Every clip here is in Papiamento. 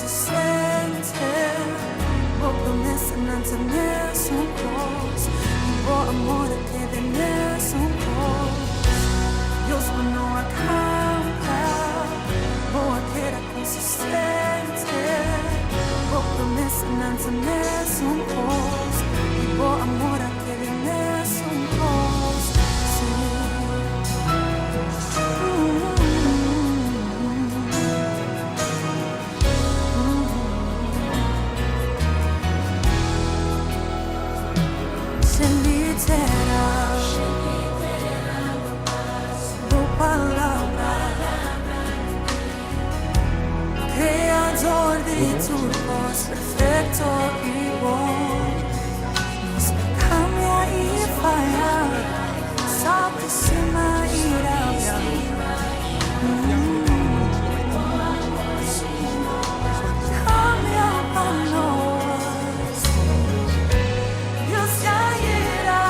Consistente, bo promesanan ta mesun kos, i bo amor a keda mesun kos. Dios, bo no a kambia, bo a keda konsistente, bo promesanan ta mesun kos, i bo amor a keda mesun kos. Sí. Literal, bo palabra, Kreador di tur kos perfekto i bon. Nos kambia i faya, sa ku stima i rabia. Kambia pa nos. Dios di ayera,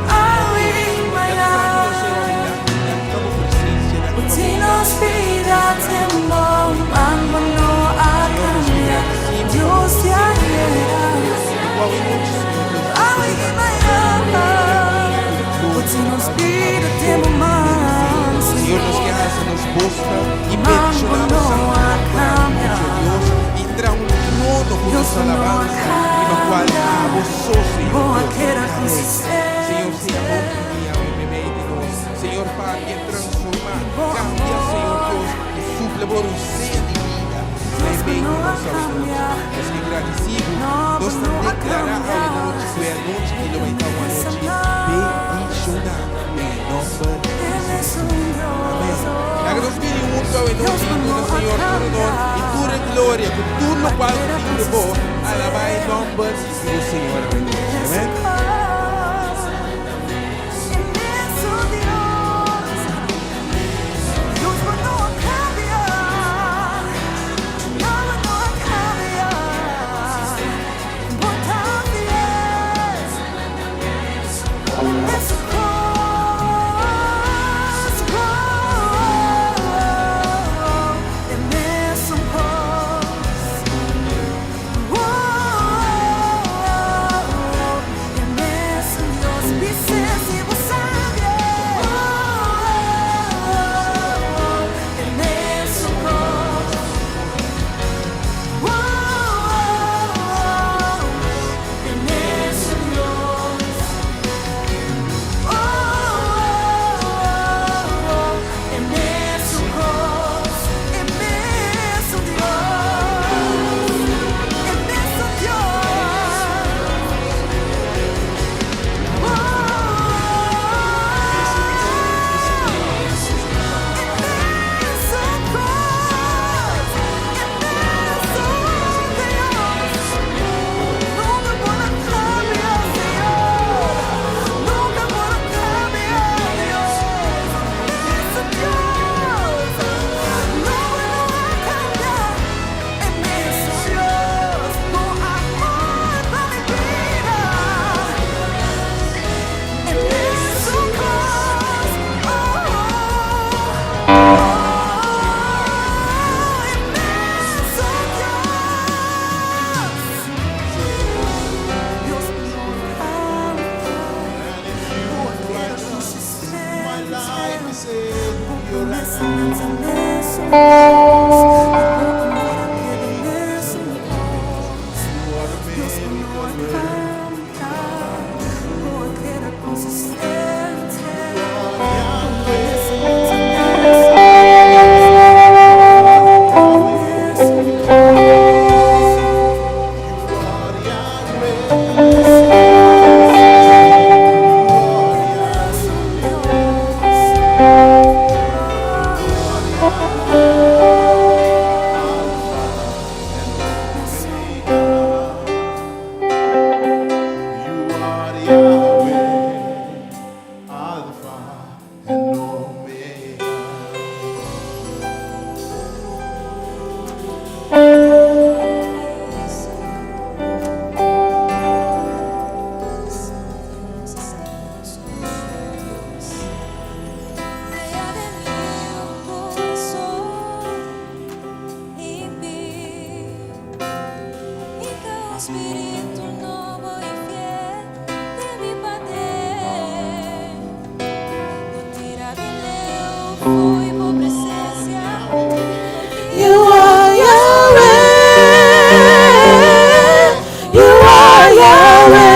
awe i mañana. Bo tin nos bida tembo, man bo no a kambia. Dios di ayera, awe i mañana. Bo tin nos bida tembo, man Señor, nos ke alsa nos bosnan i Man bo bendishoná bo no santu a nòmber kambia. anochi, o Dios, i traha un trono ku Dios nos bo no a alabansa, riba kual kambia. abo so, Señor Bo a Dios, keda ta Rei. Señor, sea konsistente. bo guia awe meimei di nos. Señor, papia, transformá, Bo kambia, Señor amor. Dios, i supla bo rosea di bida Dios bo meimei no di a nos awe nochi. kambia. Nos ke gradisí bo. No, bo Nos ta no a deklará awe kambia. nochi ku e anochi ki lo bai ta un anochi bendishoná den e nòmber di Jesucristo. Amèn. Laga nos bini huntu awe nochi i duna Señor tur honor i tur e gloria ku tur lokual ku tin di bo. Alabá e nòmber di bo Señor awe nochi. Amèn. Spiritu nobo i fiel den mi paden. No tira mi leu fo'i bo presensia. You are Yahweh. You are Yahweh.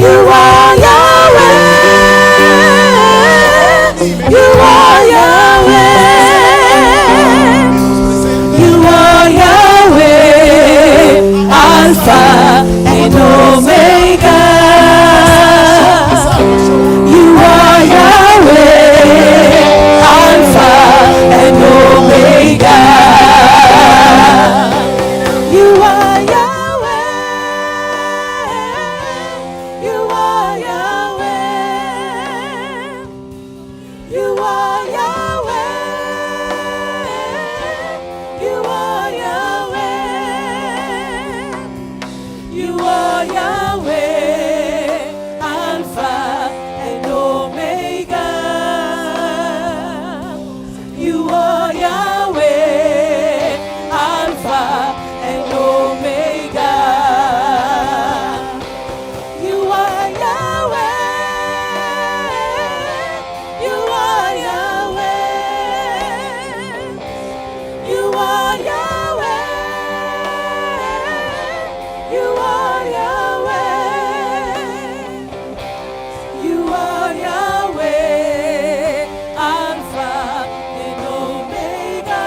You are Yahweh. You are Yahweh. You are Yahweh, Alpha and Omega. You are Yahweh, Alpha and Omega. You are Yahweh. You are Yahweh. You are Yahweh. You are Yahweh. You are Yahweh, Alpha and Omega. You are Yahweh, Alpha and Omega. You are Yahweh. You are Yahweh. You are Yahweh. You are Yahweh. You are Yahweh, Alpha and Omega.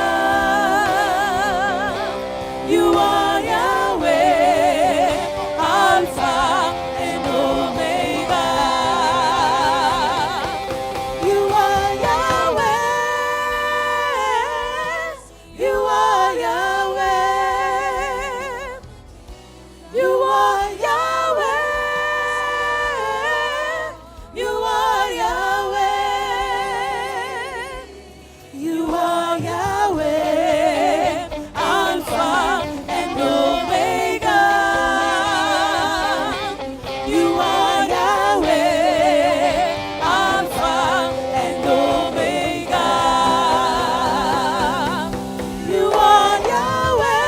You are Yahweh, Alpha and Omega. You are Yahweh. You are Yahweh. You are Yahweh. You are Yahweh. You are Yahweh, Alpha and Omega. You are Yahweh, Alpha and Omega. You are Yahweh.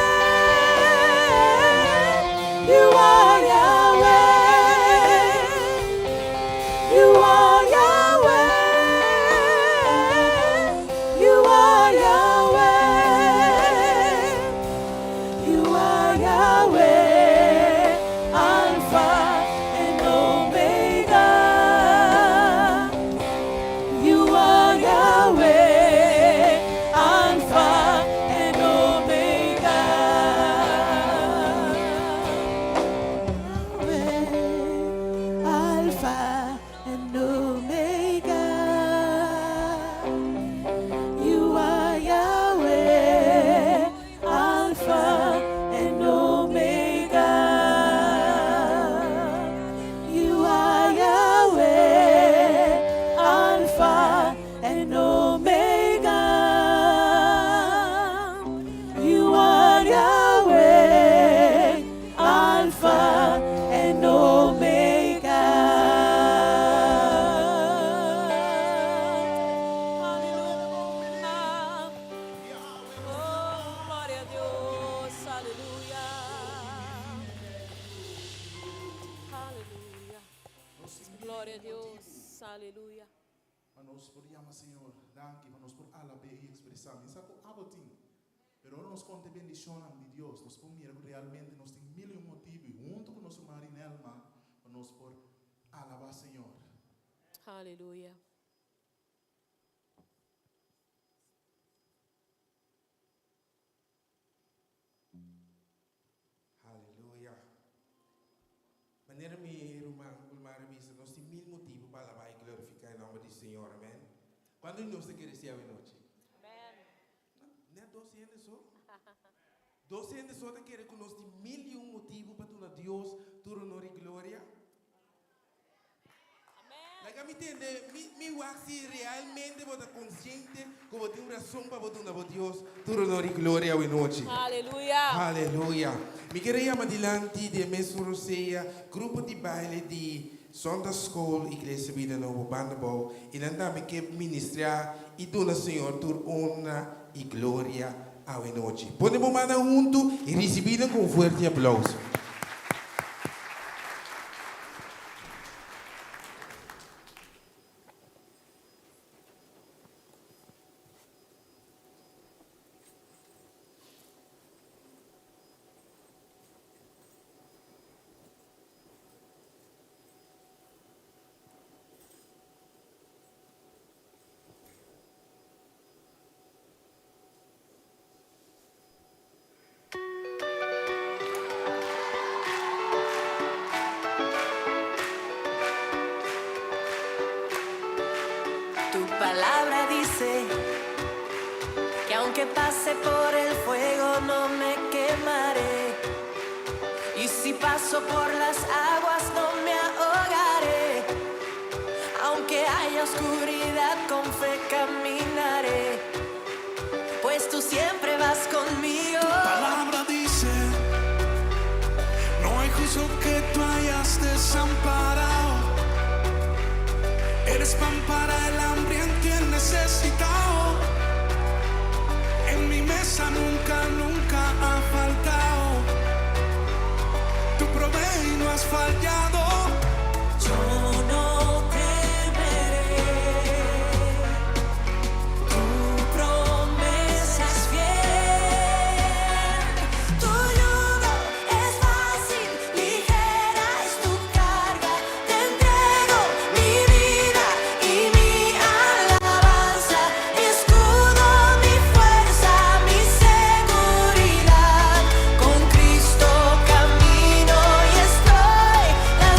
You are Yahweh. You are Yahweh. You are Yahweh. You are Yahweh, Alpha and Omega. You are Yahweh, Alpha and Omega. Yahweh, Alpha and Omega. You are Yahweh, Alpha and Omega. You are Yahweh, Alpha and Omega. You are Yahweh, Alpha and Omega. Aleluya. Oh, gloria na Dios. Aleluya. Aleluya. Gloria na Dios. Aleluya. Pa nos por yama Señor danki, pa nos por alab'é i ekspresá. Mi sa ku abo tin. Pero ora nos konta bendishon di Dios, nos por mira ku realmente nos tin mil i un motibu, i huntu ku nos Marinelma, pa nos por alabá Señor. Aleluya. Aleluya. Manera mi ruman Gulmar a bisa, nos tin mil motibu pa alabá i glorifiká e nòmber di Señor. Amèn. Kuantu di nos ta kere esei anochi? Amèn. No ta dos hende so. Dos hende so ta kere ku nos tin mil i un motibu pa duna Dios tur honor i gloria. Amèn. Laga mi tende, mi mi wak si realmente bo ta konsiente ku bo tin un rason pa bo duna bo Dios tur honor i gloria anochi. Aleluya. Aleluya. Mi ke yama dilanti di mesun Rosea, grupo di baile di Sunday School, Iglesia Bida Nobo, Bandabou, i nan tambe ke ministrá i duna Señor tur honra i gloria. awe nochi. Pone bo mannan huntu i risibí nan ku un fuerte aplouso. Tu palabra dice que aunque pase por el fuego no me quemaré. Y si paso por las aguas no me ahogaré. Aunque haya oscuridad con fe caminaré. Pues tú siempre vas conmigo. Tu palabra dice, no hay justo que tú hayas desamparado. Eres pan para el hambriento y el necesitado. En mi mesa nunca, nunca ha faltado. Tú provees y no has fallado. Yo no temeré. Tu promesa es fiel. Tu yugo es fácil, ligera es tu carga. Te entrego mi vida y mi alabanza, mi escudo, mi fuerza, mi seguridad. Con Cristo camino y estoy la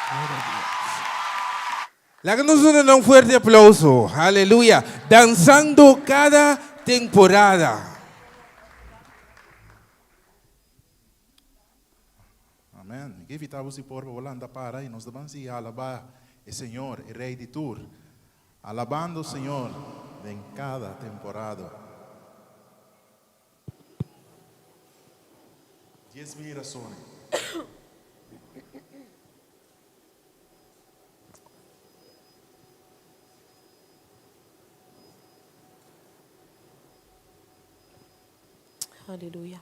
Gloria a Dios. Laga nos duna nan un fuerte aplauso. Aleluya. Dansando cada temporada. Amen. Mi ke invita bo si por pa bo lanta para y nos ta ban sigui alaba e Señor, e Rey di tur. Alabando Señor den cada temporada. 10,000 razones. Aleluya.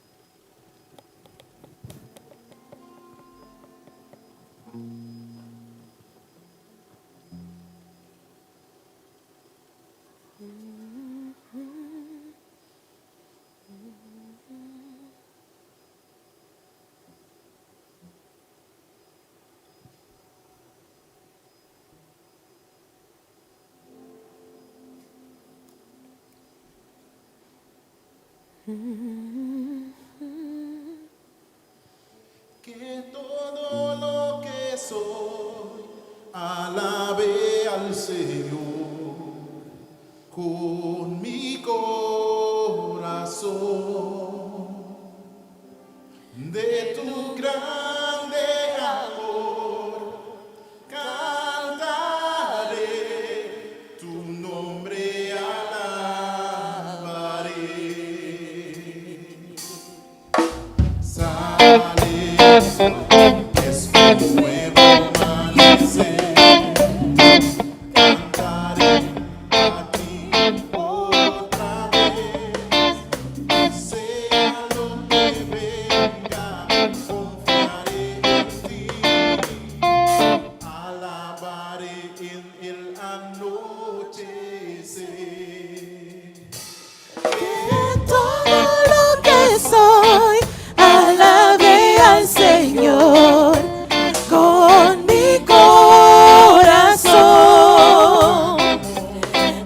Que todo lo que soy alabe al Señor con mi corazón. De tu grande amor cantaré, tu nombre alabaré. Sale el sol, es un nuevo amanecer. Cantaré a ti otra vez. Sea lo que venga, confiaré en ti. Alabaré en el anochecer. Que todo lo que soy alabe al Señor con mi corazón.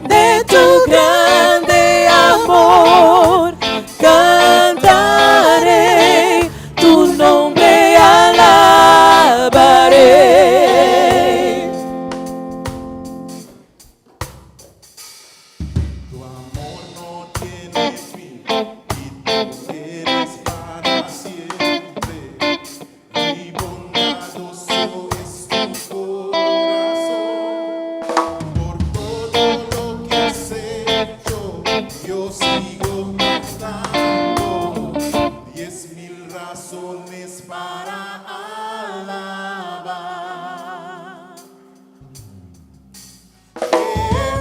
De tu grande amor cantaré, tu nombre alabaré. Tu amor no tiene fin y tú eres para siempre. Y bondadoso es tu corazón. Por todo lo que has hecho, yo sigo cantando. 10,000 razones para alabar.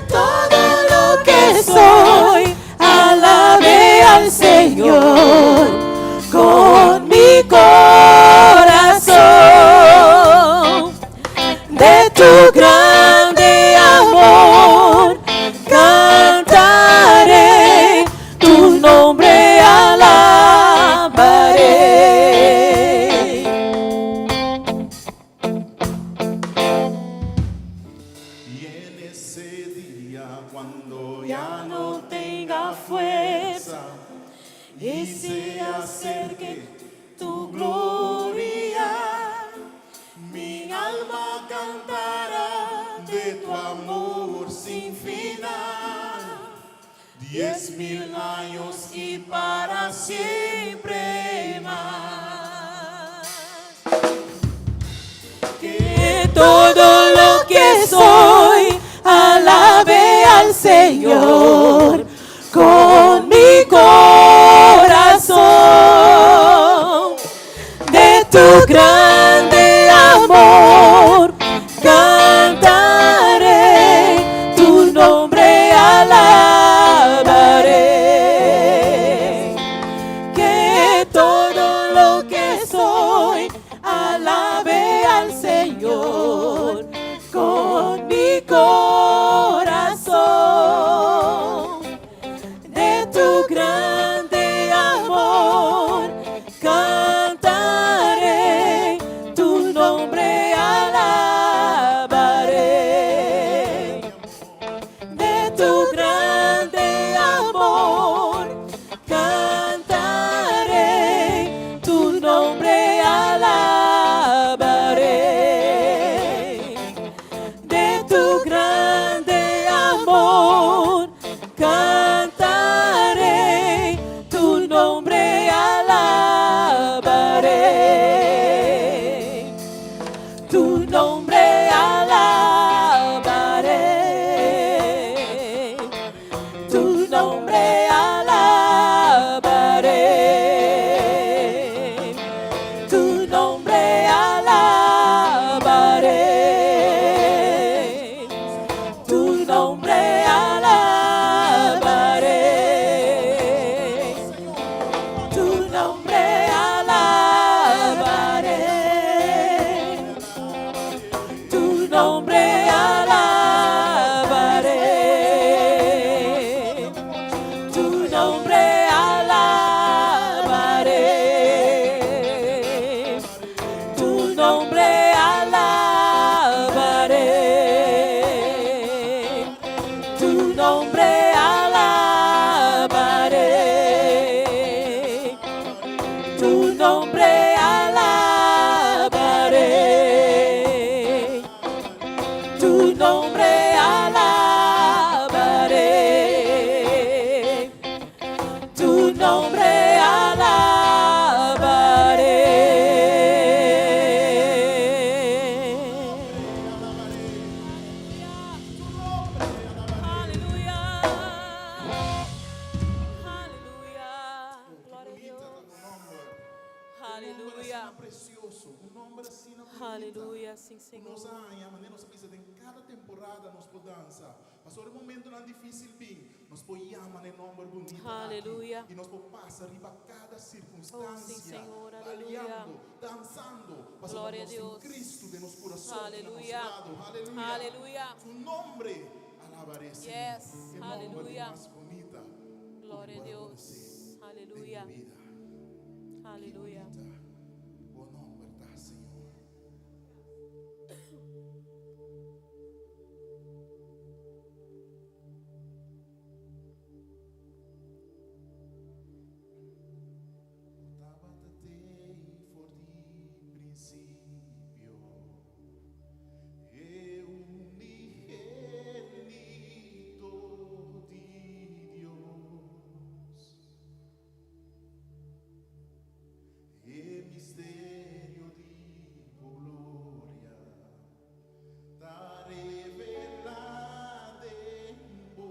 Todo lo que soy, alabe al Señor con mi corazón. De tu grande amor cantaré, tu nombre alabaré. Y en ese día cuando Ya ya no no tenga fuerza y y se se acerque acerque tu gloria, mi alma cantará de tu amor sin final. 10,000 años y para siempre más. Que todo lo que soy alabe al Señor con mi corazón. De tu grande amor cantaré, tu nombre alabaré. Que todo lo que soy alabe al Señor con mi corazón. De tu grande amor cantaré, nombre alabaré. Tu nombre alabaré. Tu nombre alabaré. Tu nombre alabaré. Tu nombre alabaré. Aleluya. Aleluya. Gloria a Dios. Aleluya. Precioso, un nomber asina bunita. Aleluya, sí, Señor. Nos aña, manera nos bisa den cada temporada nos por dansa. Pasobra momentonan dificil bin, nos por yama e nomber bunita aki. Aleluya. Y nos por pasa riba cada circunstancia. Oh, sí, Señor, aleluya. Baliando, dansando. Pasobra Gloria a nos tin Dios. Cristo den nos curason, na nos Aleluya. lado. Aleluya. Aleluya. Su nomber alabaré, Señor. Yes. Ki nomber Aleluya. mas bunita. Gloria a Dios. Aleluya. Den mi bida. Aleluya. Ki bunita. Bo nomber ta, Señor. Tabata t'ei for di principio e unigenito di Dios. E misterio di bo gloria ta revela den bo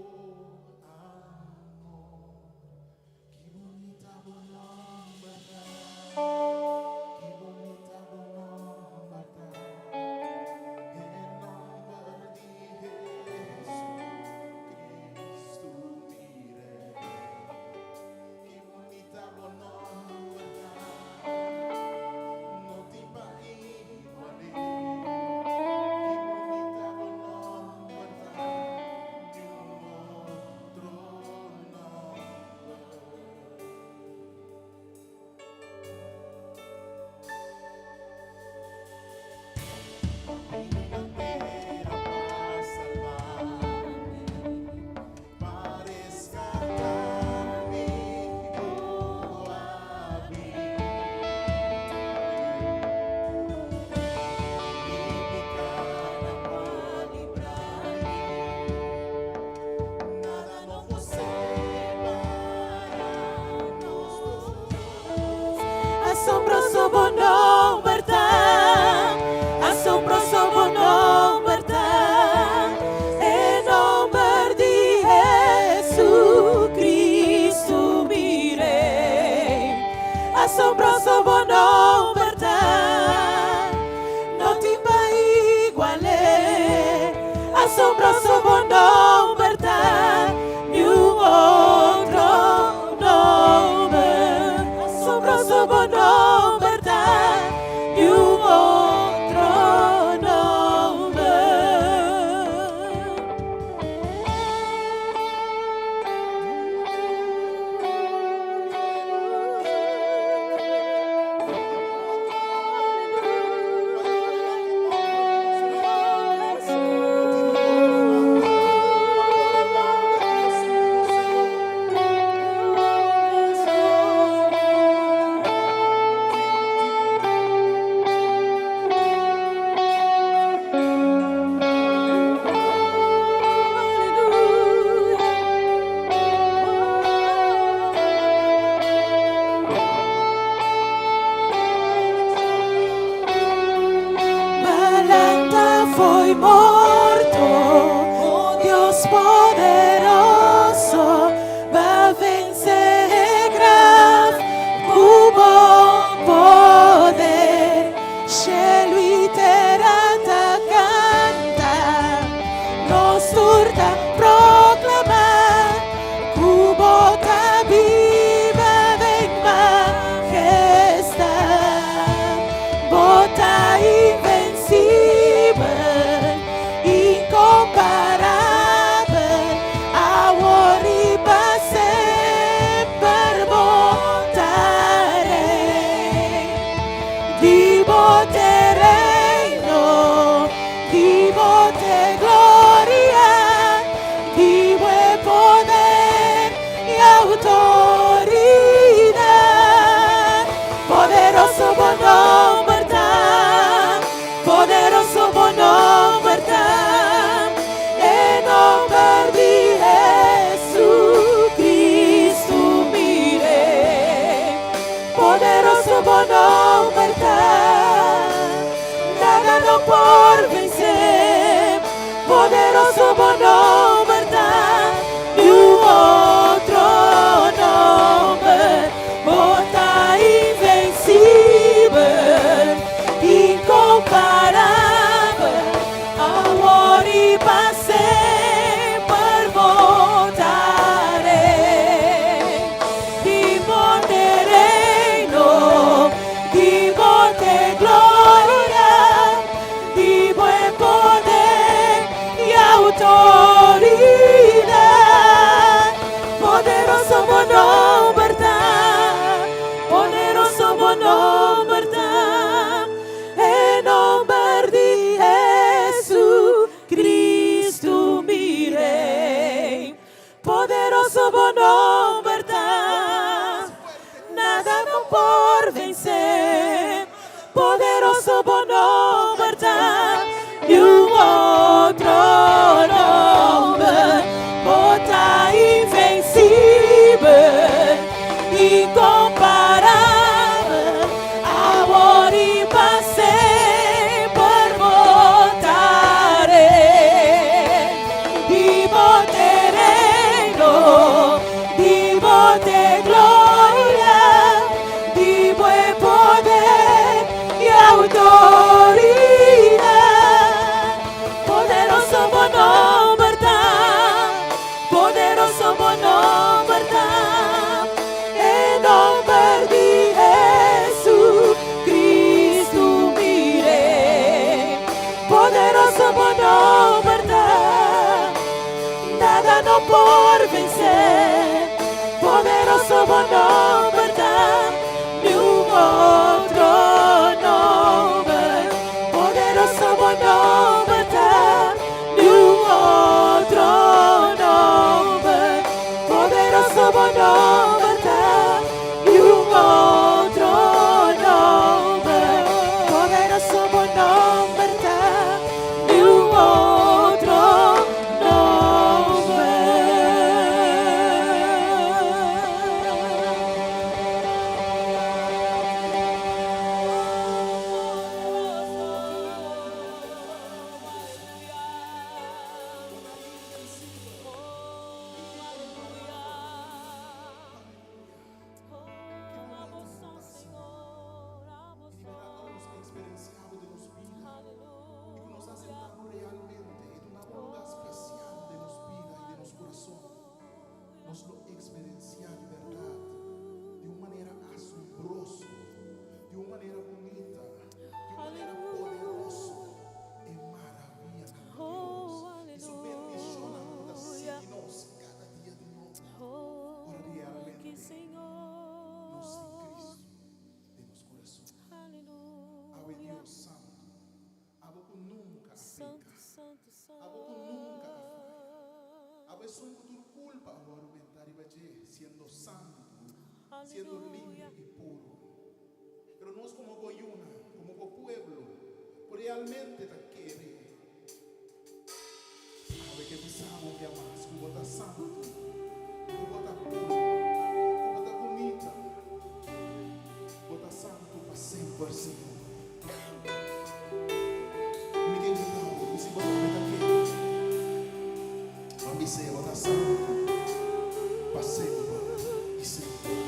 amor. Ki bunita bo nomber ta. Ki bunita bo nomber ta. E nomber di Jesucristo mi Rey. Ki bunita bo nomber ta. No tin pa igual'é. Ki bunita bo nomber ta. Ni un otro nomber. Bandera pa salba, pa rescata mi, bo a bin. Mi picanan bo a libra mi, nada no por separa nos dos. Asombroso bo nomber ta, asombroso bo nomber ta, e nomber di Jesucristo mi Rey. Asombroso bo nomber ta, no tin pa igual'é. Asombroso bo nomber ta, ni un otro nomber. Asombroso bo nomber ta, ni un otro nomber. B'a lanta fo'i morto, oh Dios poderoso, b'a vence graf cu bo poder. Cielo y tera ta canta, nos tur ta proclama, cu bo ta biba den majestad. Bo ta invencibel, incomparabel, awor y pa semper bo ta Rey. Di bo tera. no por vense. Poderoso bo nomber ta, niun otro nomber. Bo ta invencibel, incomparabel. Awor y pa semper bo ta Rey. Di bo t'e reino, di bo t'e gloria, di bo e poder y autoridad. Poderoso bo nomber ta, poderoso bo nomber ta, e nomber di Jesucristo mi Rey. Poderoso bo nomber ta, nada no por vense. Poderoso bo nomber ta, niun otro nomber. Bo ta invencibel, incomparabel. Awor y pa semper bo ta Rey. Di bo t'e reino, di bo t'e gloria, di bo e poder y autoridad. Poderoso bo nomber ta, poderoso bo nomber ta, e nomber di Jesucristo mi Rey. Poderoso bo nomber ta, nada no por vense. Poderoso bo nomber ta, niun otro nomber. Poderoso bo nomber ta, niun otro nomber. Poderoso bo nomber ta, niun otro nomber. Poderoso bo nomber ta, niun otro nomber. Y di berdad, ora nos experiencia bo den nos bida y cu nos acepta bo realmente y duna bo un lugar special den nos bida y den nos curason, nos lo experiencia di berdad di un manera asombroso, di un manera bunita, di un manera poderoso e maraviyanan di Dios y su bendicionnan cu ta sigui nos cada dia di nobo. Ora realmente nos tin Cristo den nos curason. Awe Dios Santo, abo cu nunca a peca, abo cu nunca a faya, abo esun cu tur culpa a wòrdu bentá riba dje, siendo santu, siendo limpi i puru. Pero nos komo bo yunan, komo bo pueblo, ku realmente ta kere, awe ke bisa bo un bia mas ku bo ta santu, ku bo ta puru, ku bo ta bunita, bo ta santu pa semper, Señor. I mi ke invitá bo ku si bo tambe ta kere, ban bis'é bo ta santu pa semper i semper.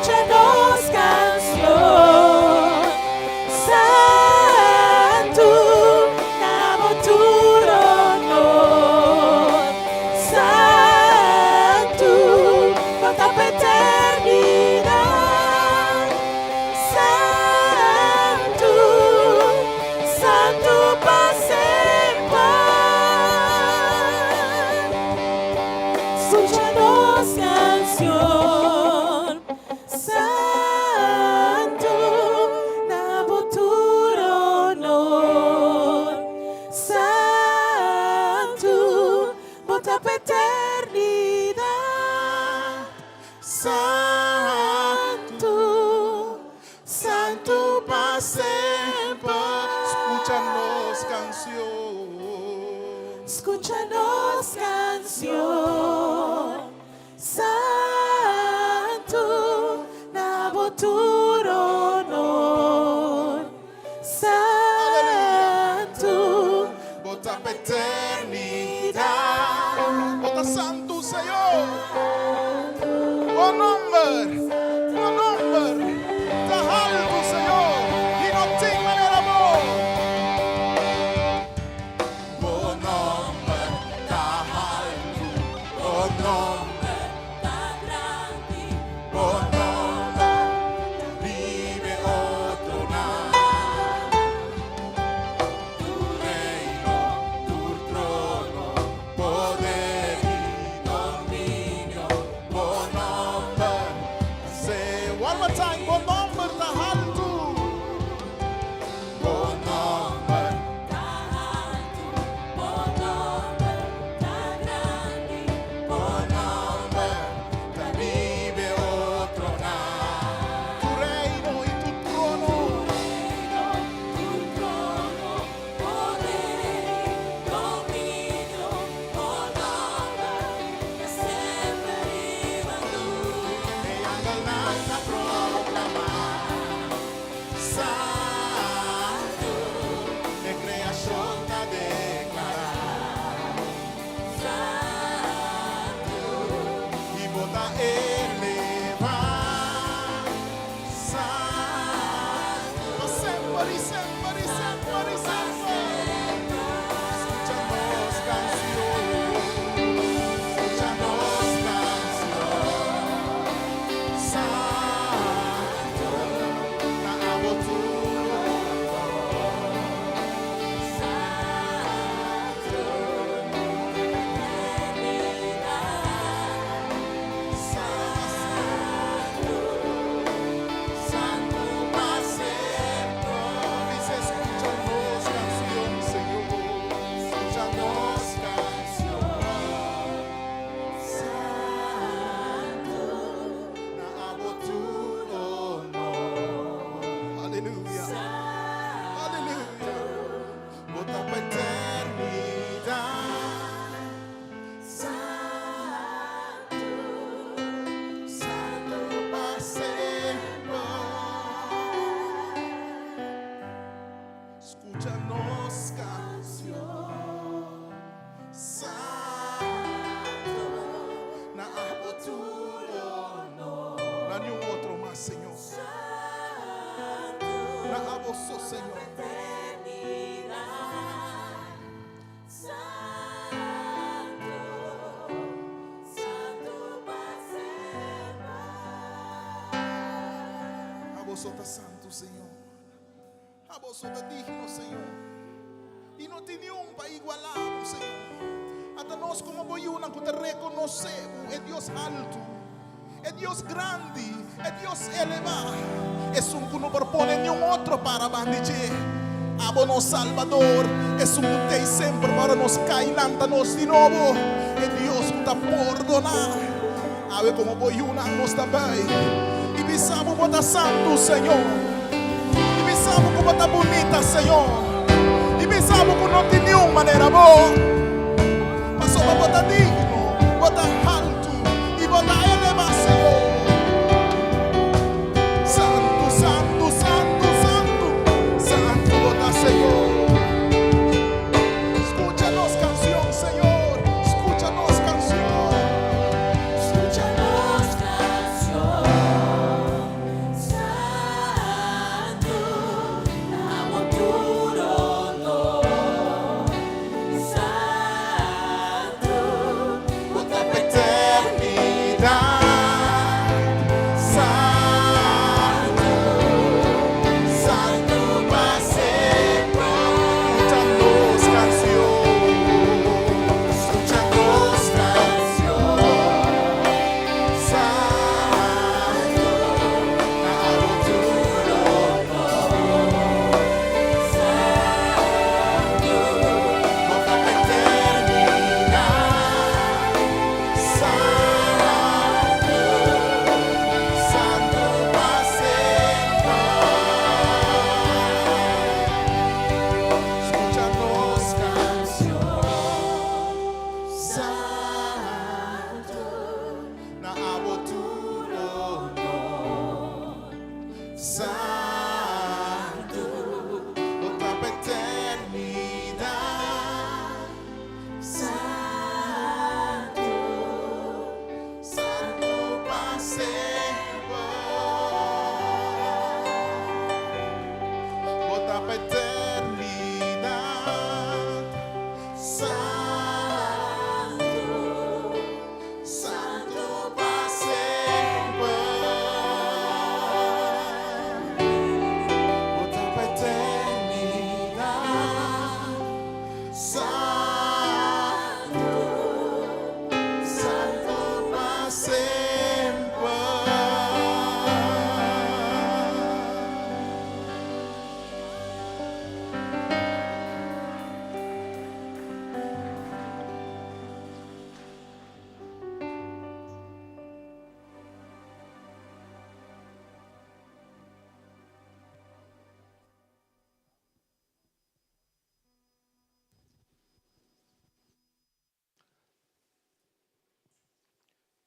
Skucha nos kanshon. Santu, na bo tur honor. Santu, bo ta pa eternidat. Santu, santu pa semper. Skucha nos kanshon. Santu, na bo tur honor. Santu, bo ta pa eternidat. Santu, Santu pa semper. Skucha nos kanshon. Skucha nos kanshon. Santu, na bo tur honor. Santu, Bo ta pa eternidat. Bo ta santu, Señor. Bo nòmber, bo nòmber ta haltu, Señor. I no tin manera bo. Bo nòmber ta haltu, bo nòmber bo nòmber riba otronan. Tu reino, tu trono, poder i dominio, bo nòmber. Say one more time, bo nòmber ta haltu. Bo nòmber Bo nòmber ta grandi, bo nòmber ta riba otronan. Tu reino i tu trono. Tu trono, poder, dominio, bo nòmber, ta semper riba tur. E angelnan ta proklamá. Santu, e kreashon ta deklará. Santu, I bo ta elevá. Santu, pa semper i semper i semper i semper. Skucha nos kanshon. Skucha nos kanshon. Santu, na abo tur honor. Santu, eternidat. Santu, Santu pa semper. Dice, skucha nos kanshon, Señor. Skucha nos kanshon. Santu, Na abo tur honor. Aleluya. Aleluya. Bo ta pa eternidat. Santu, Santu pa semper. Skucha nos kanshon. Santu, na abo tur honor. No hay un otro mas, Señor. Na abo so, Señor. Eternidad. Santu, Santu pa semper. Abo so ta santu, Señor. Abo so ta digno, Señor. I no tin ningun pa igualá, Señor. Asta nos komo bo yunan ku ta rekonosé, e Dios haltu, e Dios grandi, e Dios elevá. Esun ku no por pone ningun otro para band'i dje. Abo nos Salbador, esun ku t'ei semper pa nos kai lanta nos di nobo. E Dios ku ta pordoná. Awe komo bo yunan nos ta bai. I bisa bo ta santu, Señor. I bisa bo ku bo ta bunita, Señor. I bisa bo ku no tin ningun manera bo. Pasobra bo ta digno, bo ta haltu i bo ta elevá, Señor. Santu, santu, santu, santu, santu bo ta, Señor. Skucha nos kanshon, Señor. Skucha nos kanshon. Skucha nos kanshon.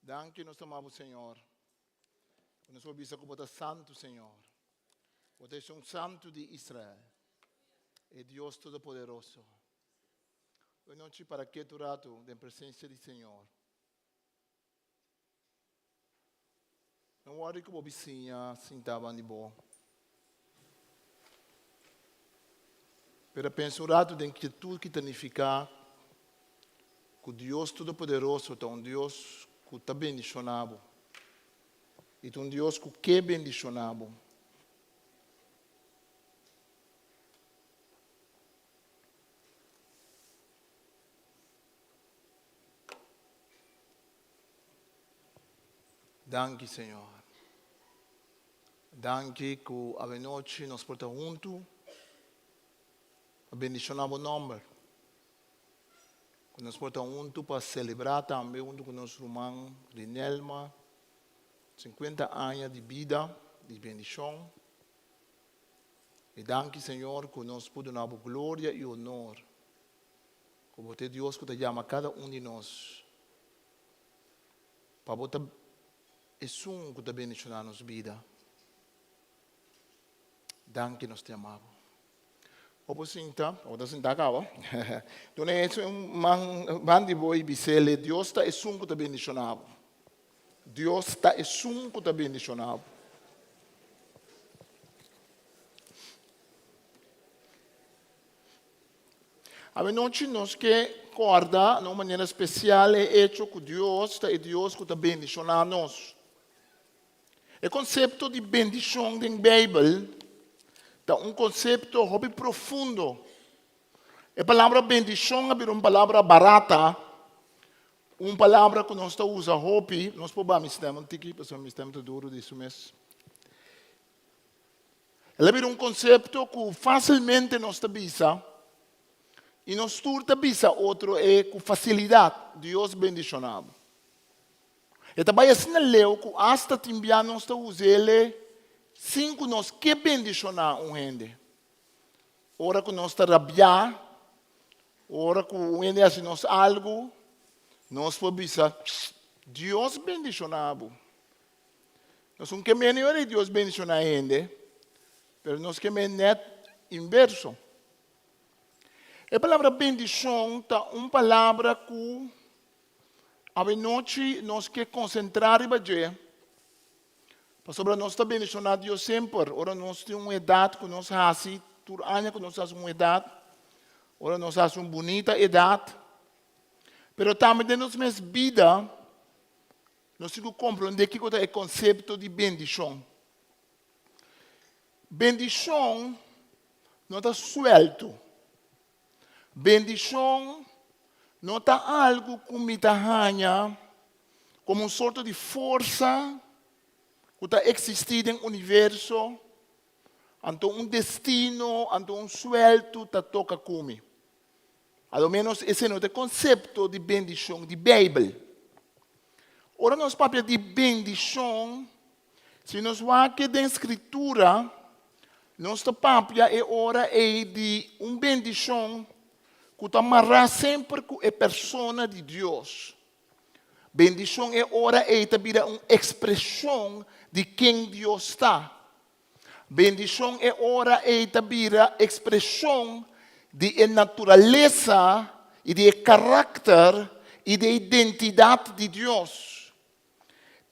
Danki nos ta ama bo Señor. Ku nos por bisa ku bo ta santu Señor. Bo ta esun santu di Israel. E Dios Todopoderoso. Hoy nochi para ketu ratu den presencia di Señor. No worry ku bo bisiña sinta ban di bo. Pero pensa un ratu den kietud ki ta nifiká ku Dios Todopoderoso ta un Dios ku ta bendishoná bo. I ta un Dios ku ke bendishoná bo. Danki Señor. Danki ku awenochi nos por ta huntu pa bendishoná bo nòmber. Ku nos por ta huntu pa selebrá tambe huntu ku nos ruman Rinelma 50 aña di bida di bendishon. I danki Señor ku nos por duna bo gloria i honor. Ku bo ta e Dios ku ta yama kada un di nos pa bo ta esun ku ta bendishoná nos bida. Danki nos ta yama bo. Bo por sinta, bo ta sinta kaba. Duna esun man ban di bo i bis'el, Dios ta esun ku ta bendishoná bo. Dios ta esun ku ta bendishoná bo. Awenochi nos ke kòrda na un manera spesial e echo ku Dios ta e Dios ku ta bendishoná nos. E konsepto di bendishon den Beibel ta un konsepto hopi profundo. E palabra bendishon a bira un palabra barata, un palabra ku nos ta usa hopi. Nos por baha mi stèm un tiki pasobra mi stèm ta duru di su mes. El a bira un konsepto ku fásilmente nos ta bisa i nos tur ta bisa otro e ku fasilidat, Dios bendishoná bo. E ta bai asina leu ku asta tin bia nos ta us'el sin ku nos ke bendishoná un hende. Ora ku nos ta rabiá, ora ku un hende hasi nos algu, nos por bisa, Dios bendishoná bo. Nos un ke mene ora Dios bendiciona hende, pero nos ke mene net inverso. E palabra bendicion ta un palabra ku awenochi nos ke konsentrá riba dje, pasobra nos ta bendiciona Dios semper ora nos tin un edat ku nos hasi, tur aña ku nos hasi un edat, ora nos hasi un bunita edat, pero tambe den nos mes bida Nos tin ku komprondé kiko ta e konsepto di bendishon. Bendishon no ta suèltu. Bendishon no ta algu ku mi ta haña komo un sorto di forsa ku ta eksistí den universo, anto un destino, anto un suèltu ta toka ku mi. A lo ménos esei no ta e konsepto di bendishon di Beibel. Ora nos papia di bendishon, si nos wak den Skritura, nos ta papia e ora ei di un bendishon ku ta mará semper ku e persona di Dios. Bendishon e ora ei ta bira un ekspreshon di ken Dios ta. Bendishon e ora ei ta bira ekspreshon di e naturalesa i di e karakter i di e identidat di Dios.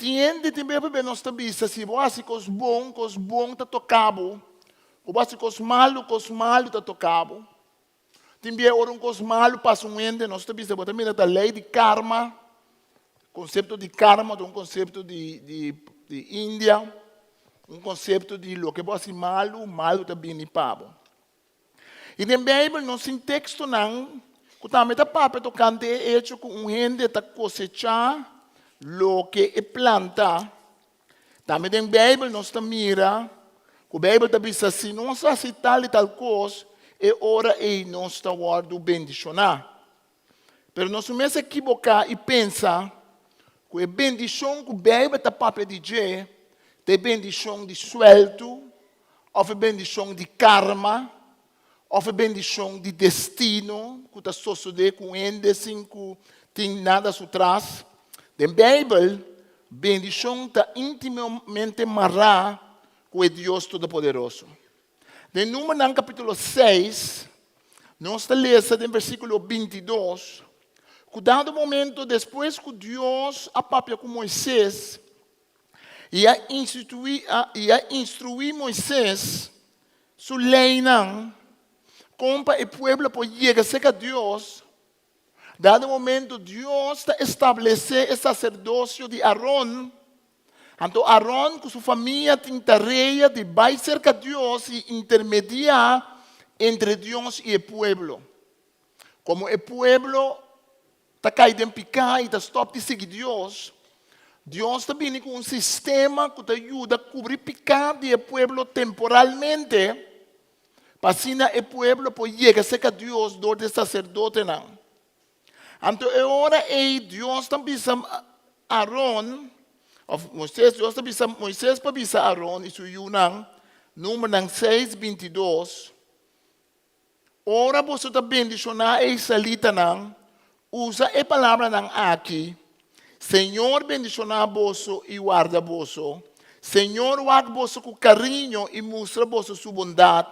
Tin hende tin bes pabia nos ta bisa si bo hasi kos bon, kos bon ta toka bo, ku bo hasi kos malu, kos malu ta toka bo. Tin bia ora un kos malu pasa un hende nos ta bisa bo ta mira ta lei di karma, konsepto di karma ta un konsepto di di di India, un konsepto di loke bo hasi malu, malu ta bini pa bo. I den Beibel nos tin tekstonan ku tambe ta papia tokante e echo ku un hende ta kosechá loke e planta. Tambe den Beibel nos ta mira ku Beibel ta bisa si nos hasi tal i tal kos, e ora ei nos ta wòrdu bendishoná. Pero nos no mester kiboká i pensa ku e bendishon ku Beibel ta papia di dje ta e bendishon di suèltu òf e bendishon di karma òf e bendishon di destino ku ta sosodé ku un hende sin ku tin nada su tras. Den Beibel, bendishon ta íntimamente mará ku e Dios Todopoderoso. Den Númeronan kapítulo seis, nos ta lesa den versíkulo bintidos ku dado momento despues ku Dios a papia ku Moisés i a instituí i a instruí Moisés su leinan kon pa e pueblo por yega serka Dios, Dado momento Dios ta establesé e saserdosio di Aron, anto Aron ku su famia tin tarea di bai serka Dios i intermediá entre Dios i e pueblo. Komo e pueblo ta kai den piká i ta stòp di sigui Dios, Dios ta bini ku un sistema ku ta yuda kubri piká di e pueblo temporalmente, Pa asina e pueblo por yega serka Dios dor di e saserdotenan. Anto e ora ei Dios ta bisa Aron, òf Moisés, Dios ta bisa Moisés pa bisa Aron i su yunan, Numbernan seis, bintidos, Ora boso ta bendishoná e israelitanan, usa e palabranan aki, Señor bendishoná boso i warda boso. Señor wak boso ku kariño i mustra boso su bondat.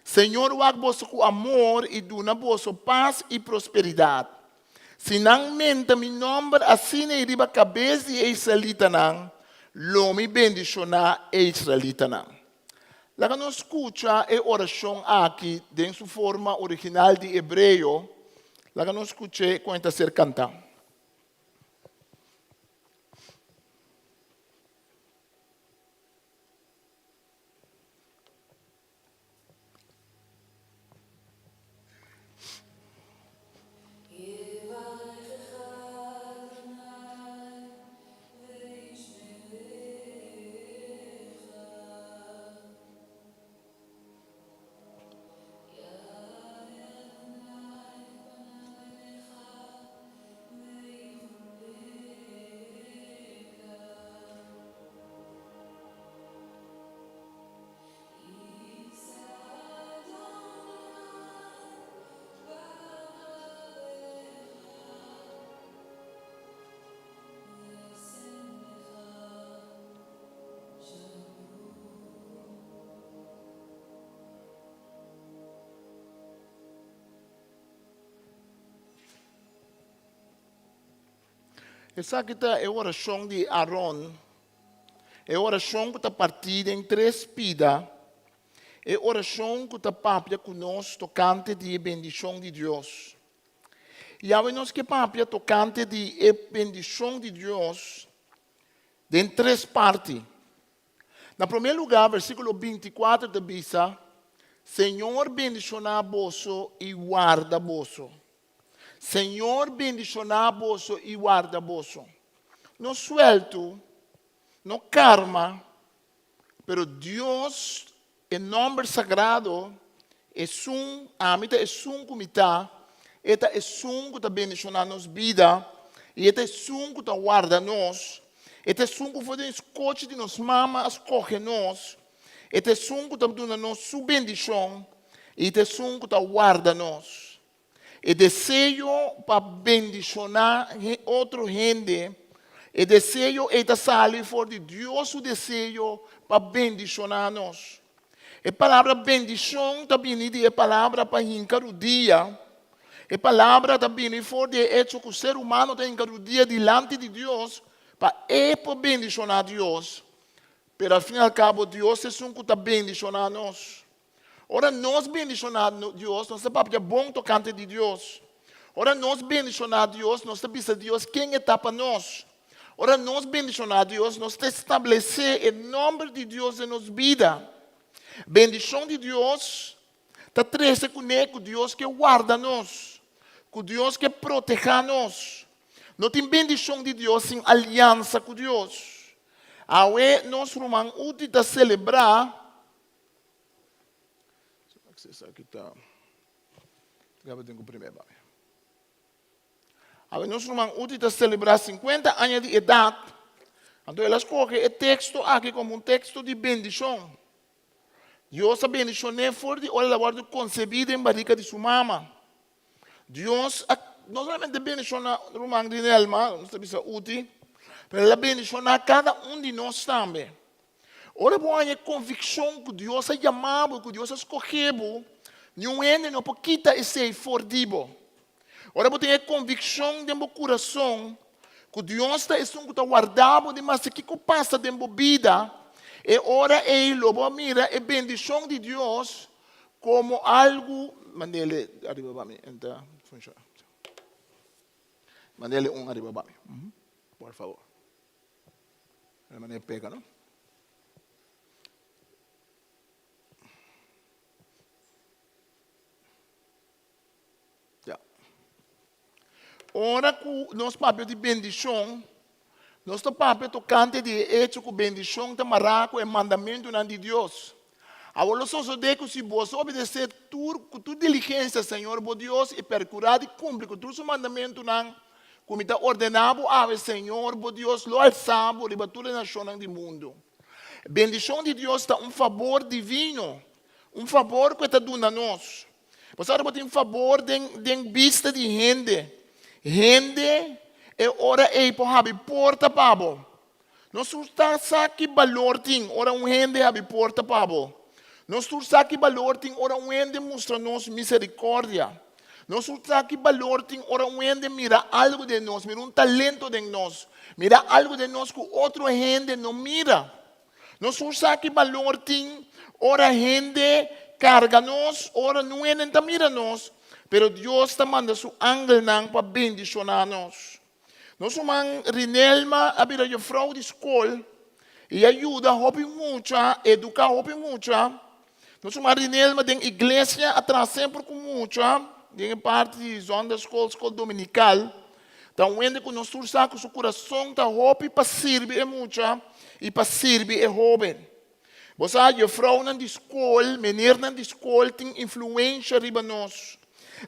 Señor wak boso ku amor i duna boso pas i prosperidat. Si nan menta mi nòmber asina ei riba kabes di e israelitanan, lo mi bendishoná e israelitanan. Laga nos skucha e orashon aki den su forma original di hebreo. Laga nos skuch'é kon e ta ser kantá. Esaki ta e orashon di Aron, e orashon ku ta partí den tres pida, e orashon ku ta papia ku nos tokante di e bendishon di Dios. I awe nos ke papia tokante di e bendishon di Dios den tres parti. Na promé lugá, versíkulo bintikuater ta bisa, Señor bendishoná boso i warda boso. Señor bendishoná boso i warda boso. No sueltu, no karma, pero Dios, e nòmber sagrado, esun, ami ta esun ku mi ta, e ta esun ku ta bendishoná nos bida, i e ta esun ku ta warda nos, e ta esun ku for den skochi di nos mama a skohe nos, e ta esun ku ta duna nos su bendishon, i ta esun ku ta warda nos. E deseo pa bendishoná otro hende, e deseo ei ta sali for di Dios su deseo pa bendishoná nos. E palabra bendishon ta bini di e palabra pa hinka rudia. E palabra ta bini for di e echo ku ser humano ta hinka rudia dilanti di Dios pa e por bendishoná Dios. Pero al fin i al kabo Dios ta esun ku ta bendishoná nos. Ora nos bendishoná Dios, nos ta papia bon tokante di Dios. Ora nos bendishoná Dios, nos ta bisa Dios ken e ta pa nos. Ora nos bendishoná Dios, nos ta establesé e nòmber di Dios den nos bida. Bendishon di Dios ta trese kuné ku Dios ke warda nos, ku Dios ke protehá nos. No tin bendishon di Dios sin aliansa ku Dios. Awe nos ruman Uti ta selebrá. Awe nos ruman Uti ta selebrá sinkuenta aña di edat, anto el a skohe e teksto aki komo un teksto di bendishon. Dios a bendishon'é for di ora el a wòrdu konsebí den barika di su mama. Dios a no solamente bendishoná ruman Rinelma, nos ta bisa Uti. Pero el a bendishoná kada un di nos tambe. Ora bo haña e konvikshon ku Dios a yama bo i ku Dios a skohe bo, niun hende no por kita esei for di bo. Ora bo tin e konvikshon den bo kurason ku Dios ta esun ku ta warda bo di maske kiko pasa den bo bida, e ora ei lo bo a mira e bendishon di Dios komo algu, Mandele ariba pa mi, e ta funshoná. Mandele un ariba pa mi, por fabor. E manera pega, no? Ya. Ora ku nos papia di bendishon, nos ta papia tokante di e echo ku bendishon ta mará ku e mandamentunan di Dios. Awor lo sosodé ku si boso obedesé tur ku tur diligensia Señor bo Dios i perkurá di kumpli ku tur su mandamentunan ku mi ta ordená bo awe, Señor bo Dios lo alsá bo riba tur e nashonnan di mundu. Bendishon di Dios ta un fabor divino, un fabor ku e ta duna nos. Pasobra bo tin fabor den den bista di hende, hende e ora ei por habri porta pa bo. Nos tur ta sa ki balor tin ora un hende habri porta pa bo. Nos tur sa ki balor tin ora un hende mustra nos misericordia. Nos tur sa ki balor tin ora un hende mira algu den nos, mira un talento den nos, mira algu den nos ku otro hende no mira. Nos tur sa ki balor tin ora hende karga nos, ora nun hende no ta mira nos, pero Dios ta manda su angelnan pa bendishoná nos. Nos ruman Rinelma a bira jufrou di skol i a yuda hopi mucha, eduká hopi mucha. Nos ruman Rinelma den iglesia a traha semper ku mucha den e parti di zondagschool, skol dominikal. Ta un hende ku nos tur sa ku su kurason ta hopi pa sirbi e mucha i pa sirbi e hóben. Bo sa, jufrounan di skol, menernan di skol tin influensha riba nos.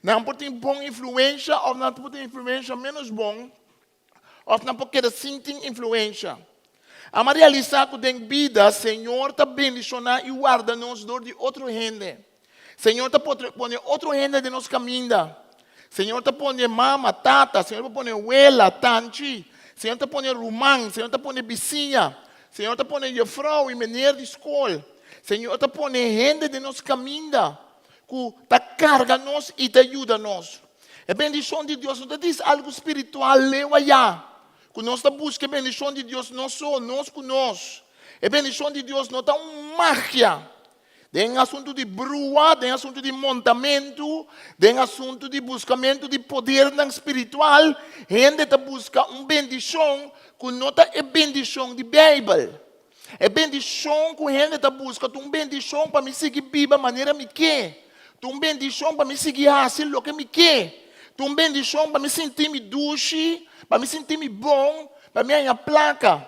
Nan por tin bon influensha òf nan por tin influensha ménos bon, òf nan por keda sin tin influensha. Ama realisá ku den bida Señor ta bendishoná i warda nos dor di otro hende. Señor ta pone otro hende den nos kaminda. Señor ta pone mama, tata, Señor ta pone wela, tanchi, Señor ta pone ruman, Señor ta pone bisiña, Señor ta pone jefrou i meneer di skol. Señor ta pone hende den nos kaminda ku ta karga nos i ta yuda nos. E bendishon di Dios no ta dis algu spiritual leu ayá, ku nos ta buska e bendishon di Dios nos so, nos ku nos. E bendishon di Dios no ta un magia. Den asuntu di brua, den asuntu di montamentu, den asuntu di buskamentu di podernan spiritual, hende ta buska un bendishon ku no ta e bendishon di Beibel. E bendishon ku hende ta buska ta un bendishon pa mi sigui biba manera mi ke, ta un bendishon pa mi sigui hasi loke mi ke, ta un bendishon pa mi sinti mi dushi, pa mi sinti mi bon, pa mi haña plaka.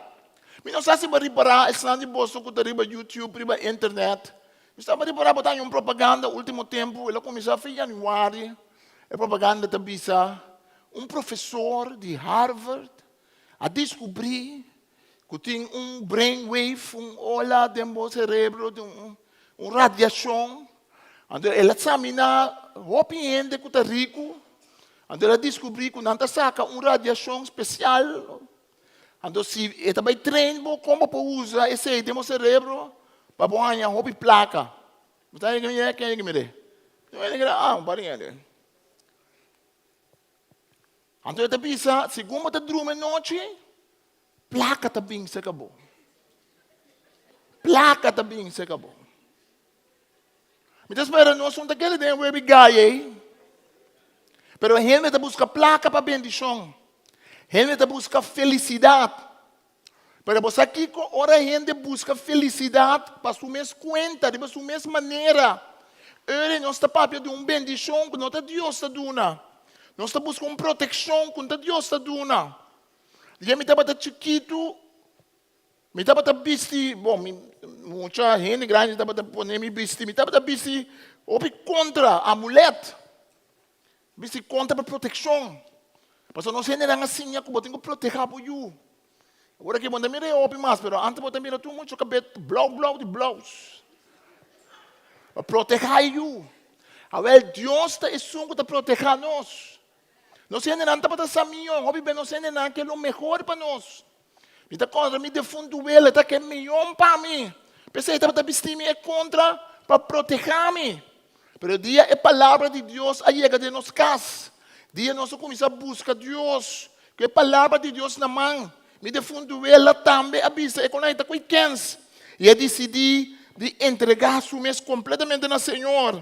Mi no sa si bo a ripará esnan di boso ku ta riba YouTube, riba internet. Mi sa bo a ripará bo ta haña un propaganda último tempu, el a kuminsá fin yanüari. E propaganda ta bisa, un profesor di Harvard a diskubrí ku tin un brainwave, un ola den bo serebro, un un radiashon. Anto el a saminá hopi hende ku ta riku, anto el a diskubrí ku nan ta saka un radiashon spesial. Anto si e ta bai train bo kon bo por usa esei den bo cerebro pa bo haña hopi plaka. Bo sa hende ke ken hende mire? Tin hende ke ah un par di hende. Anto e ta bisa segun bo ta drumi anochi plaka ta bin serka bo. Plaka ta bin serka bo. Mi ta spera nos no ta kere den webi gai ei. Pero hende ta buska plaka pa bendishon. Hende ta buska felisidat. Pero bo sa kiko? Ora hende buska felisidat pa su mes kuenta, riba su mes manera, ora nos ta papia di un bendishon ku no ta Dios ta duna. Nos ta buska un protekshon ku no ta Dios ta duna. Dia mi tabata chikitu, Mi tabata bisti, bon, mi mucha hende grandi tabata pone mi bisti, mi tabata bisti hopi kontra amulet, bisti kontra pa protekshon. Pasobra nos hendenan a siña ku bo tin ku protehá bo yu. Awor aki bo no ta mira e hopi mas, pero antes bo ta mira tur mucha kabet blou blou di blous. Pa protehá e yu. Awel, Dios ta esun ku ta protehá nos. Nos hendenan tabata sa mion, hopi bes nos hendenan ke lo mehor pa nos. Mi ta kòrda mi defuntu wela ta ke mion pa mi. P'esei e tabata bisti mi e kontra pa protehá mi. Pero dia e palabra di Dios a yega den nos kas, dia nos a kuminsá buska Dios ku e palabra di Dios na man, mi defuntu wela tambe a bisa e kon ai ta ko'i kens i a disidí di entregá su mes kompletamente na Señor.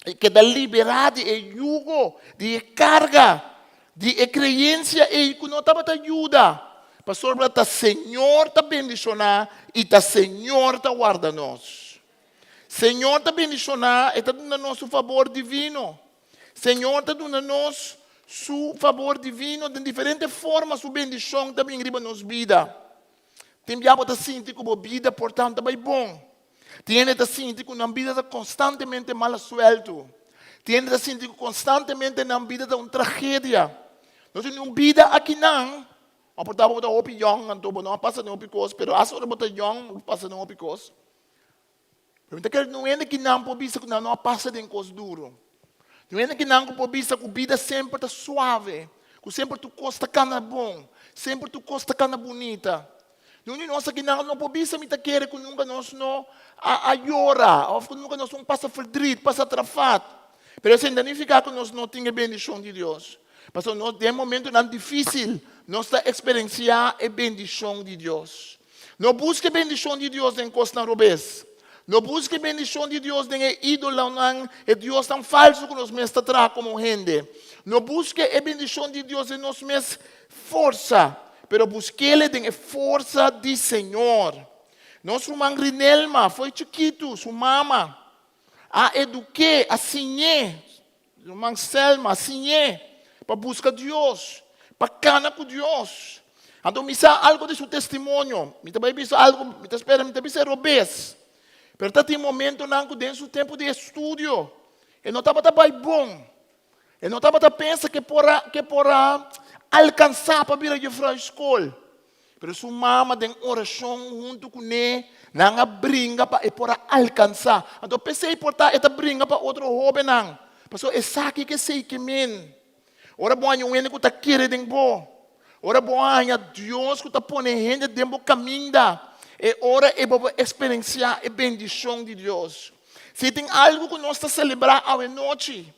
I keda liberá di e yugo, di e karga, di e kreensia ei ku no tabata yuda. Pasobra ta Señor ta bendishoná i ta Señor ta warda nos. Señor ta bendishoná, e ta duna nos su fabor divino. Señor ta duna nos su fabor divino den diferente forma, su bendishon ta bin riba nos bida. Tin bia bo ta sinti ku bo bida por tantu ta bai bon. Tin hende ta sinti ku nan bida ta konstantemente mal asueltu. Tin hende ta sinti ku konstantemente nan bida ta un tragedia. No tin un bida akinan, o por ta bo ta hopi yòn, anto bo no a pasa den hopi kos, pero asta ora bo ta yòn bo pasa den hopi kos. Pero mi ta kere un hende kinan por bisa ku nan no a pasa den kos duru. Un hende kinan ku por bisa ku bida semper ta suave, ku semper tur kos ta kana bon, semper tur kos ta kana bunita. Niun di nos akinan no por bisa mi ta kere ku nunka nos no a yora òf ku nunka nos no pasa verdriet, pasa trafat. Pero esei no ta nifiká ku nos no tin e bendishon di Dios. Pasobra nos den momentunan difísil nos ta eksperensiá e bendishon di Dios. No buska e bendishon di Dios den kosnan robes. No buska e bendishon di Dios den e ídolonan, e diosnan falsu ku nos mes ta traha komo hende. No buska e bendishon di Dios den nos mes forsa, pero busk'el den e forsa di Señor. Nos ruman Rinelma fo'i chikitu, su mama a eduk'é, a siñ'é. Ruman Selma a siñ'é pa buska Dios, pa kana ku Dios. Anto mi sa algu di su testimonio. Mi ta bai bisa algu, mi ta spera mi ta bisa e robes. Pero ta tin momentonan ku den su tempu di estudio e no tabata bai bon. E no tabata pensa ke por a ke por a alkansá pa bira jufrou skol. Pero su mama den orashon huntu kuné, nan a bringa pa e por a alkansá. Anto p'esei por ta e ta bringa pa otro hóbennan, pasobra e sa kiko esei ke men. Ora bo haña un hende ku ta kere den bo, ora bo haña Dios ku ta pone hende den bo kaminda, e ora ei bo por eksperensiá e bendishon di Dios. Si tin algu ku nos ta selebrá awenochi,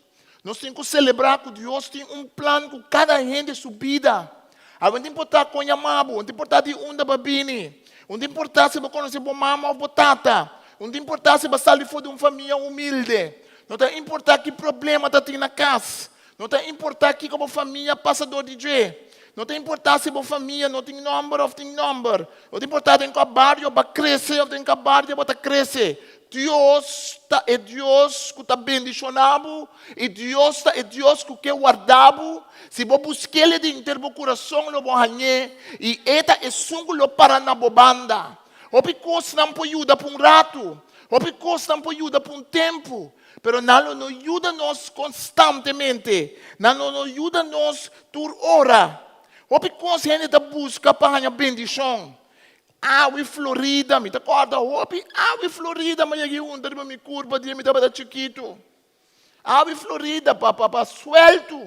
Nos tin ku selebrá ku Dios tin un plan ku kada hende su bida. Awe no ta importá kon yama bo, no ta importá di unda bo a bini, no ta importá si bo konosé bo mama òf bo tata, no ta importá si bo a sali for di un famia humilde, no ta importá ki problema ta tin na kas, no ta importá kiko bo famia pasa dor di dje, no ta importá si bo famia no tin nòmber òf tin nòmber, no ta importá den kua bario bo a krese òf den kua bario bo ta krese. Dios ta e Dios ku ta bendishoná bo i Dios ta e Dios ku ke warda bo. Si bo busk'el di henter bo kurason lo bo hañ'é i e ta esun ku lo para na bo banda. Hopi kosnan por yuda pa un ratu, hopi kosnan por yuda pa un tempu, pero nan lo no yuda nos konstantemente, nan lo no yuda nos tur ora. Hopi kos hende ta buska pa haña bendishon. Awe Florida, mi ta kòrda hopi awe Florida mi a yega hunta riba mi kurpa dia mi tabata chikitu. Awe Florida pa pa pa sueltu.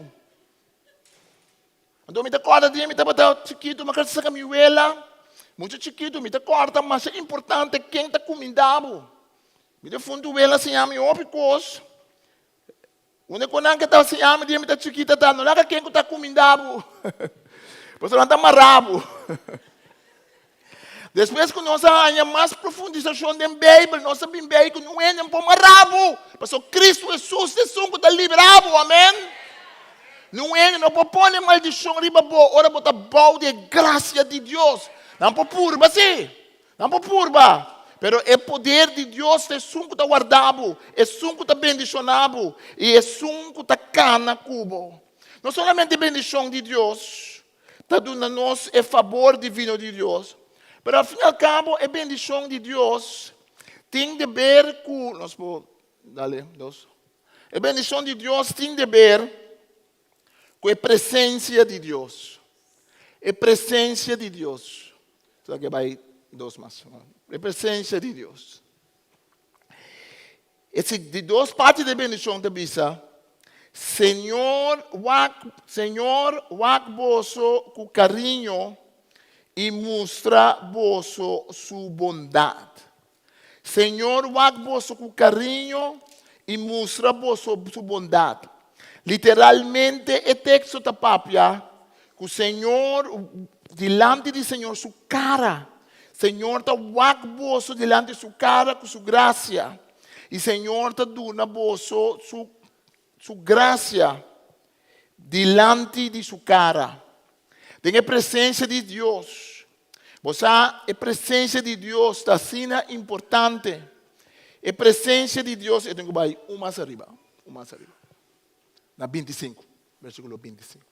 Anto mi ta kòrda dia mi tabata chikitu mi a kere saka mi wela, mucha chikitu mi ta kòrda masha importante ken ta kuminda bo. Mi defuntu wela a siña mi hopi kos. Unda ku nan ke ta siña mi dia mi ta chikita ta no laga ken ku ta kuminda bo. Pasobra nan ta mara bo. Despues ku nos a haña mas profundisashon den Beibel, nos a bin bei ku no hende no por mara bo. Pasobra Kristu Hesus ta esun ku ta libra bo. Amen. No hende no por pone maldishon riba bo ora bo ta bou di e grasia di Dios. Nan por purba si. Nan por purba, pero e poder di Dios ta esun ku ta warda bo, esun ku ta bendishoná bo i esun ku ta kana ku bo. No solamente bendishon di Dios ta duna nos e fabor divino di Dios, pero al fin i al kabo e bendishon di Dios tin deber ku, nos por dale dos, e bendishon di Dios tin deber ku e presensia di Dios. E presensia di Dios. Sa ke bai dos mas. E presensia di Dios. E si di dos parti de bendishon ta bisa, Señor wak, Señor wak boso ku kariño. i mustra boso su bondat. Señor wak boso ku kariño i mustra boso su bondat. Literalmente e teksto ta papia ku Señor, dilanti di Señor su kara. Señor ta wak boso dilanti su kara ku su grasia. I Señor ta duna boso su su grasia dilanti di su kara. Den e presensia di Dios. Bo sa, e presensia di Dios ta asina importante. E presensia di Dios, e tin ku bai un mas ariba, un mas ariba. Na 25, versíkulo 25.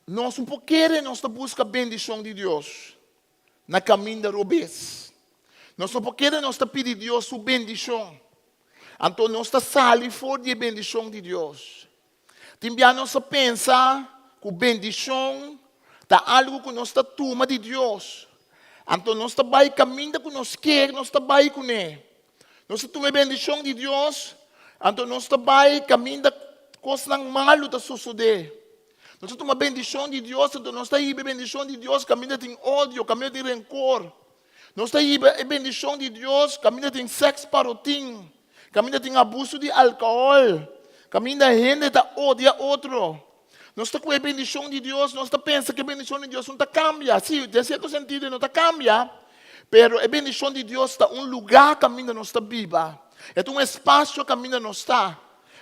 Nos no por kere nos ta buska bendishon di Dios na kaminda robes. Nos no por kere nos ta pidi Dios su bendishon. Anto nos ta sali for di e bendishon di Dios. Tin bia nos ta pensa ku bendishon ta algu ku nos ta tuma di Dios. Anto nos ta bai kaminda ku nos kier, nos ta bai kuné. Nos ta tuma e bendishon di Dios, anto nos ta bai kaminda kosnan malu ta sosodé. Nos ta tuma bendishon di Dios, anto nos ta hiba e bendishon di Dios kaminda tin odio, kaminda tin renkor. Nos ta hiba e bendishon di Dios kaminda tin sèks parotin, kaminda tin abuso di alkohòl, kaminda hende ta odia otro. Nos ta ku e bendishon di Dios, nos ta pensa ku e bendishon di Dios no ta kambia. Sí, den sierto sentido e no ta kambia, pero e bendishon di Dios ta un lugá kaminda nos ta biba. E ta un espasio kaminda nos ta.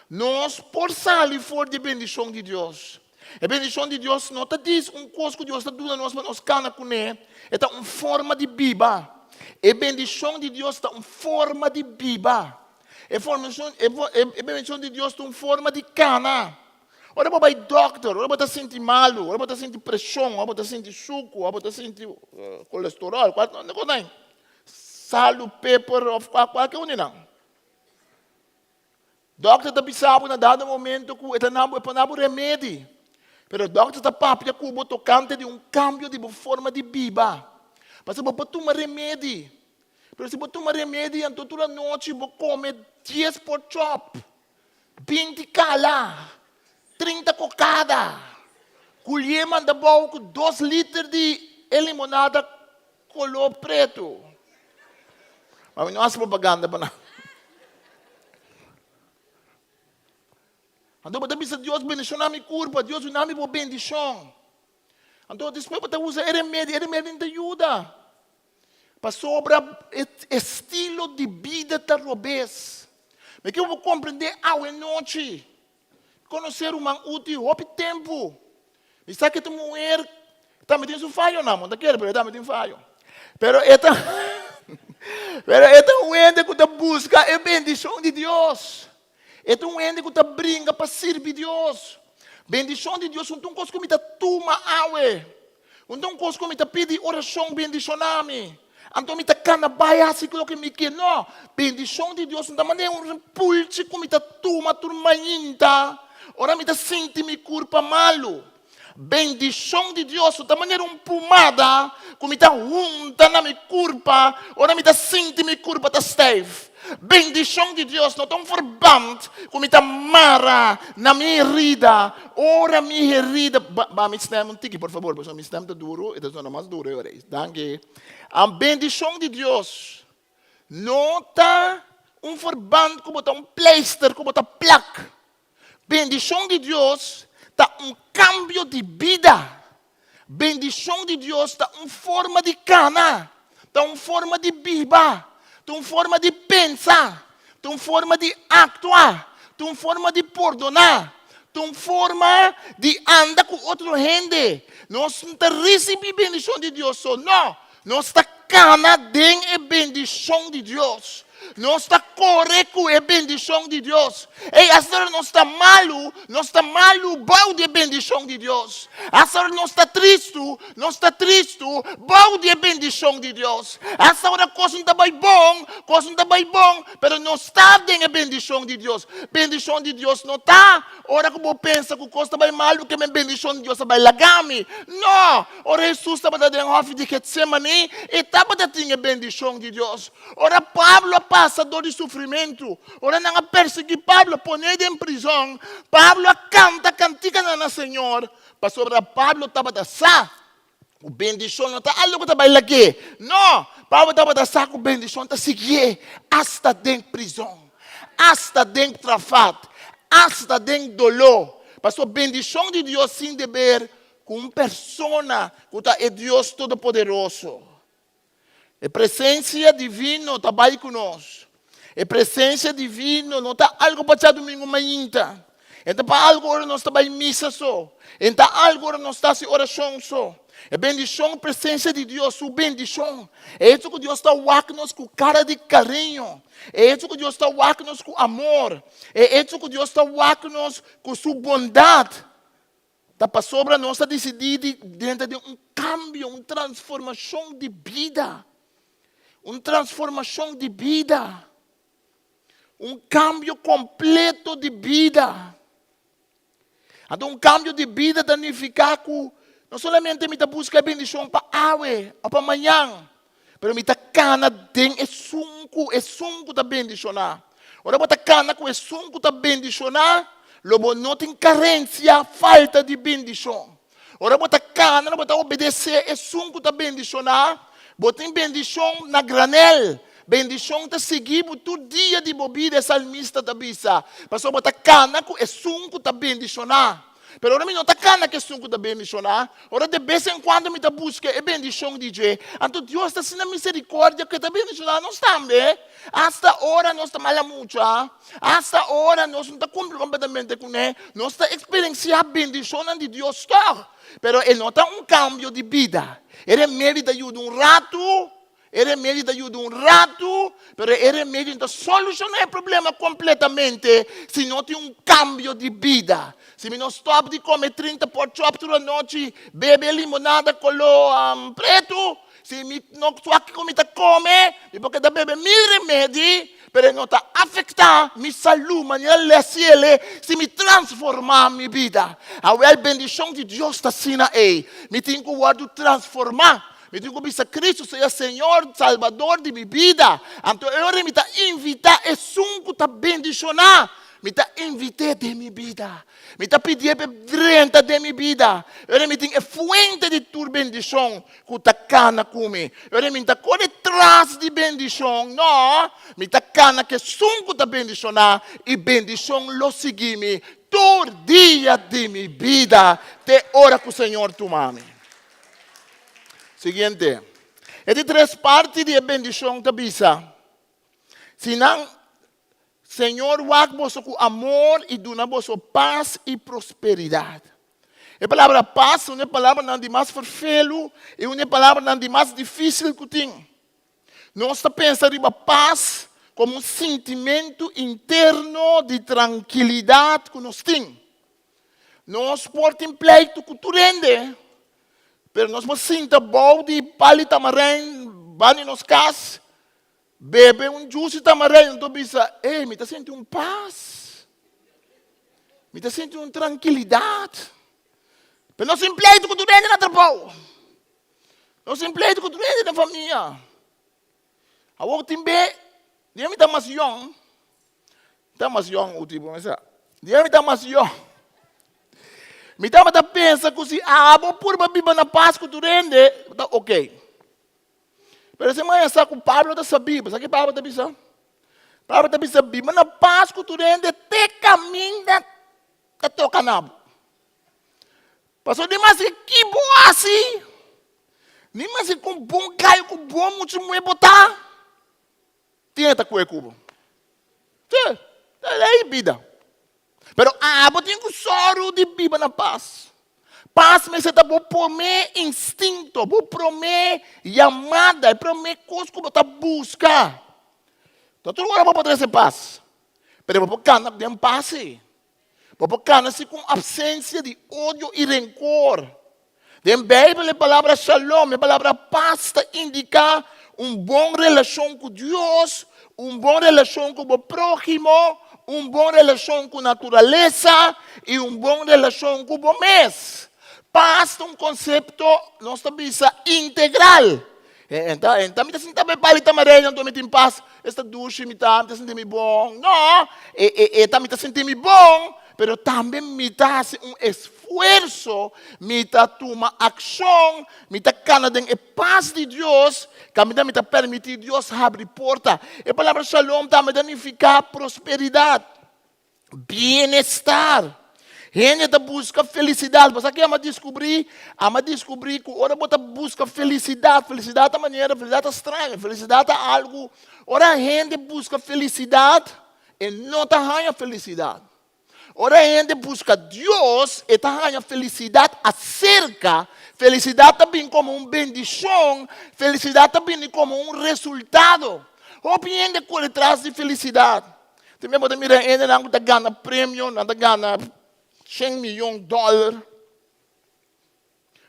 Nos por sali for di e bendishon di Dios. E bendishon di Dios no ta dis un kos ku Dios ta duna nos pa nos kana kuné, e ta un forma di biba. E bendishon di Dios ta un forma di biba. E formashon, e, e, e bendishon di Dios ta un forma di kana. Ora bo bai dòkter, ora bo ta sinti malu, ora bo ta sinti preshon, ora bo ta sinti suku, ora bo ta sinti kolesteròl, kual kos nan, salu, peper òf kualke un di nan. Dòkter ta bisa bo na dado momento ku e ta na bo, e por na bo remedi. Pero dòkter ta papia ku bo tokante di un kambio di bo forma di biba. Pasobra bo por tuma remedi. Pero si bo tuma remedi anto tur anochi bo kome dies por chòp, 20 kala, 30 kokada, kulié manda bou ku dos liter di e limonada Koló pretu. Ma mi no hasi propaganda pa nan. Anto bo ta bisa Dios bendishoná mi kurpa, Dios duna mi bo bendishon. Anto despues bo ta usa e remedi, e remedi no ta yuda. Pasobra e estilo di bida ta robes. Mi ke bo komprendé awe nochi. Konosé ruman Uti hopi tempu. Mi sa ke ta muher tambe tin su fayonan, bo no ta kere pero e tambe tin fayo. Pero e ta pero e ta un hende ku ta buska e bendishon di Dios. E ta un hende ku ta bringa pa sirbi Dios. Bendishon di Dios no ta un kos ku mi ta tuma awe. No ta un kos ku mi ta pidi orashon bendishoná mi. Anto mi ta kana bai hasi loke mi ke. No, bendishon di Dios no ta manera un pulchi ku mi ta tuma tur mainta ora mi ta sinti mi kurpa malu. Bendishon di Dios no ta manera un pumada ku mi ta hunta na mi kurpa ora mi ta sinti mi kurpa ta stijf. Bendishon di Dios no ta un verband ku mi ta mara na mi herida ora mi herida. Ba mi stem un tiki por fabor, pasobra mi stem ta duru, e ta sona mas duru e ora ei. Danki. Bendishon di Dios no ta un verband ku bo ta un pleister ku bo ta plak. Bendishon di Dios ta un kambio di bida. Bendishon di Dios ta un forma di kana, ta un forma di biba, ta un forma di pensa, ta un forma di aktua, ta un forma di pordoná, ta un forma di anda ku otro hende. Nos no ta risibí bendishon di Dios so, no. Nos ta kana den e bendishon di Dios. Nos ta kore ku e bendishon di Dios. Ey, hasta ora nos ta malu, nos ta malu bou di e bendishon di Dios. Hasta ora nos ta tristu, nos ta tristu bou di e bendishon di Dios. Hasta ora kos no ta bai bon, kos no ta bai bon, pero nos ta den e bendishon di Dios. Bendishon di Dios no ta ora ku bo pensa ku kos ta bai malu, ke men bendishon di Dios a bai laga mi. No! Ora Hesus tabata den hòfi di Getsemani, e tabata tin e bendishon di Dios. Ora Pablo a. pasa dor di sufrimentu, ora nan a persiguí Pablo, pon'é den prizòn, Pablo a kanta kantikanan na Señor, pasobra Pablo tabata sa ku bendishon no ta algu ku ta bai lag'é. No, Pablo tabata sa ku bendishon ta siguié asta den prizòn, asta den trafat, asta den doló. Pasobra bendishon di Dios sin deber ku un persona ku ta e Dios Todopoderoso. E presensia divino ta bai ku nos. E presensia divino no ta algu pa djadumingu mainta. E ta pa algu ora nos ta bai misa so. E ta algu ora nos ta hasi orashon so. E bendishon, presensia di Dios, su bendishon. E hecho ku Dios ta wak nos ku kara di kariño. E hecho ku Dios ta wak nos ku amor. E hecho ku Dios ta wak nos ku su bondat. Ta pasobra nos a disidí di drenta den un kambio, un transformashon di bida. Un transformashon di bida. Un kambio kompleto di bida. Anto un kambio di bida ta nifiká ku no solamente mi ta buska e bendishon pa awe òf pa mañan, pero mi ta kana den esun ku esun ku ta bendishoná. Ora bo ta kana ku esun ku ta bendishoná, lo bo no tin karensia, falta di bendishon. Ora bo ta kana, bo ta obedesé esun ku ta bendishoná, bo tin bendishon na granèl. Bendishon ta sigui bo tur dia di bo bida, e salmista ta bisa, pasobra bo ta kana ku esun ku ta bendishoná. Pero ora mi no ta kana ku esun ku ta bendishoná, ora de bes en kuando mi ta buska e bendishon di dje, anto Dios ta asina miserikòrdia ku e ta bendishoná nos tambe, asta ora nos ta mala mucha, asta ora nos no ta kumpli kompletamente kuné, nos ta eksperensiá bendishonnan di Dios tòg. Pero e no ta un kambio di bida. E remedi ta yuda un ratu, E remedio ta yuda un ratu, pero e remedio no ta solushoná e problema kompletamente si no tin un kambio di bida. Si mi no stòp di kome 30 pork chop tur anochi, bebe limonada koló pretu, si mi no wak kiko mi ta kome, mi por keda bebe mil remedi, pero e no ta afektá mi salú manera lè siele si mi transformá mi bida. Awèl bendishon di Dios ta asina ei. Mi tin ku wòrdu transformá. Mi tin ku bisa Kristu sea Señor, Salbador di mi bida. Anto e ora mi ta invitá esun ku ta bendishoná. Mi ta invit'é den mi bida. Mi ta pidié p'e drenta den mi bida. E ora mi tin e fuente di tur bendishon ku ta kana ku mi. E ora mi no ta kore tras di bendishon, no, mi ta kana ku esun ku ta bendishoná i bendishon lo sigui mi tur dia di mi bida te ora ku Señor tuma mi. Siguiente. E di tres parti di e bendishon ta bisa, Si nan Señor wak boso ku amor i duna boso pas i prosperidat. E palabra pas ta un di e palabranan di mas ferfelu i un di e palabranan di mas difísil ku tin. Nos ta pensa riba pas komo un sintimentu interno di trankilidat ku nos tin. Nos por tin pleitu ku tur hende, pero nos por sinta bou di pal di tamarijn banda di nos kas, bebe un jus di tamarijn, anto bisa, ey, mi ta sinti un pas, mi ta sinti un trankilidat. Pero nos tin pleitu ku tur hende na trabou, nos tin pleitu ku tur hende na famia. Awor tin be, dia mi ta mas yòn, Ta mas yòn u tipo mi sa. Dia mi ta mas yòn. Mi tabata pensa ku si abo purba biba na pas ku tur hende, ta ok. Pero si maña sa ku Pablo ta sabí, sa ki Pablo ta bisa? Pablo ta bisa biba na pas ku tur hende te kaminda ta toka na bo. Pasobra di mas ki bo hasi, ni mas ku bon kai ku bon muchu muhé bo ta. Tin e ta kue ku bo. Sí, ta lei bida. Pero abo tin ku sòru di biba na pas. Pas mester ta bo promé instinto, bo promé yamada, e promé kos ku bo ta buska. No tur ora bo por trese pas, pero bo por kana den pas sí. Bo por kana si ku un apsensia di odio i renkor. Den Beibel e palabra shalom, e palabra pas ta indiká un bon relashon ku Dios, un bon relashon ku bo próhimo, un bon relashon ku naturalesa i un bon relashon ku bo mes. Pas ta un konsepto, nos ta bisa, integral. Enta, enta mi ta sinta be palita amarelo, anto mi tin pas. Esta dushi mi ta, mi ta sinti mi bon. No, e, e, e ta mi ta sinti mi bon, pero tambe mi ta hasi un esfuerso, mi ta tuma akshon, mi ta kana den e pas di Dios, kaminda mi ta permití Dios habri porta. E palabra shalom tambe ta nifiká prosperidat. Bienestar. Hende ta buska felisidat. Bo sa ke ama diskubrí? Ama diskubrí ku ora bo ta buska felisidat, felisidat ta manera, felisidat ta straño, felisidat ta algu. Ora hende buska felisidat, e no ta haña felisidat. Ora hende buska Dios, e ta haña felisidat aserka. Felisidat ta bin komo un bendishon, felisidat ta bini komo un resultado. Hopi hende kore tras di felisidat. Tambe bo ta mira hendenan ku ta gana premio, nan ta gana shen miyon dòler.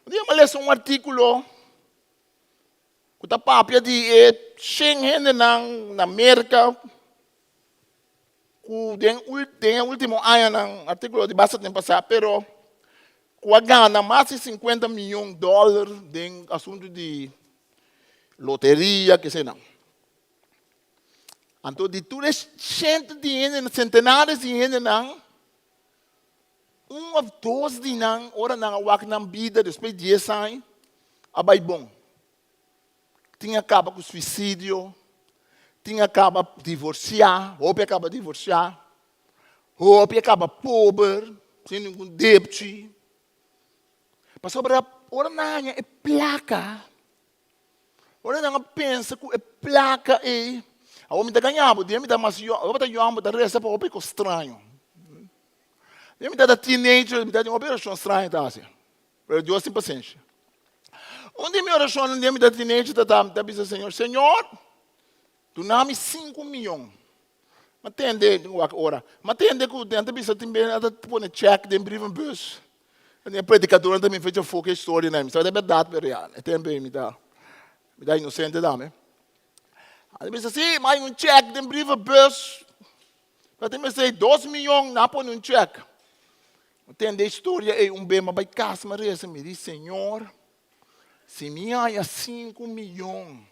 Un dia mi a lesa un artíkulo ku ta papia di e shen hendenan na Merka ku den den e último añanan, artíkulo di basta tempu pasá, pero ku a gana mas di sinkuenta miyon dòler den asuntu di loteria, kesenan. Anto di tur e shente di hende, sentenares di hendenan, un of dos di nan, ora nan a wak nan bida despues di dies aña, a bai bon. Tin a kaba ku suisidio, tin a kaba divorsiá, hopi a kaba divorsiá, hopi a kaba pober, sin ningun depchi. Pasobra ora nan haña e plaka, Ora nan a pensa ku e plaka ei, awor mi ta gaña bo, dia mi ta mas yòn, ora bo ta yòn bo ta resa pa hopi kos straño. Dia mi ta teenager mi ta tin hopi orashon straño ta hasi, pero Dios tin pasenshi. Un di mi orashonnan dia mi ta teenager ta ta, mi ta bisa Señor, Señor, duna mi sinku miyon. Mi a tende, tin wak ora, mi a tende ku nan ta bisa tin bes nan ta pone chèk den brievenbus. E predikadornan ta bin fecha foke historia nan. Mi sa ta bèrdat pero ya, e tempu ei mi ta mi ta inosente tambe. Nan ta bisa si, mi a haña un chèk den brievenbus. Ta tin mester dos miyon, nan a pone un chèk. Mi tende e historia ei un be, mi a bai kas mi a resa, mi di, Señor, si mi haña sinku miyon,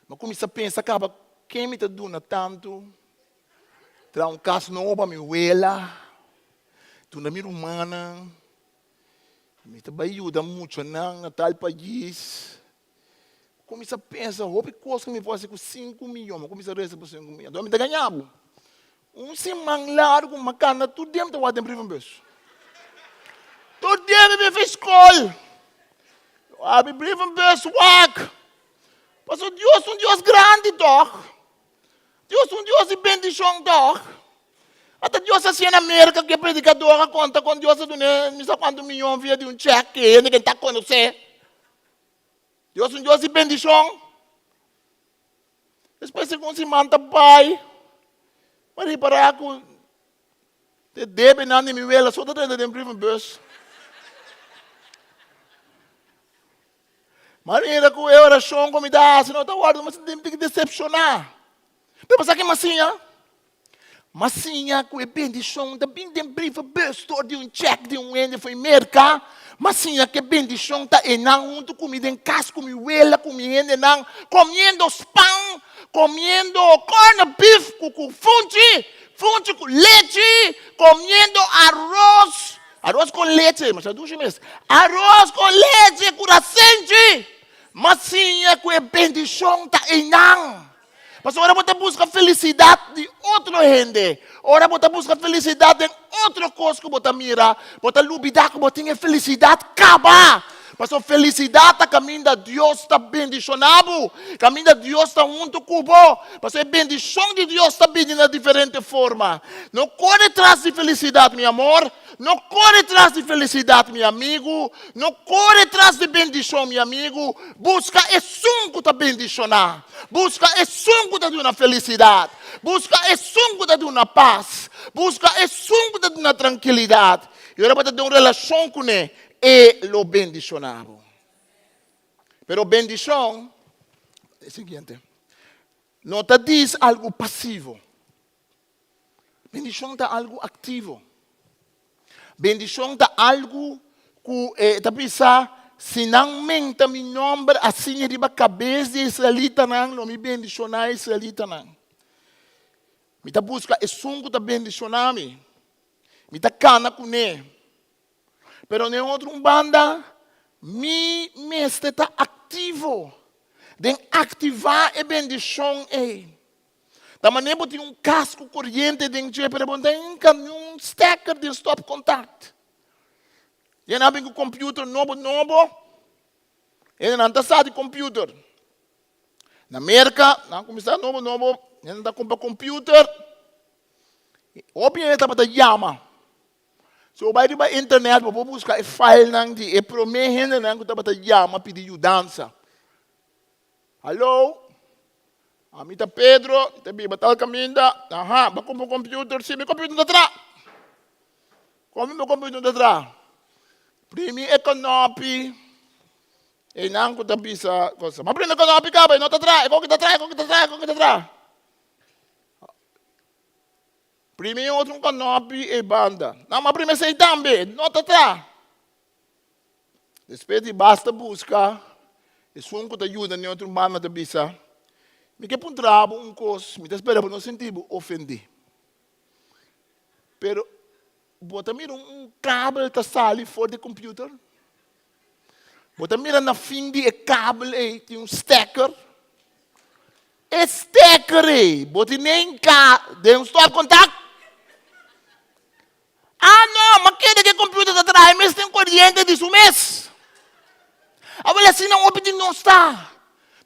Mi a kuminsá pensa kaba ken mi ta duna tantu, traha un kas nobo pa mi wela, duna mi rumannan, mi ta bai yuda muchanan na tal pais. Mi kuminsá pensa hopi kos ku mi por hasi ku sinku miyon, mi a kuminsá resa pa sinku miyon. Anto mi ta gaña bo. Un siman largu mi a kanda tur dia mi ta wak den brievenbus. Tur dia mi bin fi skol. Abi brievenbus wak. Pasobra Dios un Dios grandi tòg. Dios un Dios di bendishon tòg. Ata Dios a hasié na Merka ku e predikador a konta kon Dios a dun'é mi sa kuantu miyon via di un chèk ku e hende ku e ta konosé. Dios un Dios di bendishon. Despues segun siman ta bai, mi a ripará ku e debenan di mi wela so ta drenta den brievenbus. Mi a mira ku e orashon ku mi ta hasi no ta wòrdu, mi a sinti mi desepshoná. Pero bo sa ke mi a siña? Mi a siña ku e bendishon ta bin den brievenbus dor di un chèk di un hende for Merka. Mi a siña ku e bendishon ta einan huntu ku mi den kas ku mi wela ku mi hendenan komiendo span, komiendo corned beef ku ku funchi, funchi ku lechi, komiendo aros, aros ku leche, masha dushi mes, aros ku leche ku rasenchi. Mi a siña ku e bendishon ta einan. Pasobra ora bo ta buska felisidat di otro hende, ora bo ta buska felisidat den otro kos ku bo ta mira, bo ta lubidá ku bo tin e felisidat kaba. Pasobra felisidat ta kaminda Dios ta bendishoná bo, kaminda Dios ta huntu ku bo. Pasobra e bendishon di Dios ta bini na diferente forma. No kore tras di felisidat, mi amor. No kore tras di felisidat, mi amigu. No kore tras di bendishon, mi amigu. Buska esun ku ta bendishoná. Buska esun ku ta duna felisidat. Buska esun ku ta duna pas. Buska esun ku ta duna trankilidat. I ora bo ta den un relashon kuné, e lo bendishoná bo. Pero bendishon, e siguiente, no ta dis algu pasivo. Bendishon ta algu aktivo. Bendishon ta algu ku e ta bisa. Si nan menta mi nòmber asina riba kabes di e israelitanan, lo mi bendishoná e israelitanan. Mi ta buska esun ku ta bendishoná mi. Mi ta kana kuné. Pero den otro un banda, mi mester ta aktivo den aktivá e bendishon ei. Ta manera bo tin un kas ku koriente den dje, pero bo no ta hinka niun stekker den stòpkontakt. I nan a bin ku computer nobo nobo. E nan ta sa di computer. Na Merka, nan a kuminsá nobo nobo, nan ta kumpra computer. Hopi hende tabata yama. Si bo bai riba internet, bo por buska e filenan di e promé hendenan ku tabata yama pidi yudansa. Hallo, ami ta Pedro, mi ta biba tal kaminda. Aha, bo a kumpra un computer? Si, mi computer no ta traha. Kon mi computer no ta traha? Primi e konopi, einan ku ta bisa cosa. Ma primi e konopi kaba, e no ta traha, e koki ta traha, e koki ta traha, e koki ta traha. Primi e otro konopi e banda. Nan, ma primi esei tambe, e no ta traha. Despues di basta buska, esun ku ta yuda den otro banda ta bisa, Mi ke puntra bo un kos, mi ta spera bo no sinti bo ofendí. Pero bo ta mira un kabel ta sali for di computer? Bo ta mira na fin di e kabel ei tin un stekker? E stekker ei bo tin nenka den un stopcontact? Ah no, ma kende ke computer ta traha e mes tin koriente di su mes. Awel asina hopi di nos ta.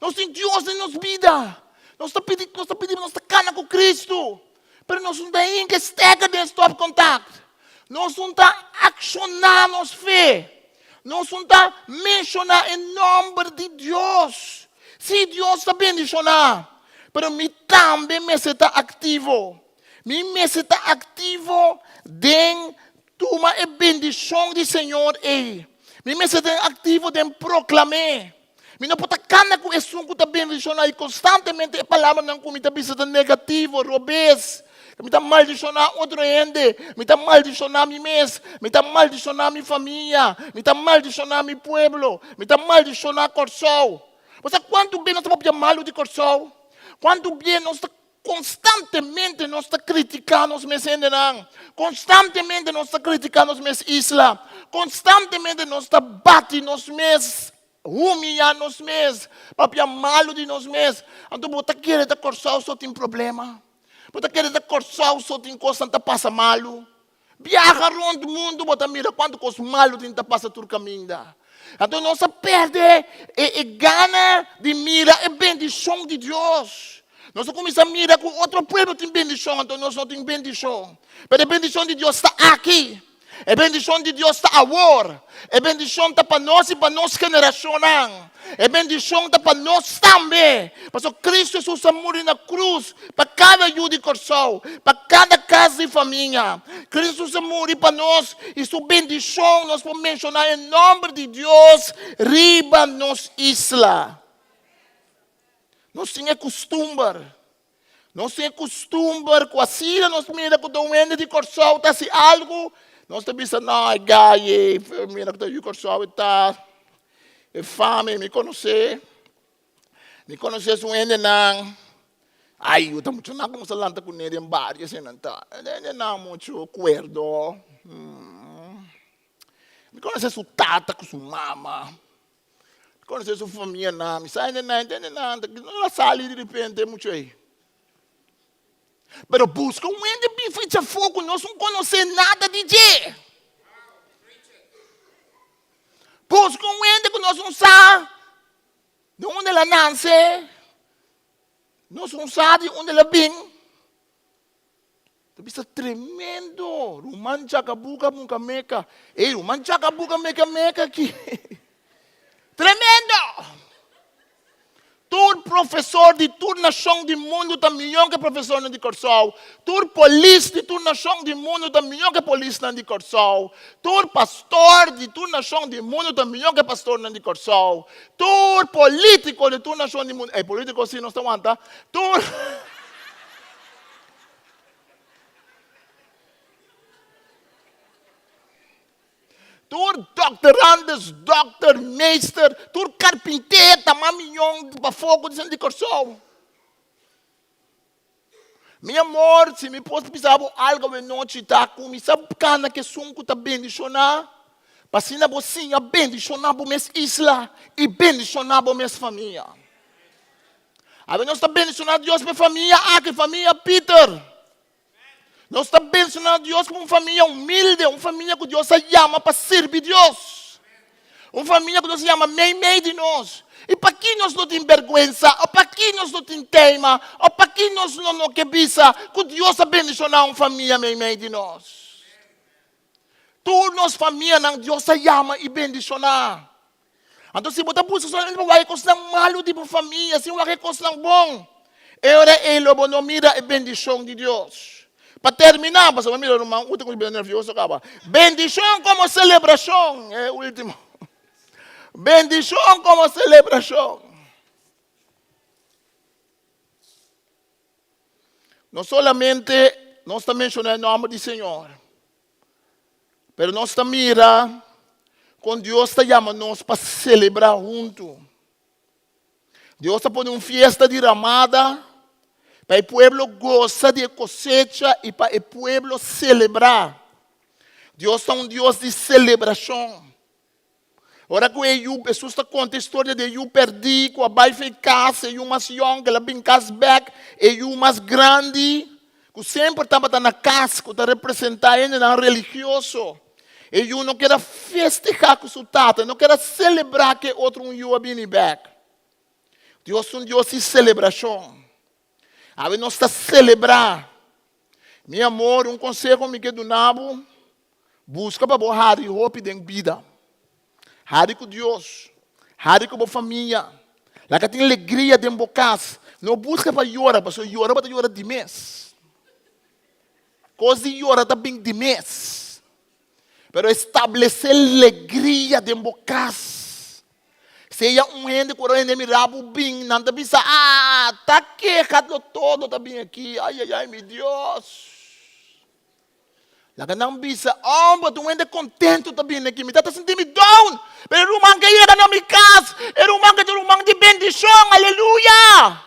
Nos tin Dios den nos bida. Nos ta pidi, nos ta pidi, nos ta kana ku Cristo. Pero nos no ta hinka stekker den stopcontact. Nos no ta akshoná nos fe. Nos no ta menshoná e nòmber di Dios. Sí, Dios ta bendishoná, pero mi tambe mester ta aktivo. Mi mester ta aktivo den tuma e bendishon di Señor ei. Mi mester ta aktivo den proklam'é. Mi no por ta kana ku esun ku ta bendishoná i konstantemente e palabranan ku mi ta bisa ta negativo, robes. Mi ta maldishoná otro hende, mi ta maldishoná mi mes, mi ta maldishoná mi famia, mi ta maldishoná mi pueblo, mi ta maldishoná Kòrsou. Bo sa kuantu bes nos ta papia malu di Kòrsou? Kuantu bes nos ta Konstantemente nos ta kritiká nos mes hendenan. Konstantemente nos ta kritiká nos mes isla. Konstantemente nos ta bati nos mes, humiyá nos mes, papia malu di nos mes. Anto bo ta kere ta Kòrsou so tin problema? Bo ta kere ta Kòrsou so tin kosnan ta pasa malu? Biaha rond mundu bo ta mira kuantu kos malu tin ta pasa tur kaminda. Anto nos a pèrdè e e gana di mira e bendishon di Dios. Nos a kuminsá mira ku otro pueblo tin bendishon, anto nos no tin bendishon. Pero e bendishon di Dios ta aki. E bendishon di Dios ta awor. E bendishon ta pa nos i pa nos generashonnan. E bendishon ta pa nos tambe, pasobra Kristu Hesus a muri na krus pa kada yu di Kòrsou, pa kada kas di famia. Kristu Hesus a muri pa nos i su bendishon nos por menshoná e nòmber di Dios riba nos isla. Nos tin e kustumber, nos tin e kustumber ku asina nos mira ku ta un hende di Kòrsou ta hasi algu, nos ta bisa, no, e gai ei, mira ku ta yu Kòrsou e ta, e fami, mi konosé, mi konosé su hendenan. Ai, yu ta muchu nan ku nos a lanta kuné den bario asina nan ta, e hendenan muchu kuerdo. Mi konosé su tata ku su mama. Conoce su famia nan, mi sa hende nan, hende nan, no la sali di repente mucho ei. Pero busca un hende bin ficha afó ku nos no conoce nada di dje. Busca un hende ku nos no sa di unda el a nance, nos no sa di unda el a bin. Ta bisa tremendo, ruman chakabuka muka meka. Ey, ruman chakabuka meka meka aki. Tremendo! Tur profesor di tur nashon di mundu ta mihó ke profesornan di Kòrsou. Tur polis di tur nashon di mundu ta mihó ke polisnan di Kòrsou. Tur pastor di tur nashon di mundu ta mihó ke pastornan di Kòrsou. Tur polítiko di tur nashon di mundu, ey polítiko si nos ta wanta. Tur. Tur doctorandus, dokter, meester, tur carpinter ta mas miyon pafó ku di Kòrsou. Mi amor, si mi por bisa bo algo awe nochi ta kuminsá kana ku esun ku ta bendishoná, pa asina bo siña bendishoná bo mes isla i bendishoná bo mes famia. Awe nos ta bendishoná Dios pa e famia aki, famia Peter. Nos ta bendishoná Dios pa un famia humilde, un famia ku Dios a yama pa sirbi Dios. Un famia ku Dios a yama meimei di nos. I paki nos no tin bèrgwensa, o paki nos no tin teima, o paki nos lo no ke bisa ku Dios a bendishoná un famia meimei di nos? Tur nos famianan Dios a yama i bendishoná. Anto si bo ta buska solamente pa wak e kosnan malu di bo famia sin wak e kosnan bon, e ora ei lo bo no mira e bendishon di Dios. Pa terminá, pasobra mi mira ruman Uta ku bira nervioso kaba. Bendishon komo selebrashon, e último. Bendishon komo selebrashon. No solamente nos ta menshoná e nòmber di Señor, Pero nos ta mira kon Dios ta yama nos pa selebrá huntu. Dios ta pone un fiesta di ramada pa e pueblo gosa di e kosecha i pa e pueblo selebrá. Dios ta un Dios di selebrashon. Ora ku e yu, Hesus ta konta e storia di e yu pèrdí ku a bai for e kas, e yu mas yòn ku el a bin kas bèk, e yu mas grandi ku semper tabata na kas ku ta representá hendenan religioso. E yu no ker a festehá ku su tata, e no ker a selebrá ku e otro un yu a bini bèk. Dios ta un Dios di selebrashon. Awe nos ta selebrá. Mi amor, un konseho mi ke duna bo, buska pa bo hari hopi den bida. Hari ku Dios, hari ku bo famia. Laga tin legria den bo kas. No buska pa yora, pasobra yora bo ta yora di mes. Kos di yora ta bin di mes. Pero establesé legria den bo kas. Sea un hende ku ora hende mira bo bin, nan ta bisa, Ah, ta keha lo todo ta bin aki. Ai, ai, ai, mi Dios. Laga nan bisa, Oh, bo ta un hende kontentu ta bini aki. Mi ta ta sinti mi down, pero e ruman ke yega na mi kas, e ruman ke ta un ruman di bendishon. Aleluya!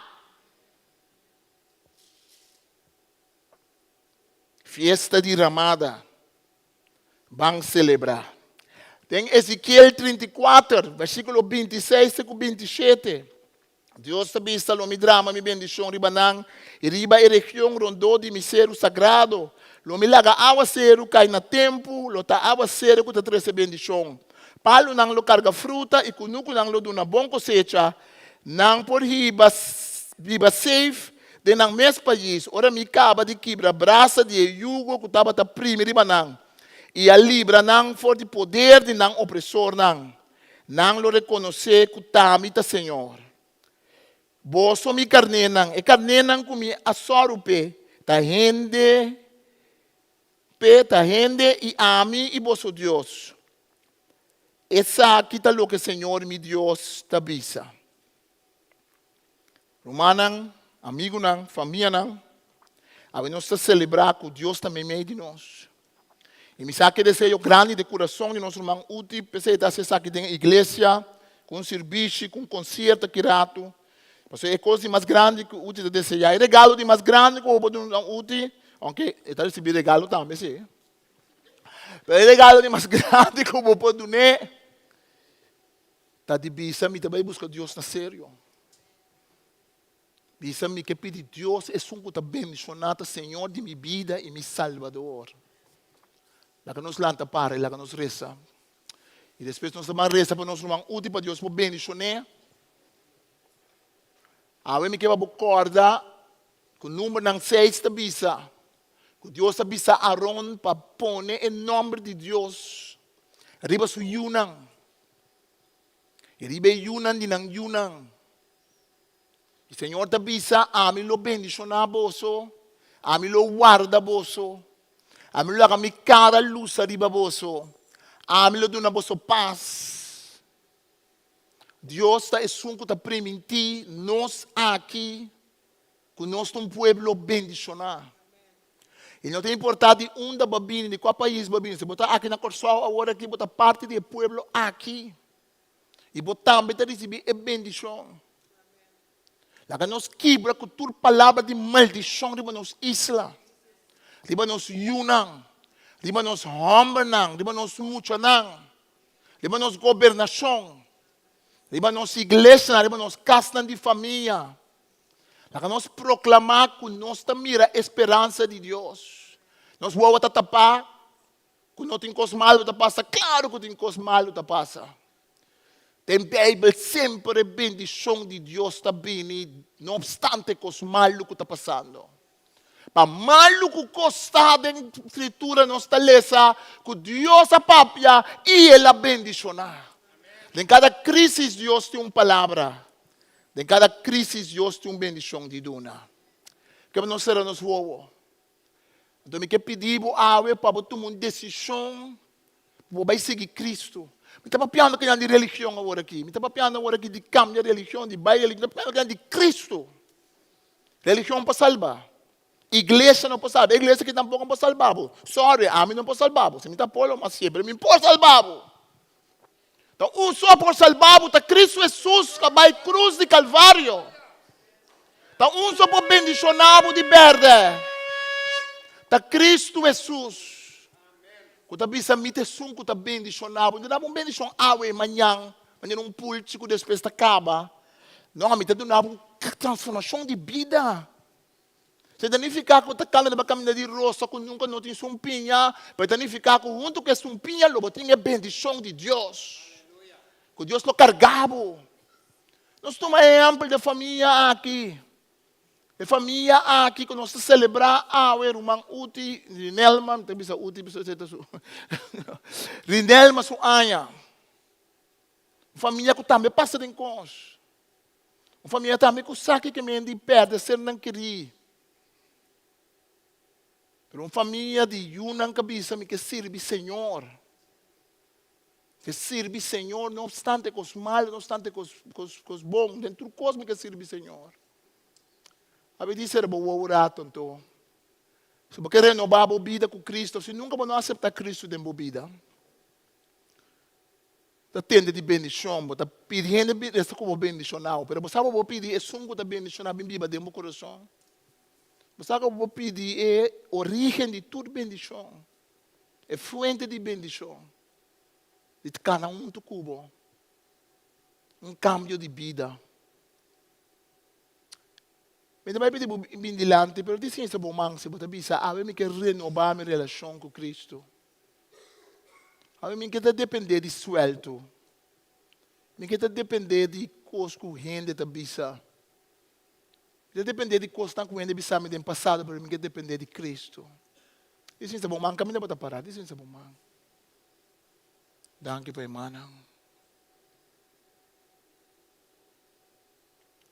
Fiesta di Ramada. Ban selebrá. Den Ezekiel 34, versíkulo 26 te ku 27, Dios ta bisa, Lo mi drama mi bendishon riba nan i riba e region rondó di mi seru sagrado. Lo mi laga awaseru kai na tempu, lo ta awaseru ku ta trese bendishon. Palunan lo karga fruta i kunukunan lo duna bon kosecha. Nan por hiba biba safe den nan mes pais ora mi kaba di kibra brasa di e yugo ku tabata primi riba nan i a libra nan for di poder di nan opresornan. Nan lo rekonosé ku t'ami ta señor. Boso mi karnénan, e karnénan ku mi a sòru p'e, ta hende p'e ta hende i ami i boso Dios. Esaki ta loke señor mi Dios ta bisa. Rumannan, amigunan, famianan, awe nos ta selebrá ku Dios ta meimei di nos. I mi sa ku e deseo grandi den kurason di nos ruman Uti, p'esei e ta hasi esaki den e iglesia, ku un sirbishi, ku un konsierto aki ratu. Pasobra e kos di mas grandi ku Uti ta deseá, e regalo di mas grandi ku bo por duna Uti, ounke e ta risibí regalo tambe sí, pero e regalo di mas grandi ku bo por dun'é Ta di bisa mi ta bai buska Dios na serio. Bisa mi ke pidi Dios esun ku ta bendishoná ta Señor di mi bida i mi Salbador. Laga nos lanta para i laga nos resa. I despues nos ta ban resa pa nos ruman útil pa Dios por bendishon'é. Awe mi ke pa bo kòrda ku numbernan seis ta bisa ku Dios a bisa Aron pa pone e nòmber di Dios riba su yunan. I riba e yunan di nan yunan. I Señor ta bisa, Ami lo bendishoná boso, ami lo warda boso, ami lo laga mi kara lusa riba boso, ami lo duna boso pas. Dios ta esun ku ta primintí nos aki ku nos ta un pueblo bendishoná. I no ta importá di unda bo a bini, di kua pais bo a bini, si bo ta aki na Kòrsou awor aki, bo ta parti di e pueblo aki. I bo tambe ta risibí e bendishon. Laga nos kibra ku tur palabra di maldishon riba nos isla, riba nos yunan, riba nos hòmbernan, riba nos muchanan, riba nos gobernashon, riba nos iglesianan, riba nos kasnan di famia. Laga nos proklamá ku nos ta mira e speransa di Dios. Nos wowo ta tapá ku no tin kos malu ta pasa? Klaru ku tin kos malu ta pasa. Den Beibel semper e bendishon di Dios ta bini no opstante kos malu ku ta pasando. Pa malu ku kos ta den Skritura nos ta lesa ku Dios a papia i el a bendishoná. Den kada krísis Dios tin un palabra. Den kada krísis Dios tin un bendishon di duna. Ke nos sera nos wowo. Anto mi ke pidi bo awe pa bo tuma un desishon pa bo bai sigui Kristu. Mi ta papiando kinan di religion awor aki. Mi ta papiando awor aki di kambia religion, di bai religion. Mi ta papiando kinan di Kristu. Religion por salba. Iglesia no por salba. Iglesia aki tampoko no por salba bo. Sorry, ami no por salba bo. Si mi ta polo, mas siempre mi por salba bo. Ta un so por salba bo, ta Kristu Hesus ku a bai krus di Kalvario. Ta un so por bendishoná bo di bèrdè, ta Kristu Hesus ku ta bisa mi ta esun ku ta bendishoná bo. Mi ta duna bo un bendishon awe, mañan, manera un pulchi ku despues ta kaba. No, mi ta duna bo un transformashon di bida. Esei ta nifiká ku bo ta kanda riba kaminda di rosa ku nunka no tin sumpiña, pero e ta nifiká ku huntu ku e sumpiña lo bo tin e bendishon di Dios, ku Dios lo karga bo. Nos tuma ehèmpel di e famia aki, e famia aki ku nos ta selebrá awe, ruman Uti, Rinelma, mi ta bisa Uti pasobra esei ta su Rinelma su aña, un famia ku tambe pasa den kos. Un famia tambe ku sa kiko men di pèrdè sernan kerí. Pero un famia di yunan ka bisa mi ke sirbi Señor. Ke sirbi Señor no opstante kos malu, no opstante kos kos kos bon, den tur kos mi ke sirbi Señor. Abi di sera bo wowo rato anto. Si bo ke renobá bo bida ku Cristo, si nunka bo no aseptá Cristo den bo bida, Ta tende di bendishon, bo ta pidi hende resta ku bo bendishoná bo, pero bo sa ku bo pidi esun ku ta bendishoná bin biba den bo kurason. Bo sa ku bo pidi e orígen di tur bendishon, e fuente di bendishon, di ta kana huntu ku bo. Un kambio di bida. Mi ta bai pidi bo bin dilanti, pero di sinsa bo man si bo ta bisa, awe mi ke renobá mi relashon ku Kristu. Awe mi ke ta dependé di suèltu. Mi ke ta dependé di kos ku hende ta bisa. Mi ta dependé di kosnan ku hende bisa mi den pasado, pero mi ke dependé di Kristu. Di sinsa bo man, kaminda bo ta pará, di sinsa bo man. Danki pa e mannan.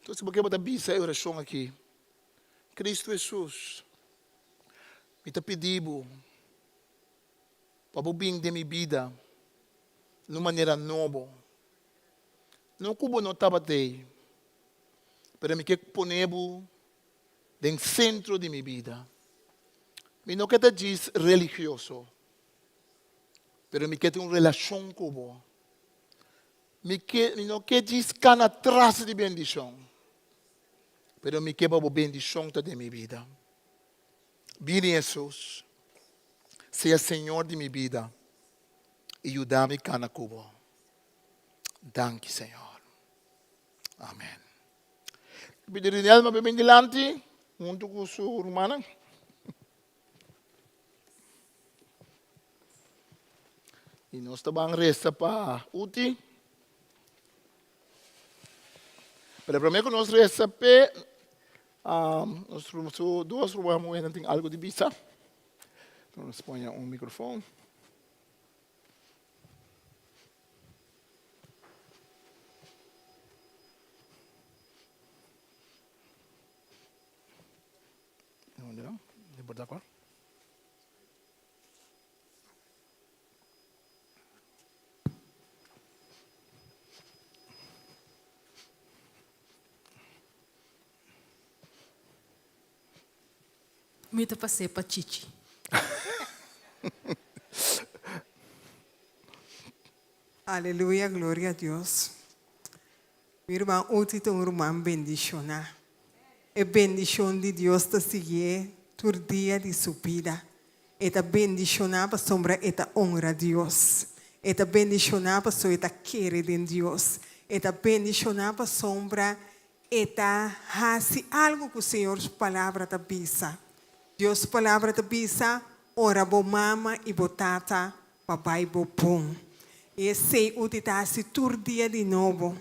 Entonces bo ke bo ta bisa e orashon aki? Kristu Hesus, mi ta pidi bo pa bo bin den mi bida na un manera nobo. No ku bo no tabata ei, pero mi ke pone bo den sentro di mi bida. Mi no ke ta djis religioso, pero mi ke tin un relashon ku bo. Mi ke, mi no ke djis kana tras di bendishon, pero mi ke pa bo bendishon ta den mi bida. Bini Hesus, sea Señor di mi bida i yuda mi kana ku bo. Danki Señor. Amen. Pidi Rinelma pa bin dilanti huntu ku su rumannan. I nos ta ban resa pa Uti. Pero promé ku nos resa p'e, nos su dos ruman muhénan tin algu di bisa. Nos poña un mikrofon. Mi ta pas'é pa Chichi. Aleluya gloria a Dios. Mi ruman Uti ta un ruman bendiciona. E bendicion di Dios ta siguié tur dia di su bida. E ta bendiciona pasobra e ta honra Dios. E ta bendiciona pasobra e ta kere den Dios. E ta bendiciona pasobra E ta hasi algu ku Señor su Palabra ta bisa. Dios su Palabra ta bisa, Ora bo mama i bo tata pa bai bo bon. I esei Uti ta hasi tur dia di nobo,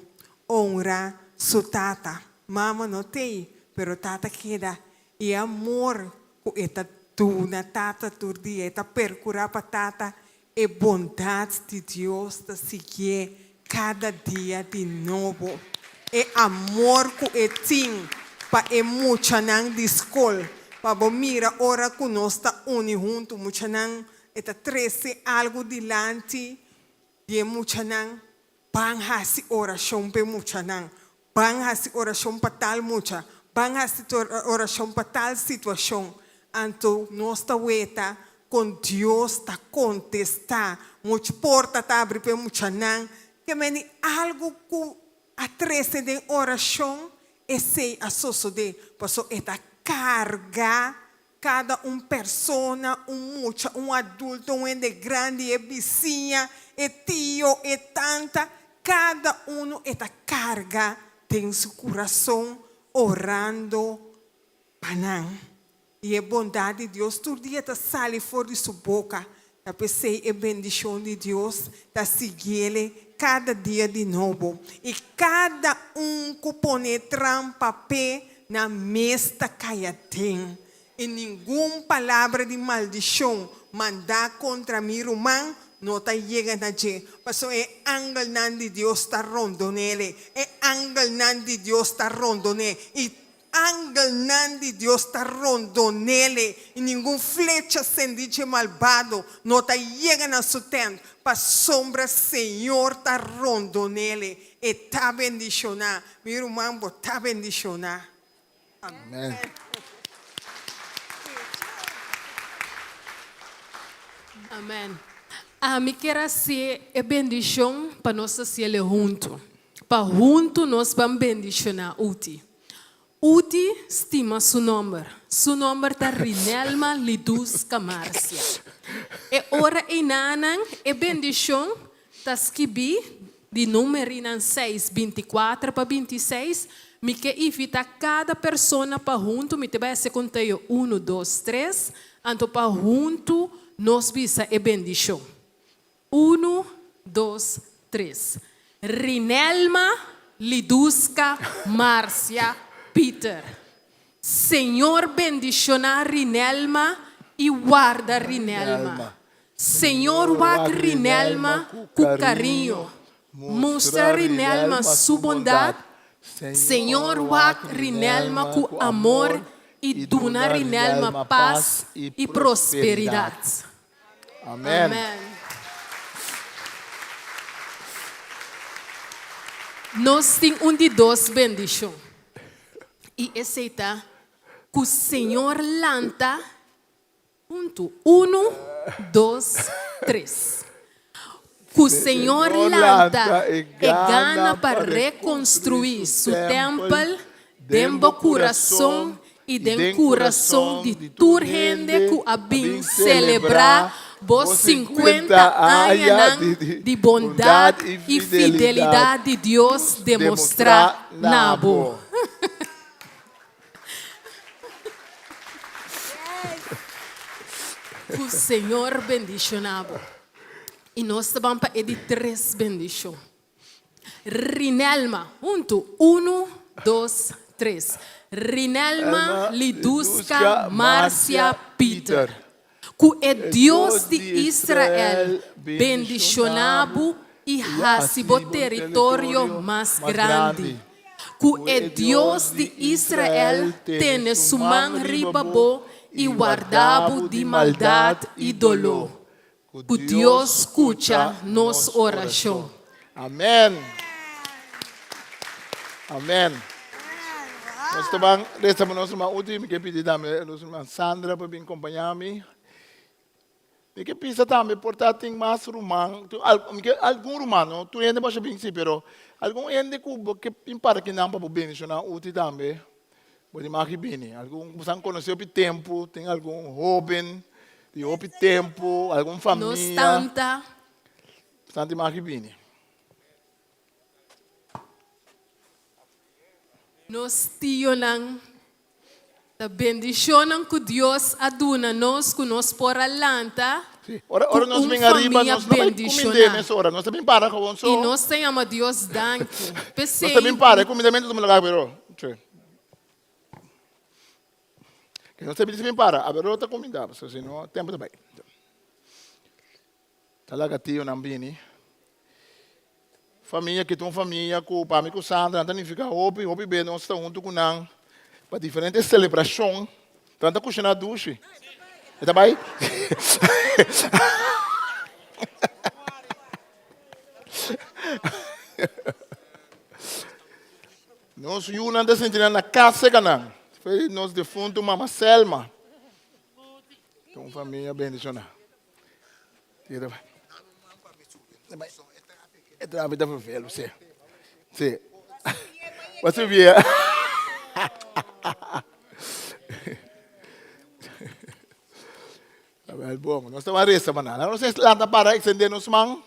onra su tata. Mama no t'ei, pero tata keda. I e amor ku e ta duna tata tur dia, e ta perkurá pa tata, E bondat di Dios ta siguié kada dia di nobo. E amor ku e tin pa e muchanan di skol, pa bo mira ora ku nos ta uni huntu, muchanan, e ta trese algu dilanti di e muchanan, ban hasi orashon pa e muchanan, Ban hasi orashon pa tal mucha, ban hasi orashon pa tal situashon. Anto nos ta weta kon Dios ta kontestá. Much porta ta abri pa e muchanan. Ke meni algu ku a trese den orashon, esei a sosodé, pasobra e ta karga Kada un persona, un mucha, un adulto, un hende grandi, e bisiña, e tio, e tanta, kada uno e ta karga den su kurason orando pa nan. I e bondat di Dios tur dia ta sali for di su boka. Ta p'esei e bendishon di Dios ta siguiele kada dia di nobo. I kada un ku pone trampa p'e nan mes ta kai aden. I ningun palabra di maldishon mandá kontra mi ruman no ta yega na dje, pasobra e angelnan di Dios ta rondon'ele, e angelnan di Dios ta rondon'é, i Angelnan di Dios ta rondon'ele, i ningun flecha sendí dje malbado no ta yega na su tènt, pasobra Señor ta rondon'ele. E ta bendishoná. Mi ruman, bo ta bendishoná. Amèn. Amèn. Ami kier hasi e bendishon pa nos hasiel huntu. Pa huntu nos ban bendishoná Uti. Uti stima su nomber. Su nomber ta Rinelma Liduska Marcia. E ora einanan e bendishon ta skibí di Numerinan seis, 24 pa 26. Mi ke invitá kada persona pa huntu, mi ta bai hasi konteo unu, dos, tres, anto pa huntu nos bisa e bendishon. Unu, dos, tres. Rinelma, Liduska, Marcia, Peter. Señor bendiciona Rinelma y warda Rinelma. Señor wak Rinelma cu cariño. Mustra Rinelma su bondad. Señor wak Rinelma cu amor y duna Rinelma paz y prosperidad. Amen. Nos tin un di dos bendishon, i esei ta ku Señor lanta huntu. Unu, dos, tres. Ku Señor lanta e gana pa rekonstruí Su tèmpel Den bo kurason i den kurason di tur hende ku a bin selebrá bo sinkuenta añanan di bondat i fidelidat di Dios demostrá na bo. Ku Señor bendishoná bo. I nos ta ban pa e di tres bendishon. Rinelma, huntu, unu, dos, tres. Rinelma, Liduska, Marcia, Peter. Ku e Dios di Israel bendishoná bo i hasi bo teritorio mas grandi. Ku e Dios di Israel tene su man riba bo i warda bo di maldat i doló. Ku Dios skucha nos orashon. Amen. Amen. Nos ta ban resa pa nos ruman Uti. Mi ke pidi tambe nos ruman Sandra pa bin kompañá mi. Mi ke bisa tambe por ta tin mas ruman, mi ke algun ruman, no tur hende basha bin si, pero algun hende ku bo ke bin para kinan pa bo bendishoná Uti tambe, bo tin mag di bini. Algun ku bo san konosé hopi tempu, tin algun hóben di hopi tempu, algun Nos famia. tanta. San tin mag di bini. Nos tionan ta bendicionnan cu Dios a duna nos cu nos por a lanta Sí. Ora, cu ora nos un bin ariba, famia nos no bai kumind'é bendiciona. mesora. Nos ta bin para gewoon so. Y nos ta yama Dios danki. Nos P'esey ta bin para. E kumindamentu tuma lugar, pero, sí. Ke nos ta bin bin para. Aber ta kumindá, pasobra si no, tempo ta bai. Ta laga tionan bini. Famia ki ta un famia ku pa mi ku Sandra nan ta nifiká hopi, hopi be nos ta huntu ku nan pa diferente selebrashon. Nan ta kushiná dushi. E ta bai? Nos yunan ta sinti nan na kas seka nan. Foi nos defuntu mama Selma. Ta un famia bendishoná. E trapi ta vervelu, sí. Sí. Bo subi. Wel bon, nos ta resa maná. Laga nos lanta para extender nos man.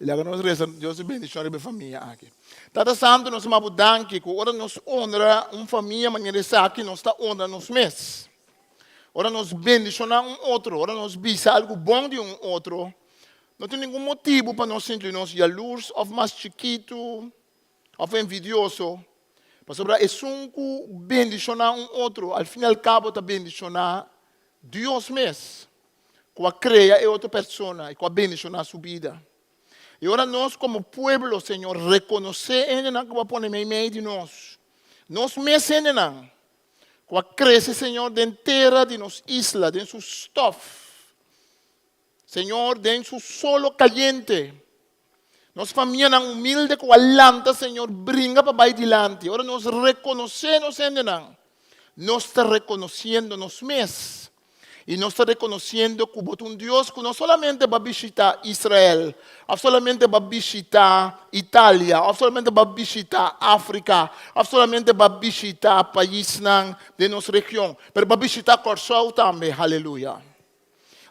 Y laga nos resa Dios su bendición riba e famia aki. Tata Santo, nos ama bo danki ku ora nos honra un famia manera esaki, nos ta honra nos mes. Ora nos bendishoná un otro, ora nos bisa algu bon di un otro, no tin ningun motibu pa nos sinti nos yalurs òf mas chikitu òf envidioso, pasobra esun ku bendishoná un otro, al fin i al kabo ta bendishoná Dios mes, ku a krea e otro persona i ku a bendishoná su bida. I ora nos komo pueblo, Señor, rekonosé e hendenan ku bo a pone meimei di nos, nos mes hendenan, Ku a krese, Señor, den tera di nos isla, den su stof. Señor, den su solo kayente. Nos famianan humilde ku a lanta, Señor, bringa pa bai dilanti. Ora nos rekonosé nos hendenan, nos ta rekonosiendo nos mes. I nos ta rekonosiendo ku bo ta un Dios ku no solamente bo a bishitá Israel, òf solamente bo a bishitá Italia, òf solamente bo a bishitá Afrika, òf solamente bo a bishitá paisnan den nos region, pero bo a bishitá Kòrsou tambe. Haleluya!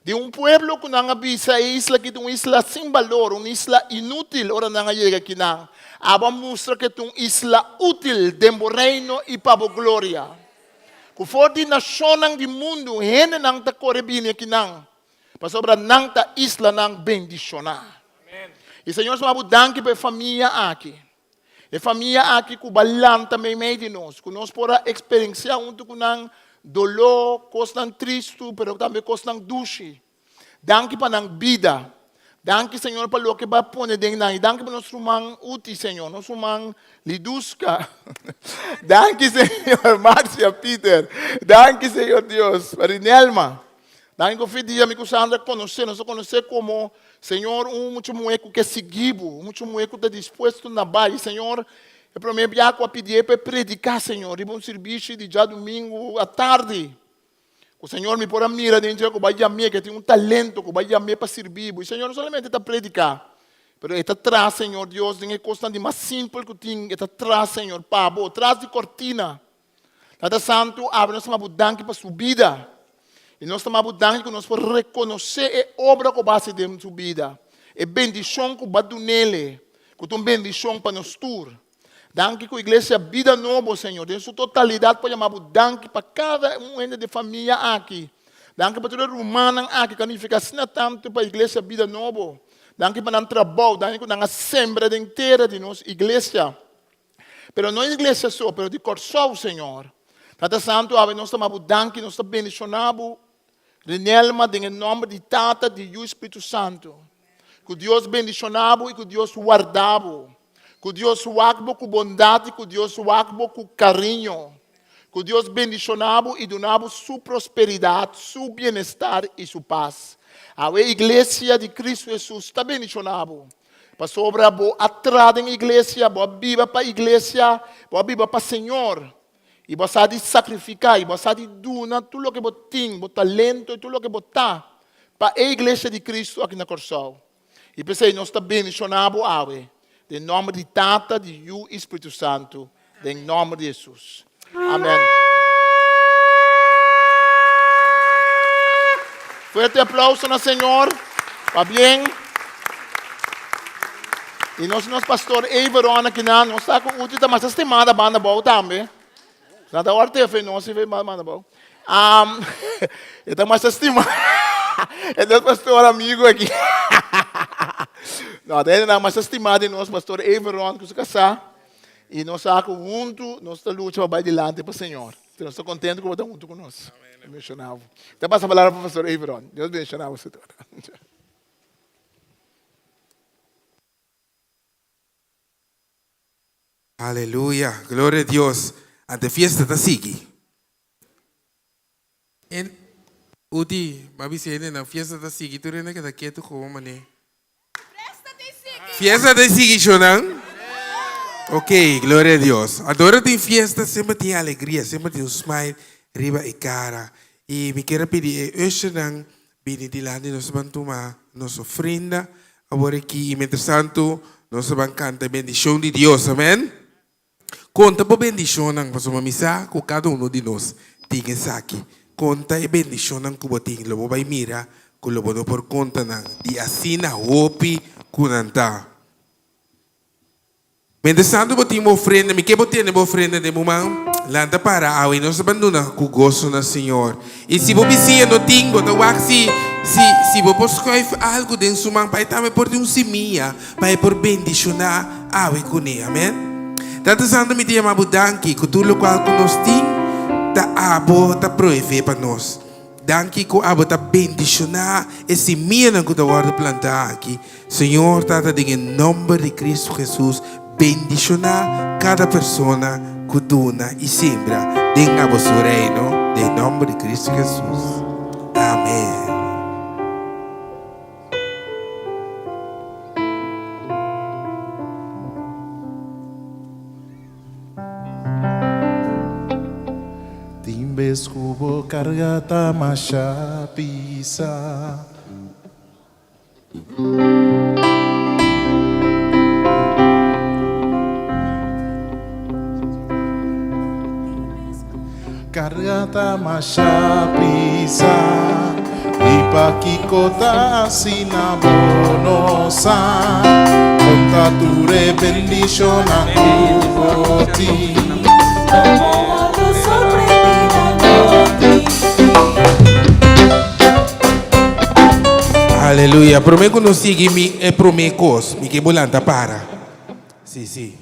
Di un pueblo ku nan a bisa e isla aki ta un isla sin balor, un isla inútil ora nan a yega akinan, abo a mustra ku e ta un isla útil den bo reino i pa bo gloria. Ku for di nashonnan di mundu hendenan ta kore bini akinan, pasobra nan ta islanan bendishoná. I Señor suma bo danki pa e famia aki, e famia aki ku bo a lanta meimei di nos, ku nos por a eksperensiá huntu ku nan doló, kosnan tristu, pero tambe kosnan dushi. Danki pa nan bida. Danki, Señor, pa loke bo a pone den nan. I danki pa nos ruman Uti, Señor, nos ruman Liduska. Danki, Señor, Marcia, Peter. Danki, Señor Dios, pa Rinelma. Danki ku fi dia mi ku Sandra konosé, nos a konosé komo, Señor, un mucha muhé ku ke sigui bo, un mucha muhé ku ta dispuesto na bai. Señor, e promé bia ku a pidié pa e prediká, Señor, riba un sirbishi di djadumingu atardi. Ku Señor mi por a mira den dje ku bo a yam'é, ku e tin un talento, ku bo a yam'é pa sirbi bo. I Señor no solamente ta prediká, pero e ta traha, Señor Dios, den e kosnan di mas simpel ku tin, e ta traha, Señor, pa bo, tras di kortina. Tata Santu, awe nos ta maba bo danki pa su bida. I nos ta maba bo danki ku nos por rekonosé e obra ku bo a hasi den su bida, e bendishon ku bo a dun'el, ku ta un bendishon pa nos tur. Danki ku Iglesia Bida Nobo, Señor, den su totalidat por yama bo danki pa kada un hende di famia aki. Danki pa tur e rumannan aki ku a nifiká asina tantu pa Iglesia Bida Nobo. Danki pa nan trabou, danki ku nan a sembra den tera di nos iglesia. Pero no iglesia so, pero di Kòrsou, Señor. Tata Santu, awe nos ta yama bo danki, nos ta bendishoná bo Rinelma den e nòmber di Tata, di Yu i Spiritu Santu. Ku Dios bendishoná bo i ku Dios warda bo. Ku Dios wak bo ku bondat i ku Dios wak bo ku kariño. Ku Dios bendishoná bo i duna bo su prosperidat, su bienestar i su pas. Awe Iglesia di Kristu Hesus ta bendishoná bo, pasobra bo a tra den iglesia, bo a biba pa iglesia, bo a biba pa Señor. I bo a sa di sakrifiká i bo a sa di duna tur loke bo tin, bo talento i tur loke bo ta pa e Iglesia di Kristu aki na Kòrsou. I p'esei nos ta bendishoná bo awe den nòmber di Tata, di Yu i Spiritu Santu, den nòmber di Hesus. Amèn. Fuerte aplauso na Señor. Pabien. I nos nos pastor Everon akinan, nos sa ku Uti ta mas estimada banda bou tambe. Nan ta ora tefe nos i banda bou. Um, e ta mas estimada. E nos pastor amigo aki. No, ta hende mas estimada di nos pastor Everon ku su kasá. I nos sa ku huntu nos ta lucha pa bai dilanti pa Señor. Entonces nos ta kontento ku bo ta huntu ku nos. Bendishoná bo. Ta pasa palabra pa pastor Everon. Dios bendishoná bo tur. Aleluya, gloria a Dios. Ante fiesta ta sigui. En Uti, m'a bisa hende nan fiesta ta sigui, tur hende keda ketu komo mané. Fiesta ta sigui shownan? Ok, gloria a Dios. Anto ora tin fiesta semper tin alegria, semper tin un smile riba e cara. Y mi kier a pidi e ushernan bini dilanti nos ban tuma nos ofrenda awor aki y mientras tanto nos ban canta e bendicion di Dios. Amen. Konta bo bendishonnan, pasobra mi sa ku kada unu di nos tin esaki. Konta e bendishonnan ku bo tin, lo bo bai mira ku lo bo no por konta nan di asina hopi ku nan ta. Mientrastantu bo tin bo ofrenda, mi ke bo tene bo ofrenda den bo man, lanta para awe i nos ta ban duna ku goso na Señor. I si bo bisiña no tin, bo ta wak si si si bo por skuif algu den su man pa e tambe por tin un simia pa e por bendishoná awe kuné. Amèn. Tata Santu, mi ta yama bo danki ku tur lokual ku nos tin ta abo ta proevé pa nos. Danki ku abo ta bendishoná e simianan ku ta wòrdu plantá aki. Señor Tata, den e nòmber di Kristu Hesus, bendishoná kada persona ku duna i sembra den abo su Reino, den e nòmber di Kristu Hesus. Amèn. Tin bes ku bo karga ta masha pisa. Karga ta masha pisa I pakiko ta asina bo no sa Konta tur e bendishonnan ku bo tin. Aleluya. Prome ku nos sigui mi e prome kos, mi ke bo lanta para. Si, si.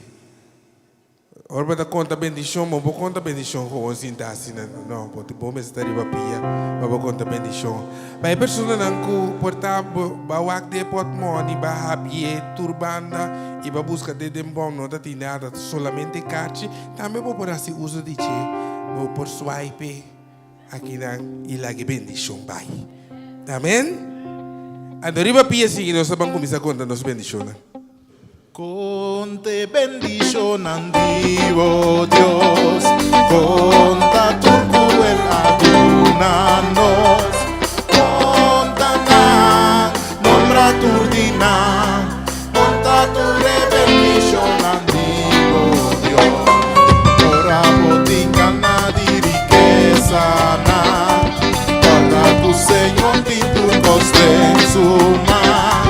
Ora bo ta konta bendishon, bo por konta bendishon gewoon sinta asina. No, bo bo mester ta riba pia pa bo konta bendishon. Pa e personanan ku por ta ba wak den e pòtmòni, ba habié tur banda i ba buska den den bòm no ta tin nada, ta solamente karchi, tambe bo por hasi uso di dje. Bo por swipe akinan i laga e bendishon bai. Amen. Anto riba pia sigui nos ta ban kuminsá konta nos bendishonnan. Kon te bendishonnan di bo Dios, konta tur ku el a duna nos. Konta nan, nombra tur di nan, konta tur e bendishonnan di bo Dios. Ora bo tin gana di rikesanan, kòrda ku Señor tin tur kos den su man.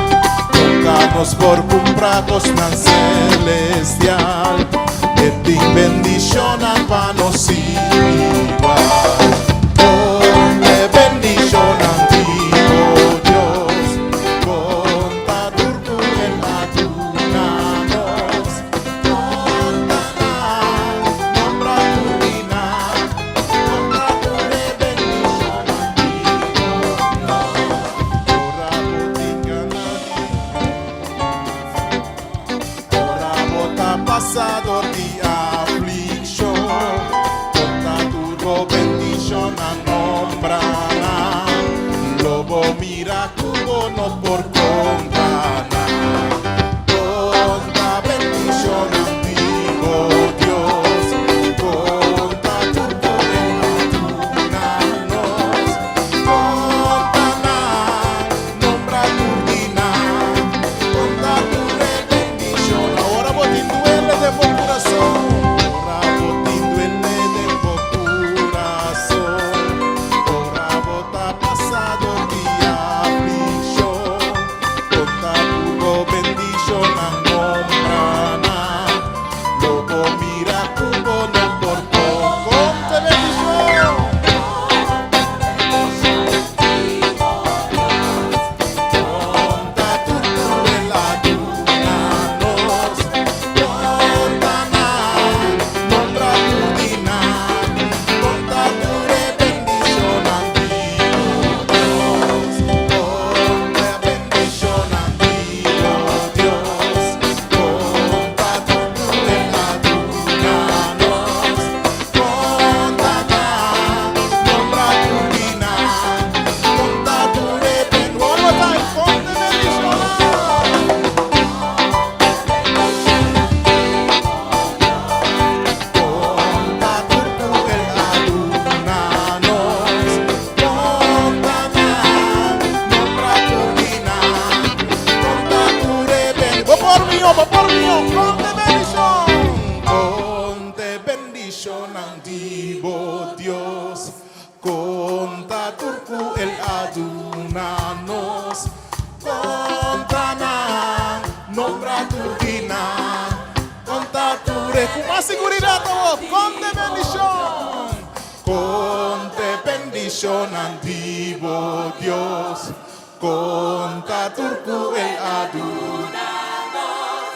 Nunca nos por cumpra cosnan celestial. E tin bendicionnan pa nos sin igual. Con e bendicionnan di bo Dios, conta tur cu El a duna nos. Conta nan, nombra tur di nan, conta tur e bendicionnan di bo Dios. Ora bo tin gana di Ora bo ta pasa dor di aflikshon, Konta tur bo bendishonnan nombra nan, Lo bo mira ku bo no por konta nan. Konta bendishonnan di bo Dios, Konta tur. mihó, bo por mihó. Konta e bendishon. Konta e bendishonnan di bo Dios. Konta tur ku el a duna nos. Konta nan, nombra tur di nan. Konta tur e ku mas siguridat awor. Konta e bendishon. Konta e bendishonnan di bo Dios. Konta tur ku el a duna nos.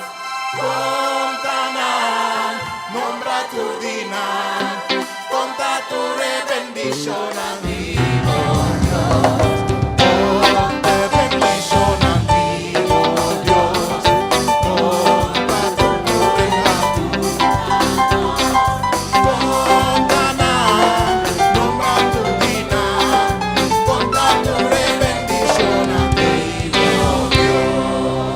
Konta nan, nombra tur di nan. Konta tur e bendishonnan di bo Dios. Konta e bendishonnan di bo Dios. Konta tur ku el a duna nos. Konta nan, nombra tur di nan. Konta tur e bendishonnan di bo Dios.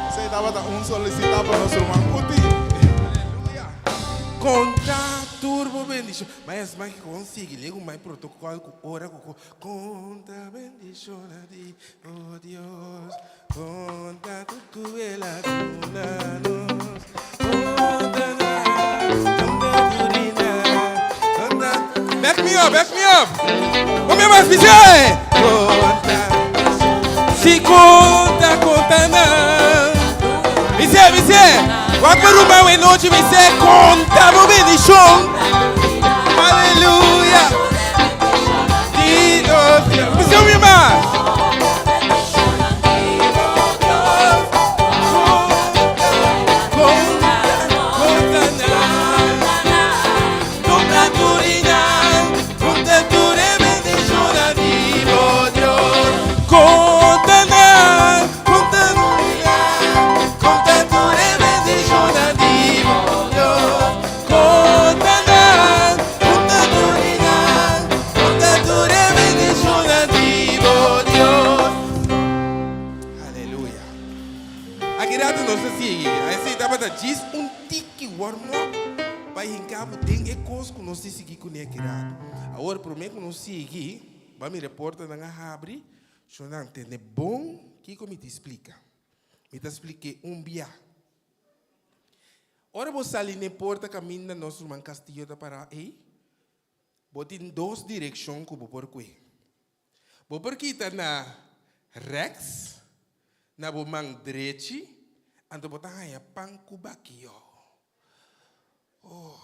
Esei tabata un solisitá pa nos ruman Uti. Aleluya! Konta tur bo bendishon. Ma es mai kon sigui legu mai protokòl ku ora ku ku konta bendishonnan di bo Dios. Konta tur ku el a duna nos. Konta nan, konta tur di nan. Konta. Back me up, back me up. Kom here mas, Michelle. Konta. Si konta, konta nan. Michelle, Michelle. Wak pa ruman we nochi, Michelle. Konta bo bendishon. Aleluya. Dios, Dios. Michelle, mi mas. Aleluya. Aki rato nos ta sigui. Esei tabata djis un tiki warm up pa hinka bo den e kos ku nos tin sigui kuné aki rato. Awor promé ku nos sigui, ba mira e portanan a habri, shonnan tende bon kiko mi tin splika. Mi ta splik'é un bia. Ora bo sali n'e porta kaminda nos ruman Castillo ta pará ei, bo tin dos direkshon ku bo por kue. Bo por kita na rèks, na bo man drechi, anto bo ta haña pan ku bakio. Oh.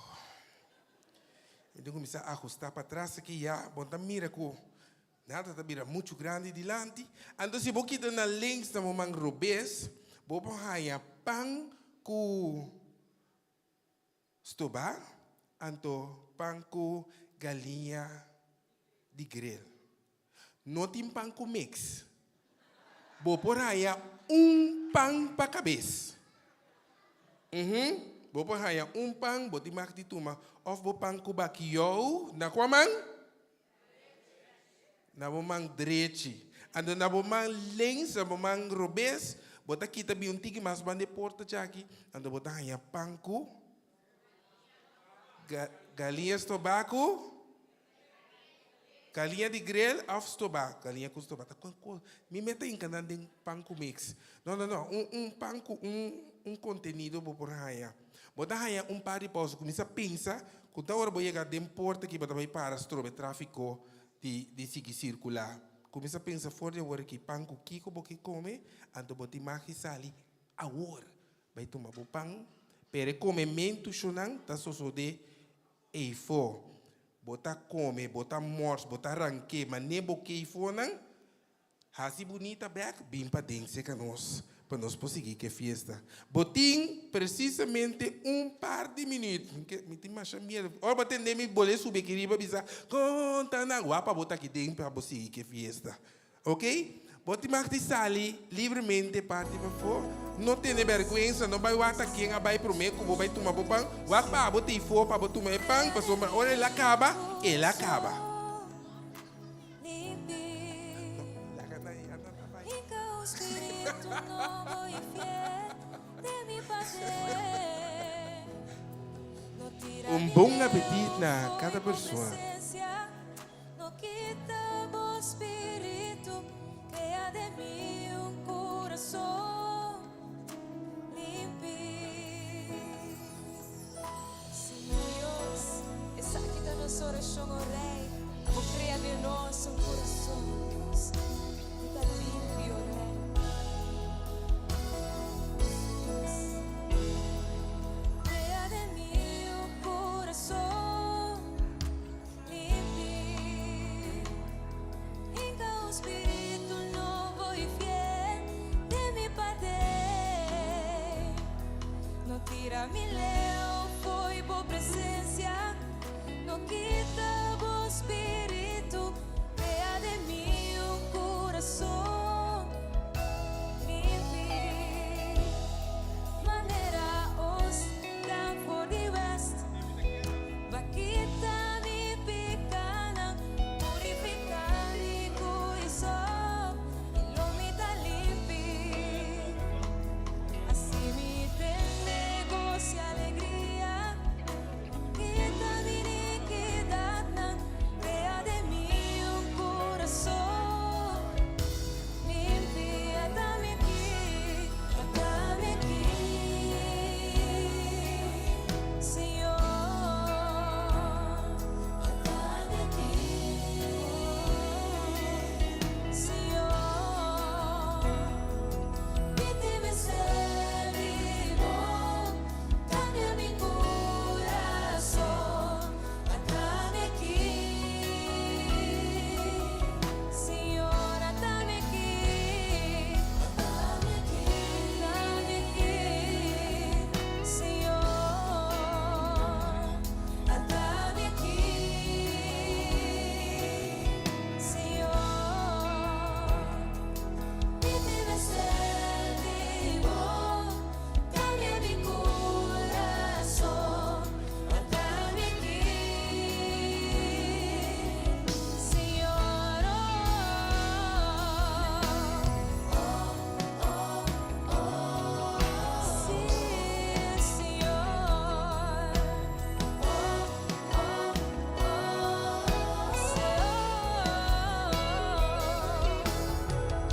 Mi tin kuminsá ahustá patras aki ya, bo ta mira ku nada ta bira muchu grandi dilanti. Anto si bo kita na links, na bo man robes, bo por haña pan ku Stobá, anto pan ku galiña di grill. No tin pan ku mix. Bo por haña un pan pa kabes. Uhum, bo por haña un pan, bo tin mag di tuma òf bo pan ku bakiyou na kua man? Na bo man drechi. Anto na bo man links, na bo man robes, bo ta kita bin un tiki mas banda e porta djaki, anto bo ta haña pan ku galiña stobá ku galiña di grill òf stobá, galiña ku stobá. Ta kon mi meta hinka nan den pan ku mix. No, no, no, un un pan ku un un kontenido bo por haña. Bo ta haña un par di pausa, kuminsá pensa Ku ta ora bo yega den porta ki bo ta bai para strobe trafiko di di sigui sirkulá. Kuminsá pensa for di awor aki pan ku kiko bo ke kome, anto bo tin mag di sali awor bai tuma bo pan. Pero e komementu shonnan ta sosodé eifó. Bo ta kome, bo ta mòrs, bo ta rank'é, manera bo ke eifonan. Hasi bunita bek, bin paden serka nos pa nos por sigui ku e fiesta. Bo tin presisamente un par di minüt. Mi tin masha miedu. Ora bo tende mi bolé subi aki riba bisa, Konta nan. Wak pa bo ta aki den pa bo sigui ku e fiesta. Ok? Bo tin mag di sali libremente parti pafó. No tene bèrgwensa. No bai wak ta ken a bai promé ku bo bai tuma bo pan. Wak pa abo ta ifó pa bo tuma e pan, pasobra ora el a kaba, el a kaba. Un bon apetit na kada persona. kurason, o Rei. Abo krea den nos un kurason, Dios, ku ta limpi, o Rei. Krea den mi un kurason limpi. Hinka un spiritu nobo i fiel den mi parti. No tira mi leu fo'i bo presensia, no kita bo spiritu. Krea den mi un kurason limpi. Manera oost ta for di west. B'a kita mi pikánan, purifiká mi ku isop, i lo mi ta limpi. Hasi mi tende goso i alegria, kita mi inikidatnan, krea den mi un kurason limpi. Ata mi aki, ata mi aki, Señor, ata mi aki, Señor. Mi tin mester di bo, kambia mi kurason, ata mi aki, Señor, ata mi aki, ata mi aki, ata mi aki, Señor, ata mi aki, Señor. Mi tin mester di bo, kambia mi kurason, ata mi aki, Señor. Oh, oh, oh, sí, Señor. Oh, oh, oh, Señor.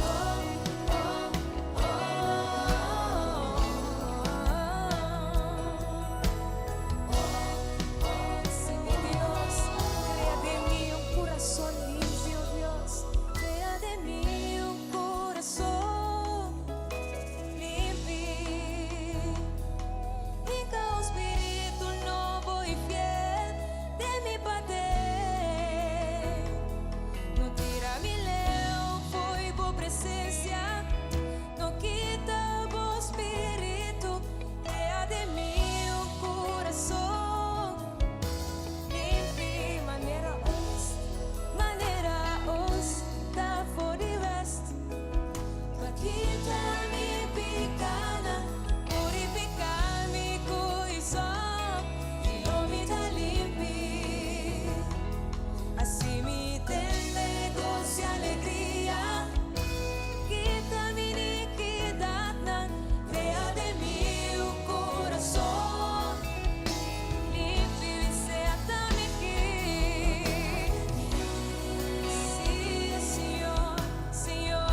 Oh, oh, oh. Sí, mi Dios, krea den mi un kurason limpi, Dios. Krea den mi un kurason limpi. Hinka un spiritu nobo i fiel den mi parti. No tira mi leu fo'i bo presensia, no kita bo spiritu. Krea den mi un kurason limpi, manera oost, manera oost ta for di west. B'a kita mi pikánan, purifiká mi ku isop, i lo mi ta limpi. Hasi mi tende goso i alegria, kita mi inikidatnan, krea den mi un kurason limpi, ata mi aki. Sí, Señor, Señor.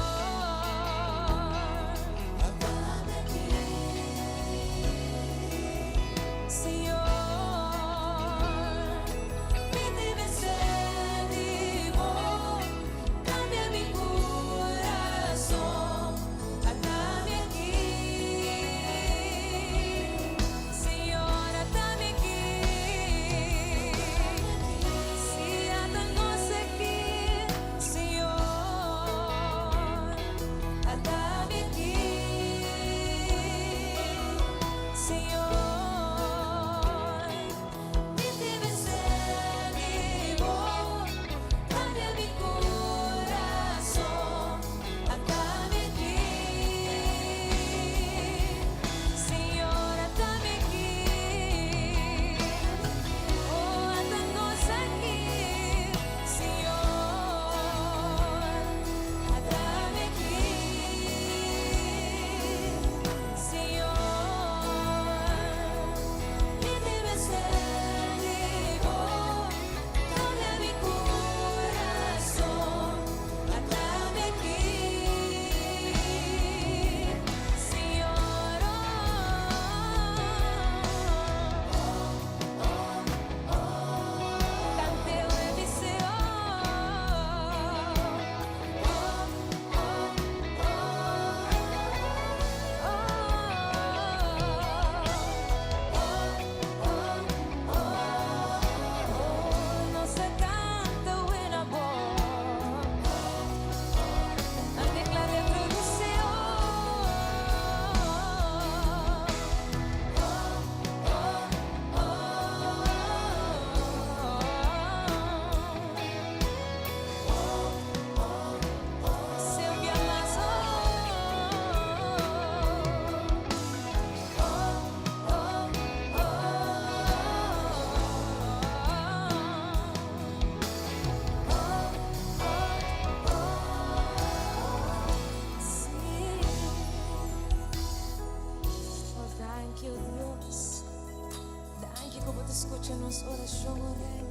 Skucha nos orashon, o Rei.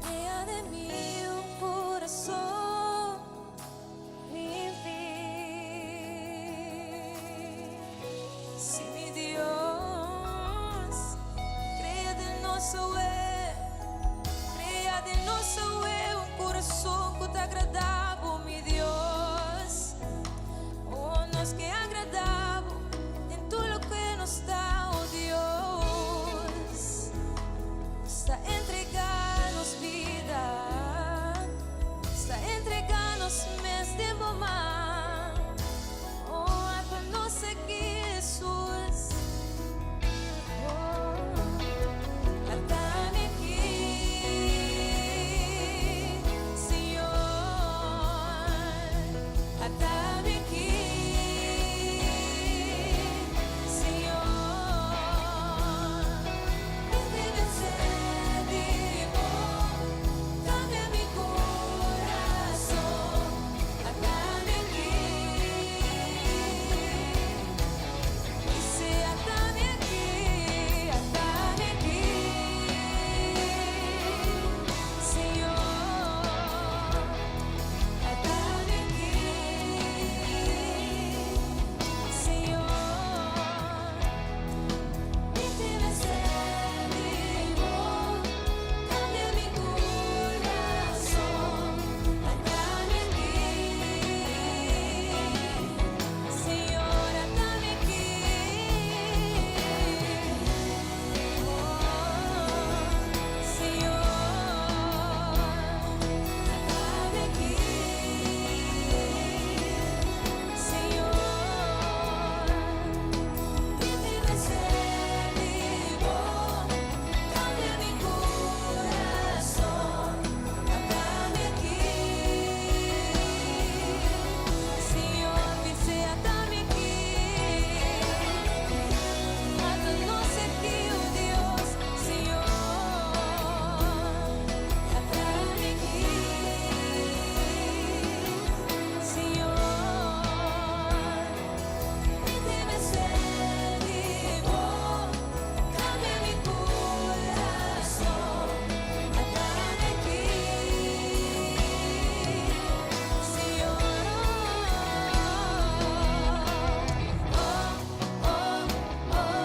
Crea den mi un kurason limpi. Sí, mi Dios, crea den nos awe, crea den nos awe un kurason ku ta agradá Bo, mi Dios. Oh, nos ke agradá Bo den tur loke nos ta, oh Dios. Nos ta entregá nos bida, nos ta entregá nos mes den Bo man. Oh, ata nos aki, Hesus. Oh, ata mi aki, Señor. Ata mi aki, Señor. Mi tin di Bo, kambia mi kurason. Ata mi aki. Bisa ata mi aki, ata mi aki, Señor. Ata mi aki, Señor. Mi tin di Bo, kambia mi kurason. Ata mi aki, Señor, ata mi aki. Oh, Señor, ata mi aki, Señor. Mi tin di Bo, kambia mi kurason. Ata mi aki, Señor, bisa ata mi aki. Ata nos aki, oh Dios, Señor. Ata mi aki, Señor. Mi tin di Bo, kambia mi kurason. Ata mi aki, Señor. Oh, oh, oh,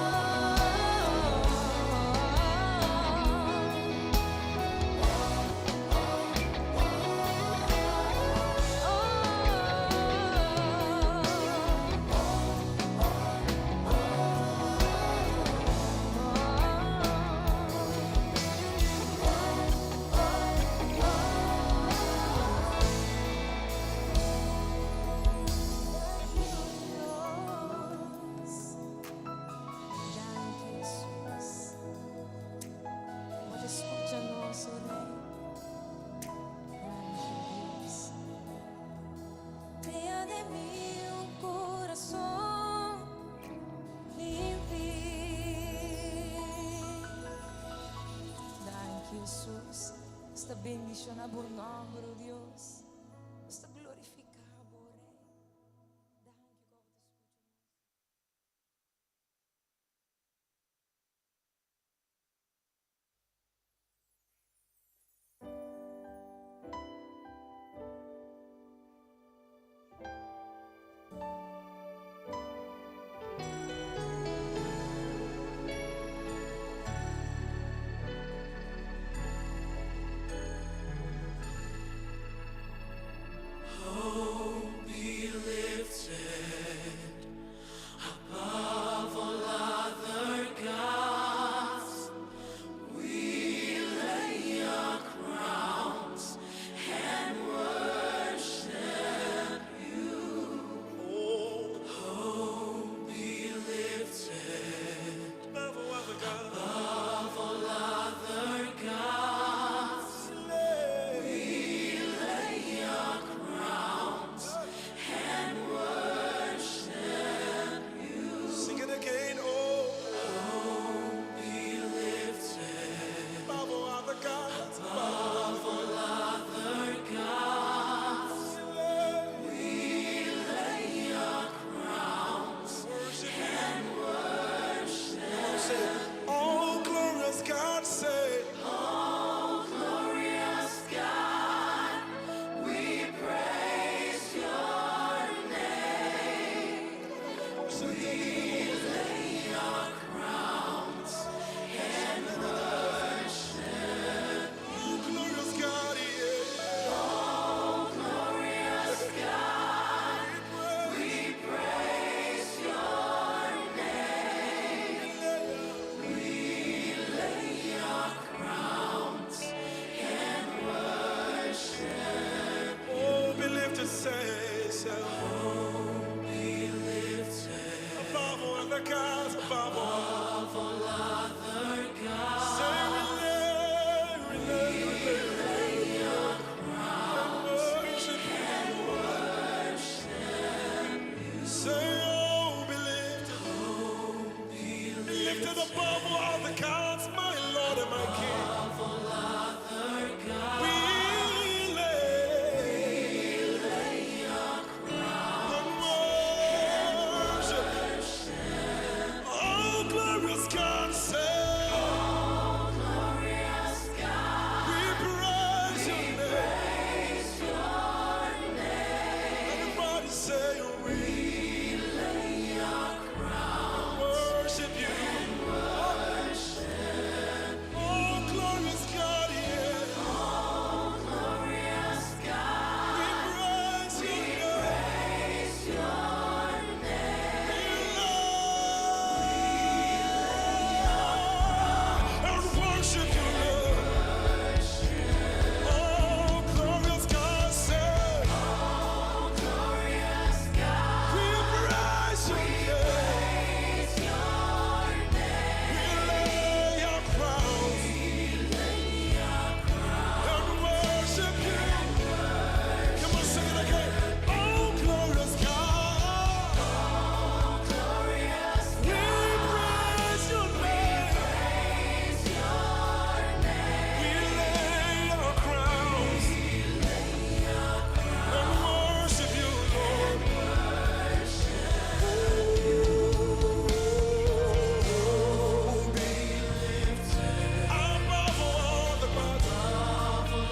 Dios. Danki, Hesus. Bo ta skucha nos, oh Rei. Danki, Dios. Krea den mi un kurason limpi. Danki, Hesus. Nos ta bendishoná Bo nòmber, oh Dios. Nos ta glorifiká Bo, Rei. Danki, ku Bo ta skucha nos.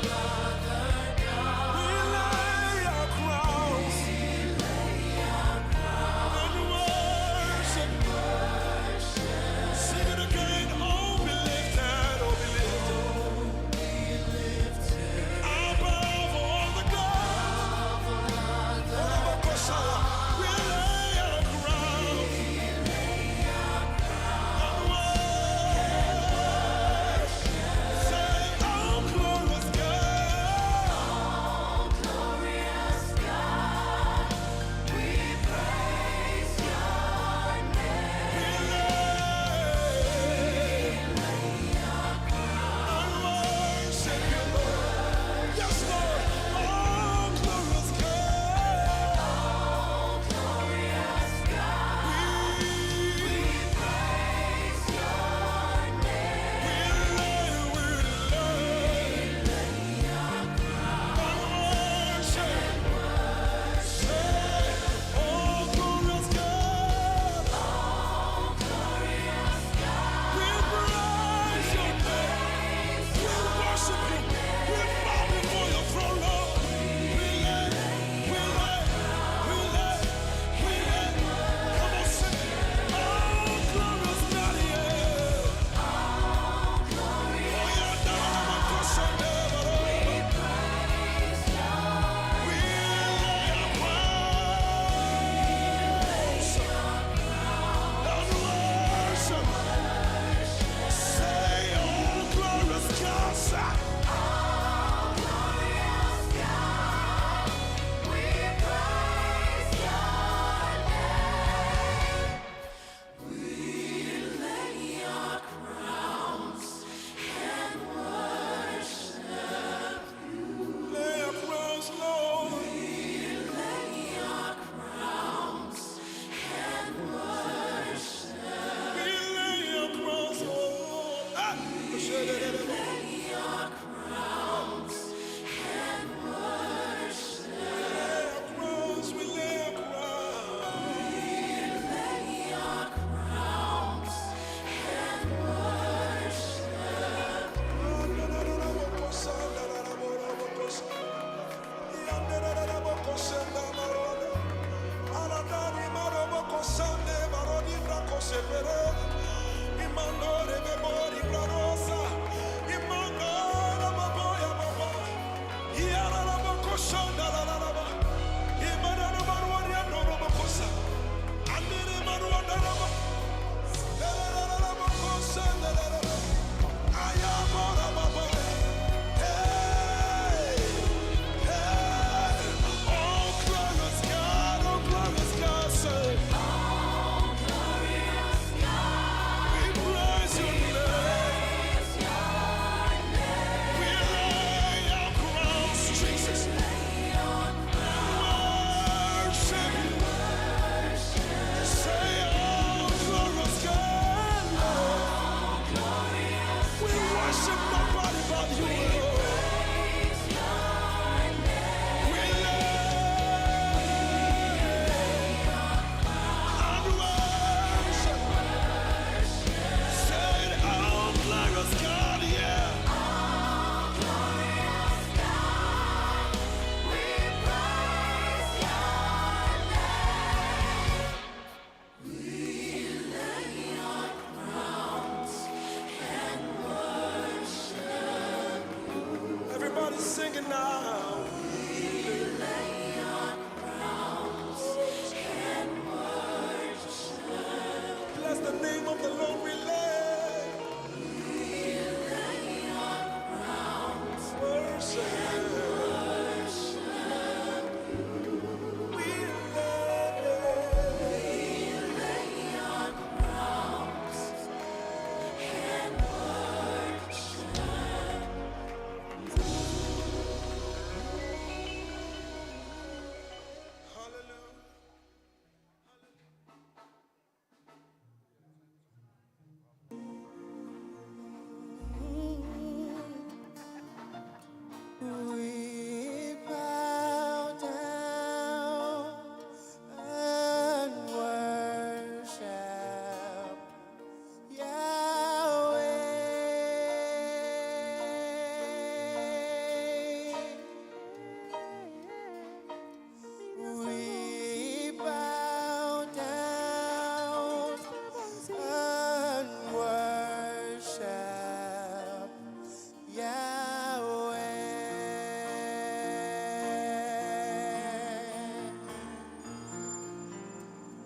We lay our crowns and worship. Sing it again. Oh, be lifted, oh, be lifted. Above all the gods. Oh, we lay our crowns and worship. Say, oh, glorious God.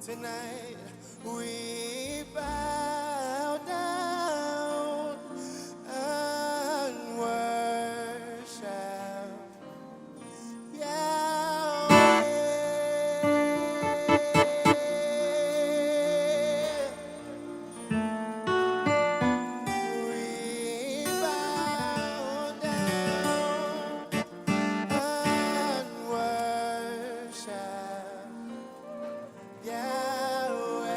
Tonight we bow down and worship Yahweh. We bow down and worship Yahweh.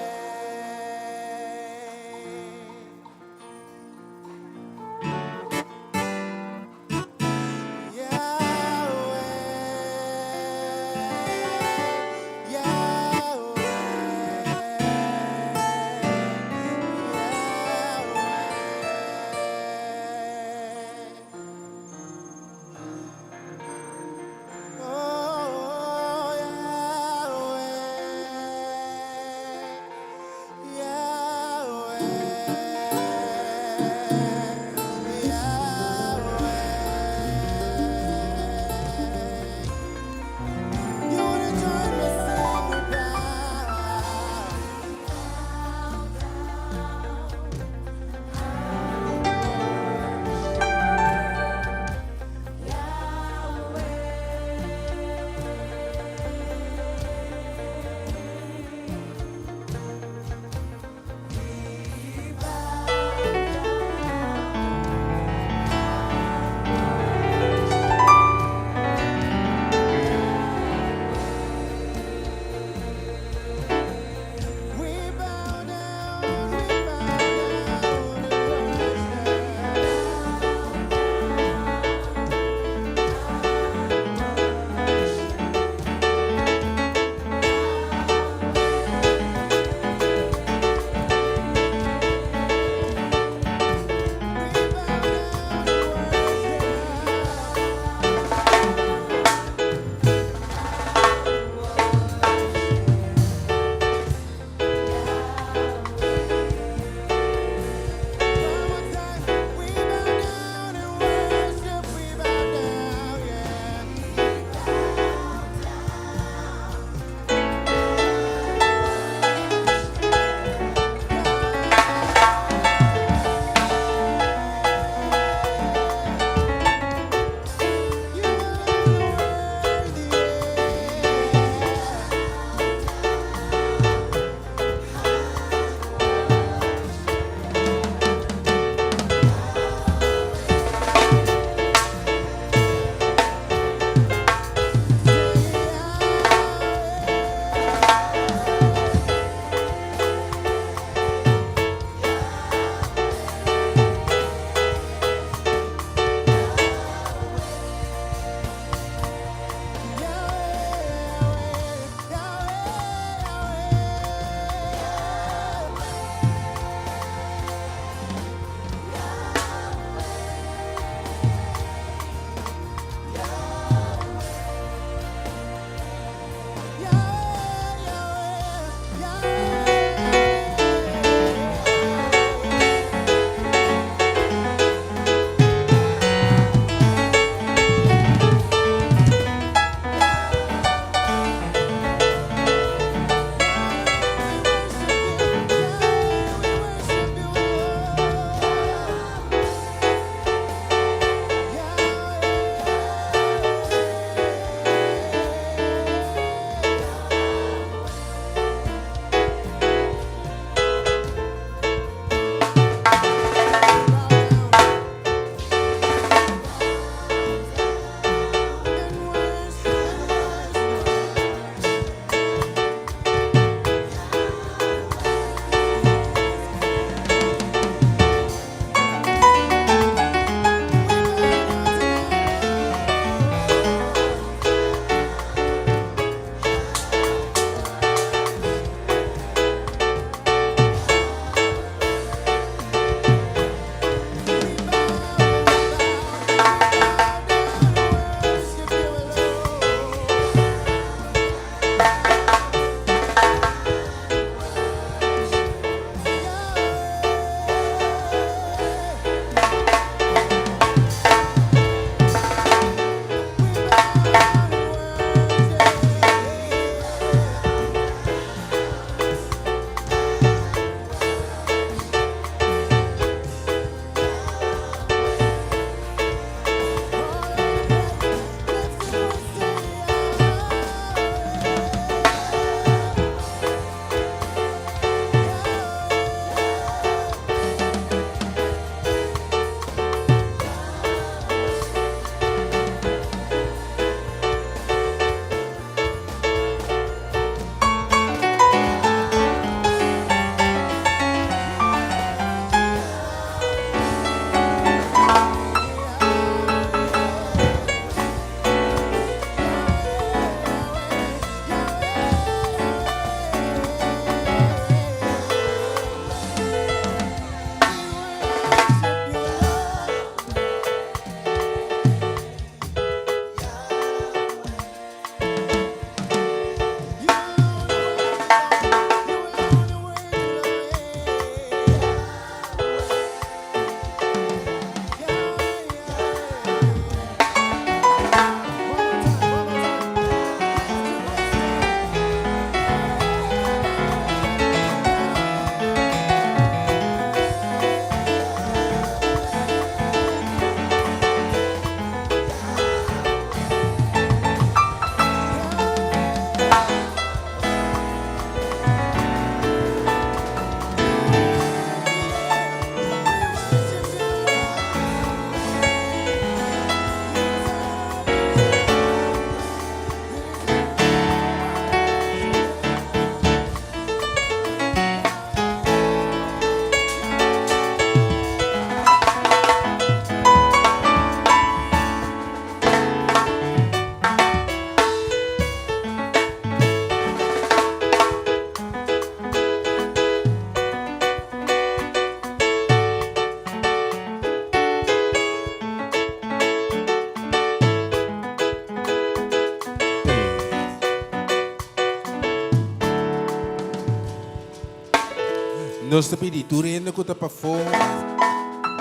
Nos ta pidi tur hende ku ta pafó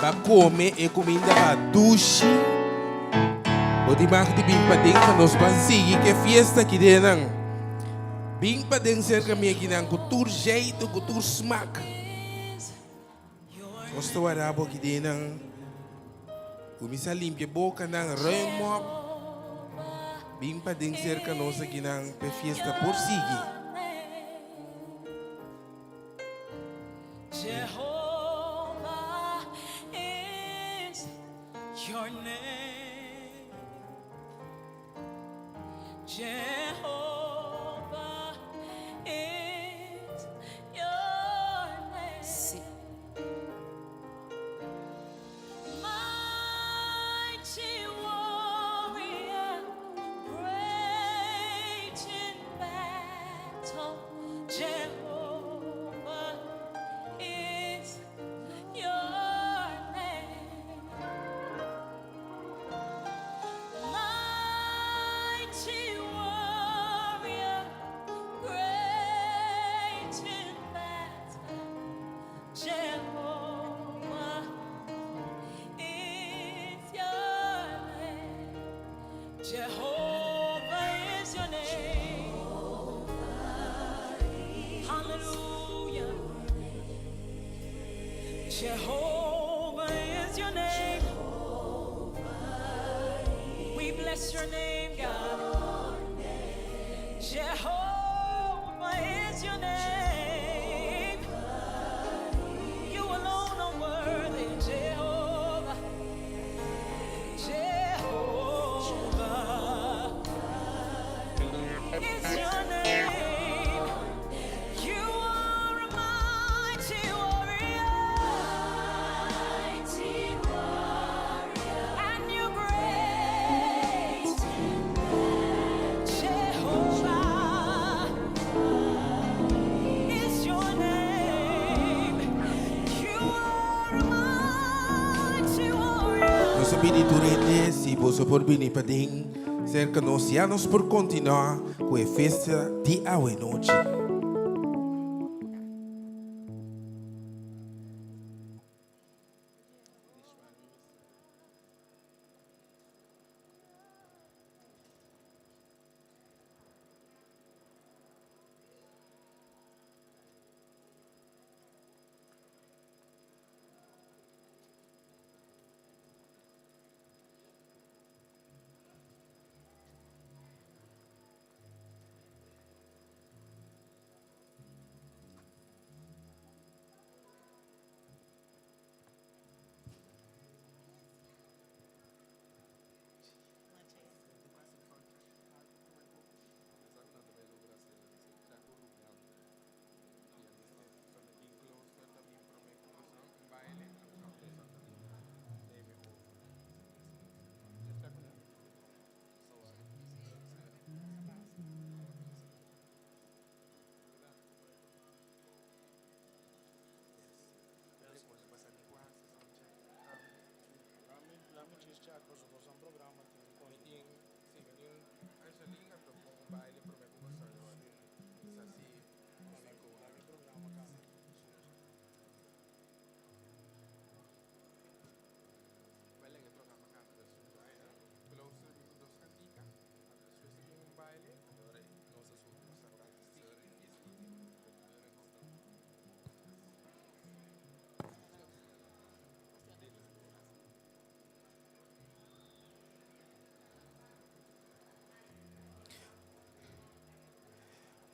ba kome e kuminda ba dushi. Bo tin mag di bin paden pa nos ban sigui ku e fiesta aki den nan. Bin paden serka mi akinan ku tur jeitu, ku tur smak. Nos ta wara bo aki den nan. Kuminsá limpia bokanan, ruim op. Bin paden serka nos akinan pa e fiesta por sigui. Jehovah is your name. Jehovah is your name. Sí. Mighty warrior, great in battle, Jehovah is your name. Mighty warrior, great in battle, Jehovah is your name. Jehovah is your name. Hallelujah. Jehovah is your name. We bless your name, God. Jehovah is your name. You alone are worthy, Jehovah. Jehovah is your name. You are a mighty warrior. Mighty warrior. And you're great. Jehovah is your name. You are a mighty warrior. Nos ta pidi tur hende si boso por bini paden serka nos ya nos por kontinuá ku e festa di awenochi.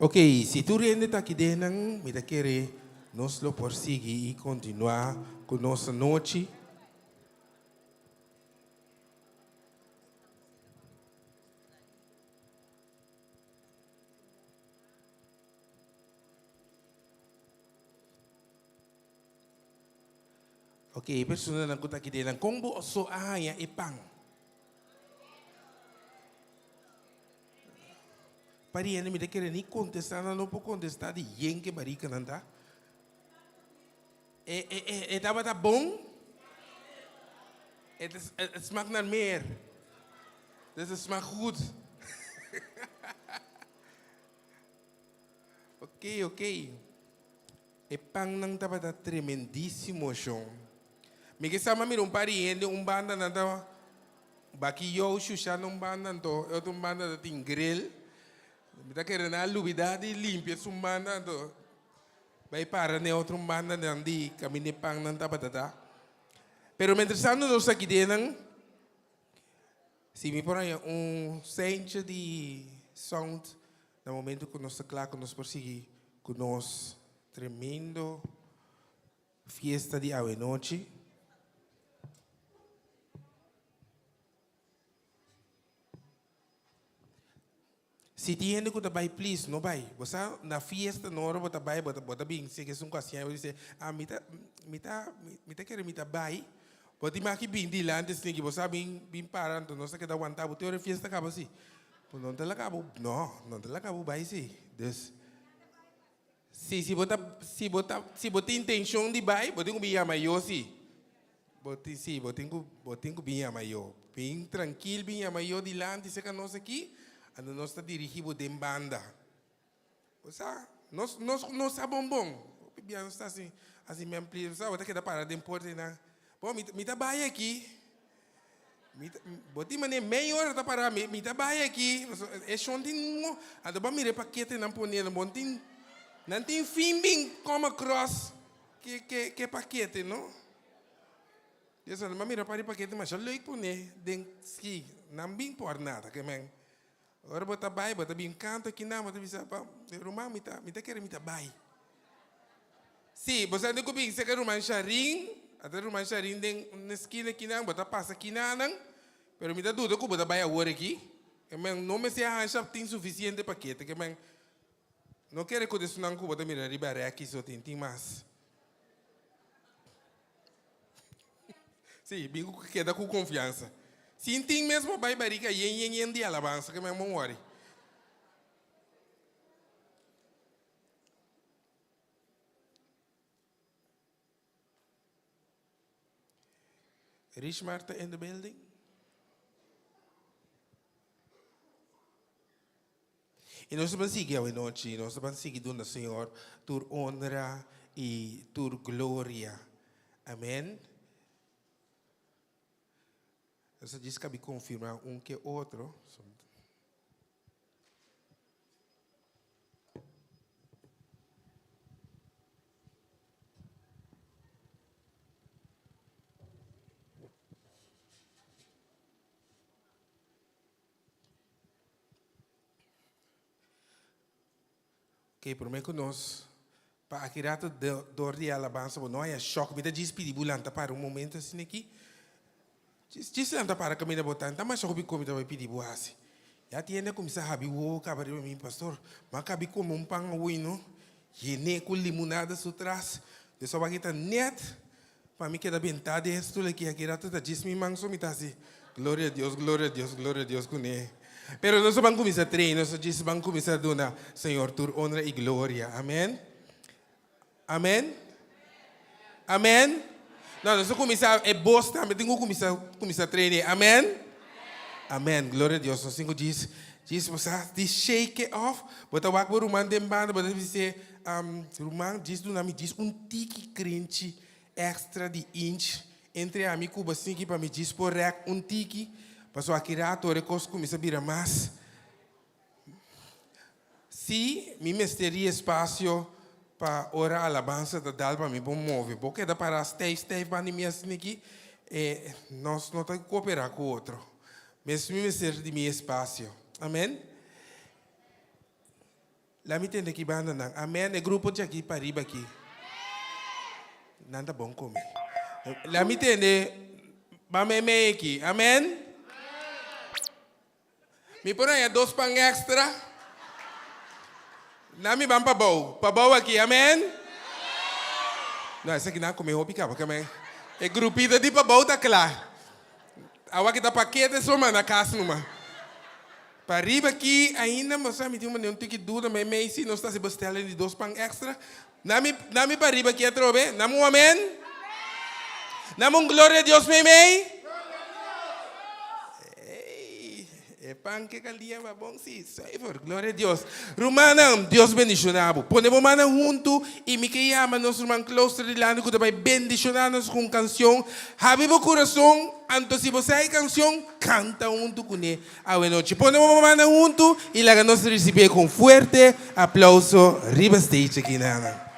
Ok, si tur hende ta aki den nan, mi ta kere nos lo por sigui i kontinuá ku nos anochi. Ok, e personanan ku ta aki den nan, kon boso a haña e pan? Pariente mi ta kere ni kontestá, nan no por kontestá di yen ke barikanan ta. E, e, e, e tabata bon? Het, is, het, het smaakt naar meer. Dus het smaakt goed. Oké, oké. E pannan tabata tremendísimo shon. Mi ke sa m'a mira un par di hende un banda nan ta baki you shusha na un banda anto e otro banda ta tin grill. Mi ta kere nan a lubida di limpia esun banda anto bai para na e otro banda nan di kaminda e pannan tabata ta. Pero mientras tanto nos aki den nan. Si mi por haña un seintje di sound na momento ku nos ta kla ku nos por sigui ku nos tremendo fiesta di awenochi. Si tin hende ku ta bai please no bai. Bo sa na fiesta no ora bo ta bai bo ta bo ta bin si esun ku hasié bo dice ah mi ta mi ta mi ta kere mi ta bai bo tin maki bin dilanti esaki bo sa bin bin para anto nos ta keda wanta bo te ora e fiesta kaba si bo no ta laga bo no no ta laga bo bai si dus si si bo ta si bo ta si bo tin intencion di bai bo tin ku bin yama yo si. Bo tin, sí, bo tin ku, bo tin ku bin yama yo. Bin trankil, bin yama yo dilanti serka nos aki, anto nos ta dirigí bo den banda. Bo sa, nos, nos, nos sa bon bon. Hopi bia nos ta hasi, hasi men pli, bo sa, bo ta keda para den porta i nan, Bo, mi, mi ta bai aki. Mi ta, bo tin manera mei ora ta para, mi, mi ta bai aki. Pasobra e shon tin un, anto bo a mira e paketenan pone, bo no tin, nan tin fin bin come across ke, ke, ke pakete, no? Dios a mira par di pakete masha leuk pone den ski nan bin por nada ke men ora bo ta bai bo ta bin kanta kinan bo ta bisa pa ruman mi ta mi ta kere mi ta bai si bo sa ku bin seka ruman Sharin ata ruman Sharin den un eskina kinan bo ta pasa kinanan pero mi ta duda ku bo ta bai awor aki ke men no mester hansha tin sufisiente pakete ke men no kere ku esunnan ku bo ta mira riba rèki so tin tin mas. Sí, bin ku keda ku konfiansa. Sin tin mes bo bai barika yen yen yen di alabansa ke men bon wòri. Richmar ta in the building? I nos ta ban sigui awe nochi, nos ta ban sigui duna Señor tur honra i tur gloria. Amen. Nos ta djis kabi konfirmá un ke otro. Ok, promé ku nos pa aki rato dor di e alabansa bo no haya shòk. Mi ta djis pidi bo lanta para un momento asina aki. Djis djis lanta para kaminda bo ta. Nta masha hopi ku mi ta bai pidi bo hasi. Ya tin hende a kuminsá habi wowo kaba riba mi, Pastor, mi a kabi kome un pan awoy no, yené ku limonada su tras. Dios a wak ta nèt Pa mi keda bentá den e stul aki, aki rato ta djis mi man so mi ta hasi Gloria a Dios, gloria a Dios, gloria a Dios kuné. Pero nos a ban kuminsá train, nos a djis ban kuminsá duna Señor tur honra i gloria. Amen. Amen. Amen. No, nos a kuminsá, e bos tambe tin ku kuminsá kuminsá train. Amen. Amen. Gloria a Dios. Nos tin ku djis djis bo sa di shake it off. Bo ta wak bo ruman den banda, bo ta bis'é, Ruman, djis duna mi djis un tiki krenchi extra di inch entre ami ku bo sinki pa mi djis por rèk un tiki, pasobra aki rato ora e kos kuminsá bira mas. Sí, mi mester di espasio pa ora alabansa ta dal pa mi por move. Bo keda pará stijf stijf banda di mi asin'aki, e nos no ta kooperá ku otro. Mes mi mester di mi espasio. Amen. Laat mi tende ki banda nan. Amen. E grupo djaki pariba aki. Nan ta bon come. Laat mi tende ba meimei aki. Amen. Mi por haña dos pan extra? Nan mi ban pabou. Pabou aki. Amen. No, esaki nan a come hopi caba. E grupito di pabou ta cla. Awa ki ta pakete so manda kas numa. Pariba aki ainda bo sa mi tin un tiki duda meimei si nos ta hasi bestelling di dos pan extra. Na mi na mi pariba aki atrobe. Nami un amen? Nami un gloria a Dios meimei? Ey. E pan ke kalia ba bon si, zuiver, gloria a Dios. Rumannan, Dios bendiciona bo. Pone bo mannan huntu y mi ke yama nos ruman Closter dilanti ku ta bai bendiciona nos ku un cancion. Habri bo curason, anto si bo sa e cancion, canta huntu cune awe nochi. Pone bo mannan huntu y laga nos ricibié cu un fuerte aplauso riba stage aki nan.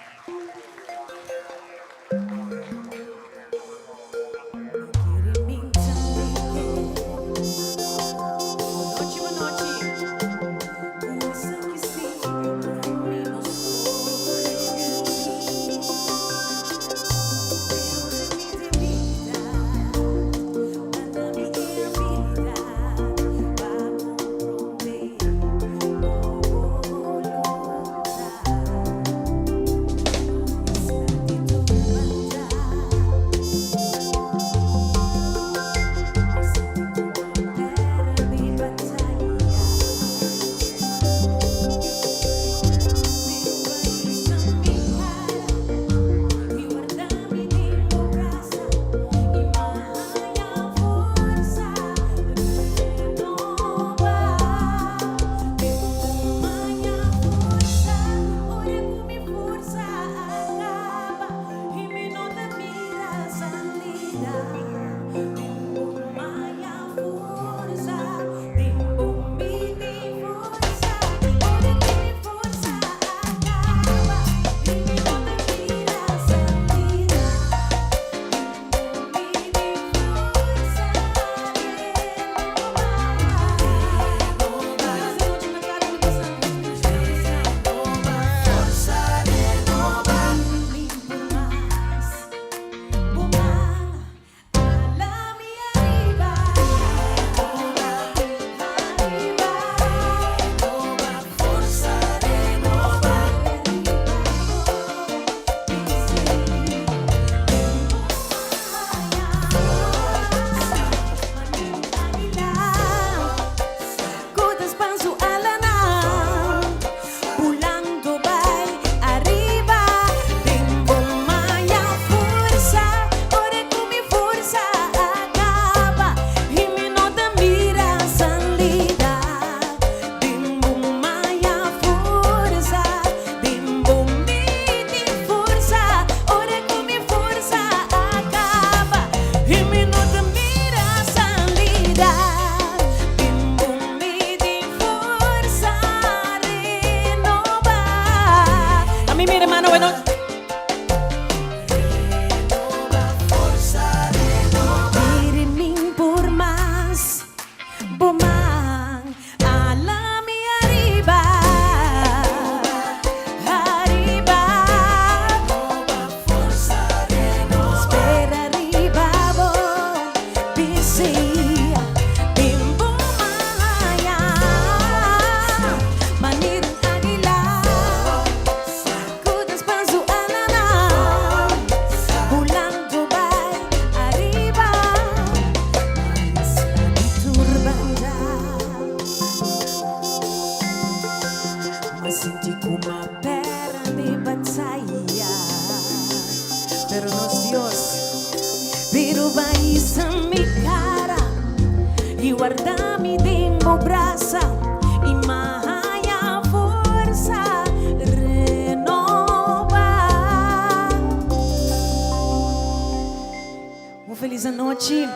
Un feliz anochi.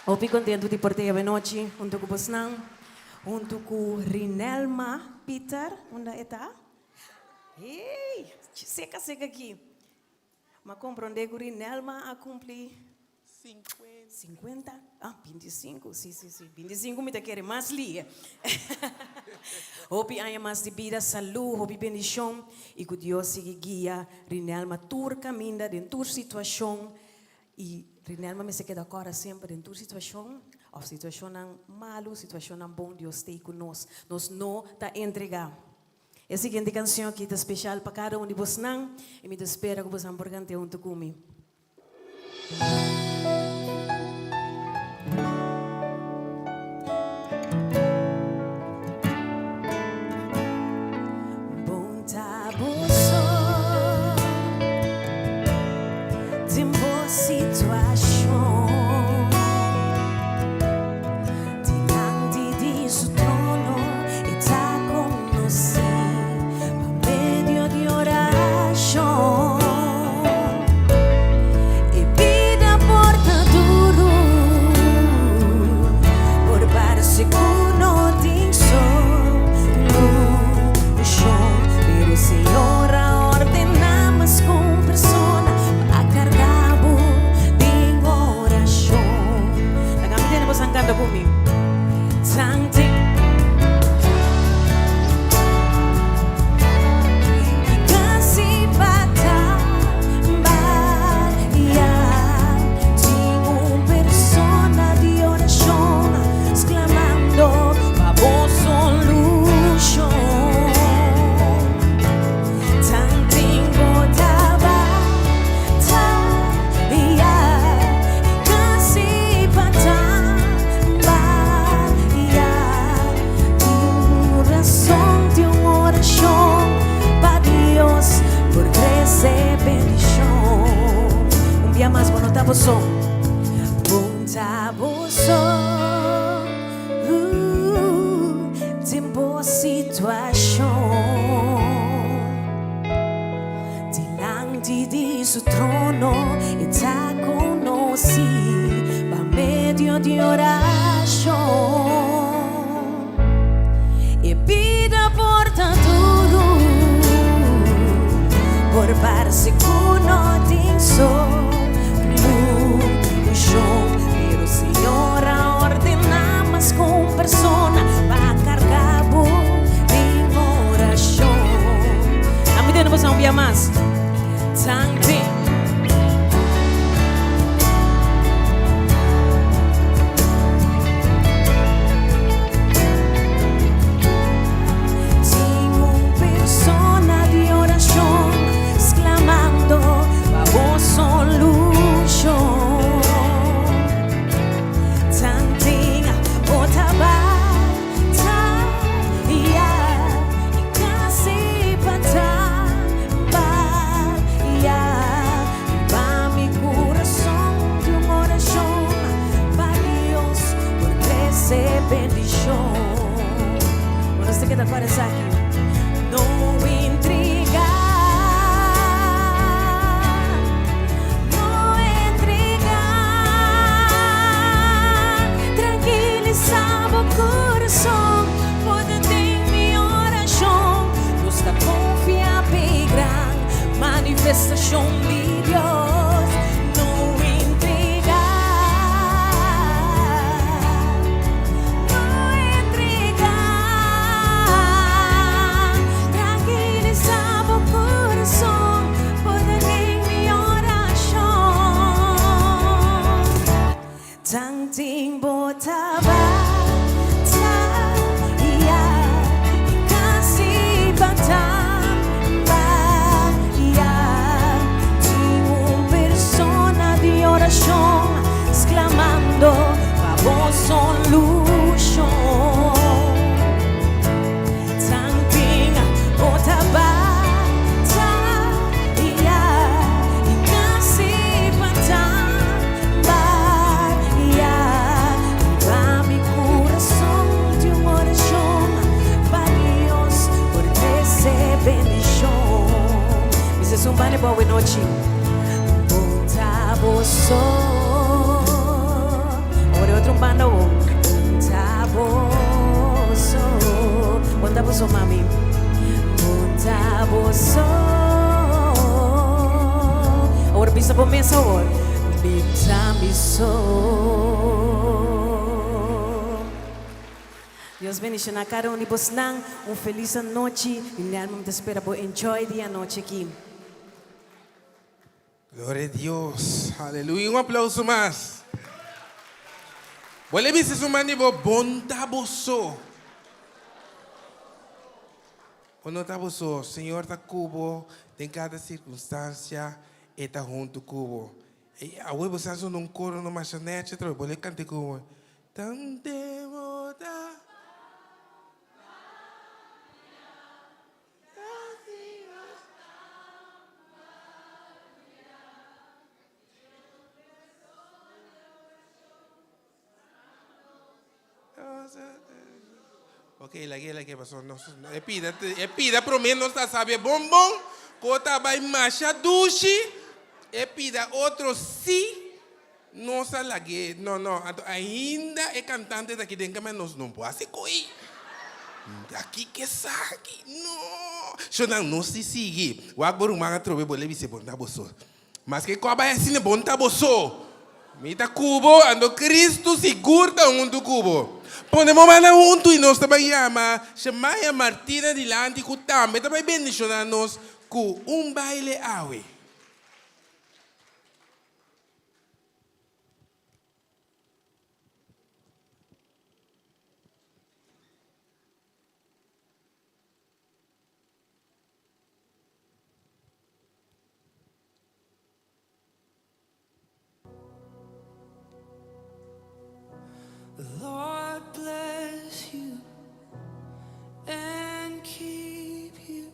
Hopi contento di por ta awe nochi hunto cu bosnan, hunto cu Rinelma Pieter, unda e ta? Hey, seca seca aki. M'a comprende cu Rinelma a cumpli 50, ah, 25, si, si, si, 25 mi ta kere mas lie. Hopi aña mas di bida, salud, hopi bendicion y cu Dios sigui guia Rinelma tur caminda den tur situacion y Rinelma mester keda cora semper den tur situacion of situacionnan malo, situacionnan bon, Dios stay cu nos. Nos no ta entrega. E siguiente cancion aki ta special pa cada un di bosnan y mi ta spera cu bosnan por cant'e hunto cu mi. Bon ta bo so den bo situacion dilanti di. Bonta boso. Bonta boso. Uh, den bo situashon. Dilanti di su trono e ta konosí pa medio di orashon. E bida por ta duru, por parse ku no tin solushon, pero Señor a ordená mas ku un persona pa karga bo den orashon. Ami tende boso un bia mas. Tanten. Tin un persona di orashon sklamando pa bo solushon. Tanten bo ta bataya i kasi pa tambaya. Riba mi kurason di un orashon pa Dios por trese bendishon. Bo nos ta keda kòrda esaki. No intriga, no intriga. Tranquilisa bo corazón, pone den mi oracion. Nos ta confia p'e gran manifestacion di Dios. No intriga, no intriga. Tranquilisa bo corazón, pone den mi oracion. Tanten bo ta bataya i kasi pa tambaya. Tin un persona di orashon sklamando pa bo solushon. Tanten bo ta bataya i kasi pa tambaya. Riba mi kurason di un orashon pa Dios por trese bendishon. Bisa esun banda bo awe nochi. Bon ta boso. Ora otro banda bo. Bon ta boso. Bon ta boso mami. Bon ta boso. Awor bisa bo mes awor. Mi ta mi so. Dios bendiciona cada un di bosnan. Un feliz anochi. Mi Nelma mi ta spera bo enjoy di anochi aki. Gloria a Dios. Aleluya. Un aplauso mas. Bo le bisa su man di bo, bon ta boso. Bo no ta boso. Señor ta ku bo den kada sirkunstansia, E ta huntu ku bo. E awe bo sa sona un koro no masha nechi atrobe. Bo le kanta ku bo. Tante bo ta. Ok, lag'é, lag'é, pasobra nos, e pida, e pida promé nos ta sabi bon bon, ku ta bai masha dushi, e pida otro sí, nos a lag'é, no, no, anto ainda e kantante ta aki den kama, nos no por hasi ko'i. Aki ke esaki, no. Shonnan, nos si sigui. Wak bo ruman atrobe bo le bis'é, Bon ta boso. Maske ku a bai asina, bon ta boso. Mi ta ku bo, anto Kristu sigur ta huntu ku bo. Pone bo mannan huntu i nos ta bai yama Shemaya Martina dilanti ku tambe ta bai bendishoná nos ku un baile awe. The Lord bless you and keep you.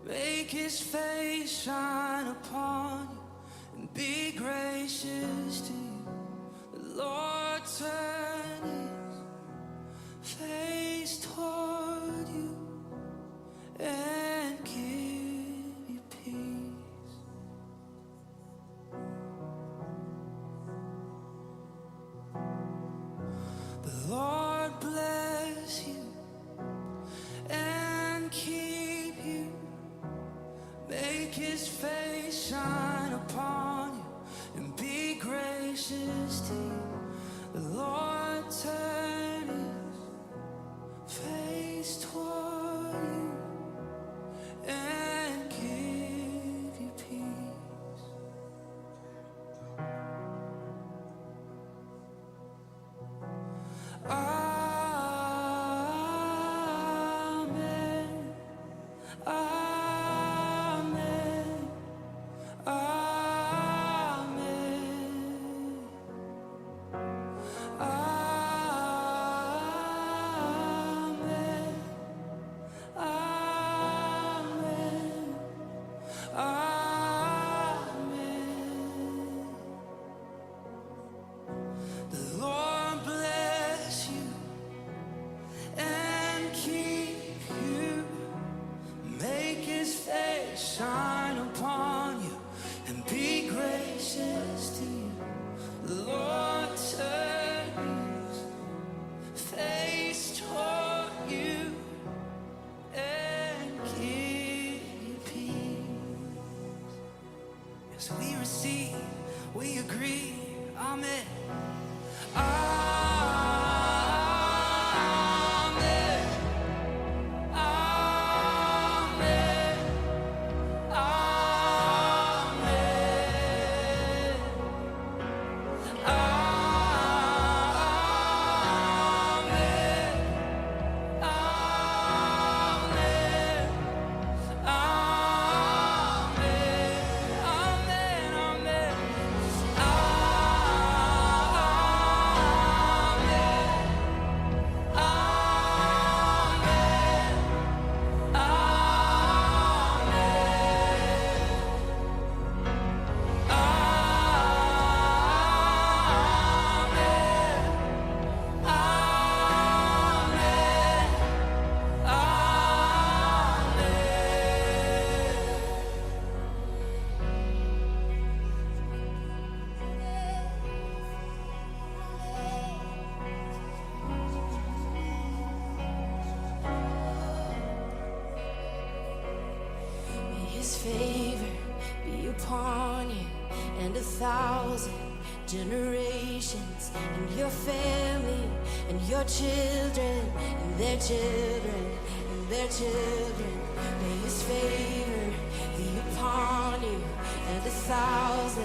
Make his face shine upon you. Be gracious to you. The Lord turn his face toward you and give you peace. The Lord bless you and keep you. Make his face shine upon you and be gracious to you. The Lord turn his face toward you and give you peace. Amen. Amen. Amen. Amen. Amen. Amen. The Lord bless you and keep you. Make his face shine upon you and be gracious to you. The Lord turn his face toward you and give you peace. As we receive, we agree. Amen. Amen. Amen. Amen. Amen. Amen. Amen. Amen. Amen. Amen. Amen. Amen. Amen. Amen. Amen. May his favor be upon you and 1,000 generations, and your family, and your children, and their children, and their children. May his favor be upon you and 1,000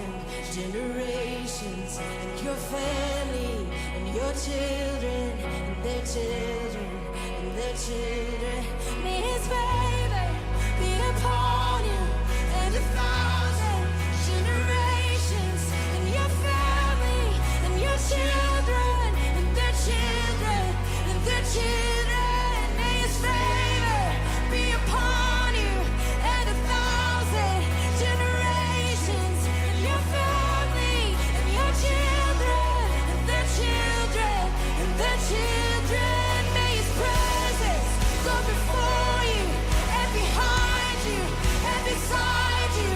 generations, and your family, and your children, and their children, and their children. May his favor be upon you and 1,000 generations, and your family, and your children, and their children, and their children. May his favor be upon you and 1,000 generations, and your family, and your children, and their children, and their children. May his presence go before you and behind you and beside you.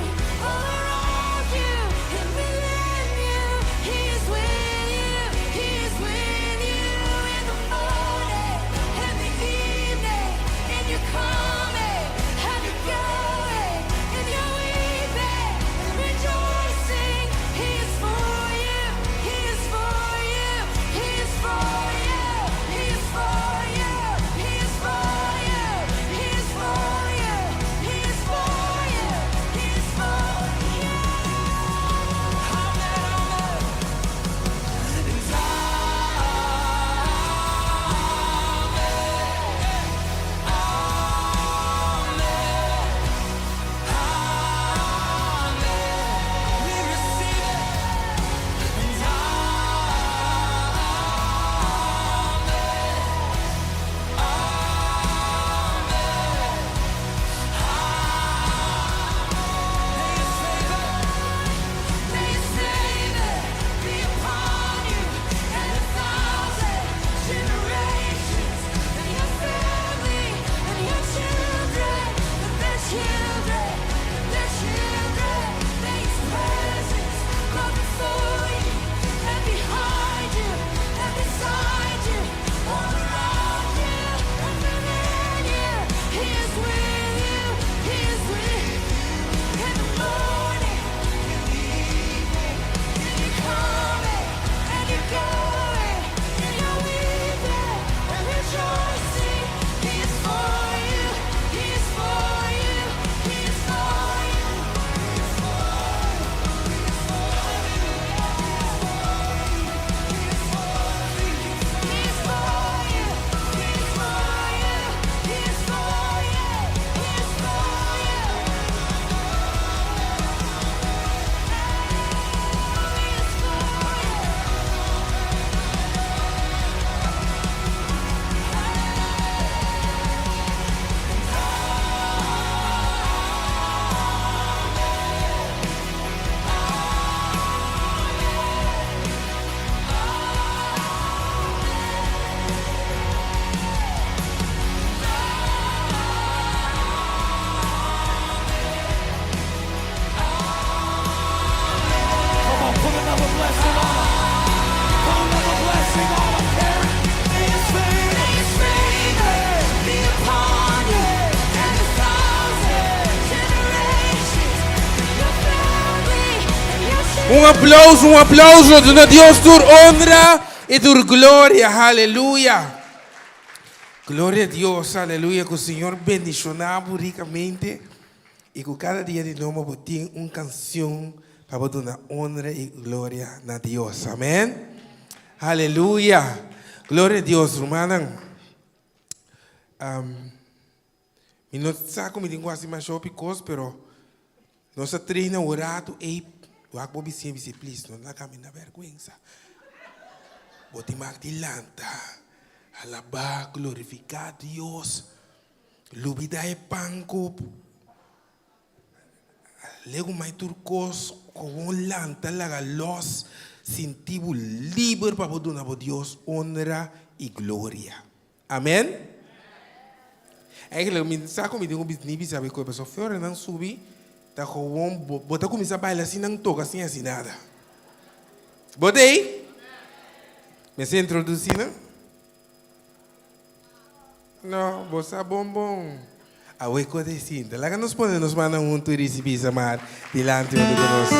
Un aplauso, un aplauso. Duna Dios tur honra i tur gloria. Aleluya. Gloria a Dios, aleluya. Ku Señor bendishoná bo rikamente. I ku kada dia di nobo bo tin un kanshon pa bo duna honra i gloria na Dios. Amèn. Aleluya. Gloria a Dios, rumannan. Um, mi no sa ku mi tin ku hasi masha hopi kos, pero nos a traina un ratu ei, wak bo bisiña bisa, please, no laga mi na bèrgwensa. Bo tin mak di lanta, alabá, glorifiká Dios, lubidá e pan ku legu mai tur kos, kowon lanta laga lòs, sinti bo liber pa bo duna bo Dios honra i gloria. Amen? Eigenlijk mi sa ku mi tin ku ni bisa bo koe pasobra fe ora nan subi ta gewoon bo bo ta kuminsá baila sin nan toka sin hasi nada. Bo ta ei? Mester introdusí nan? No, bo sa bon bon. Awe ku ta sinta. Laga nos pone nos mannan huntu i risibí Samar dilanti huntu ku nos.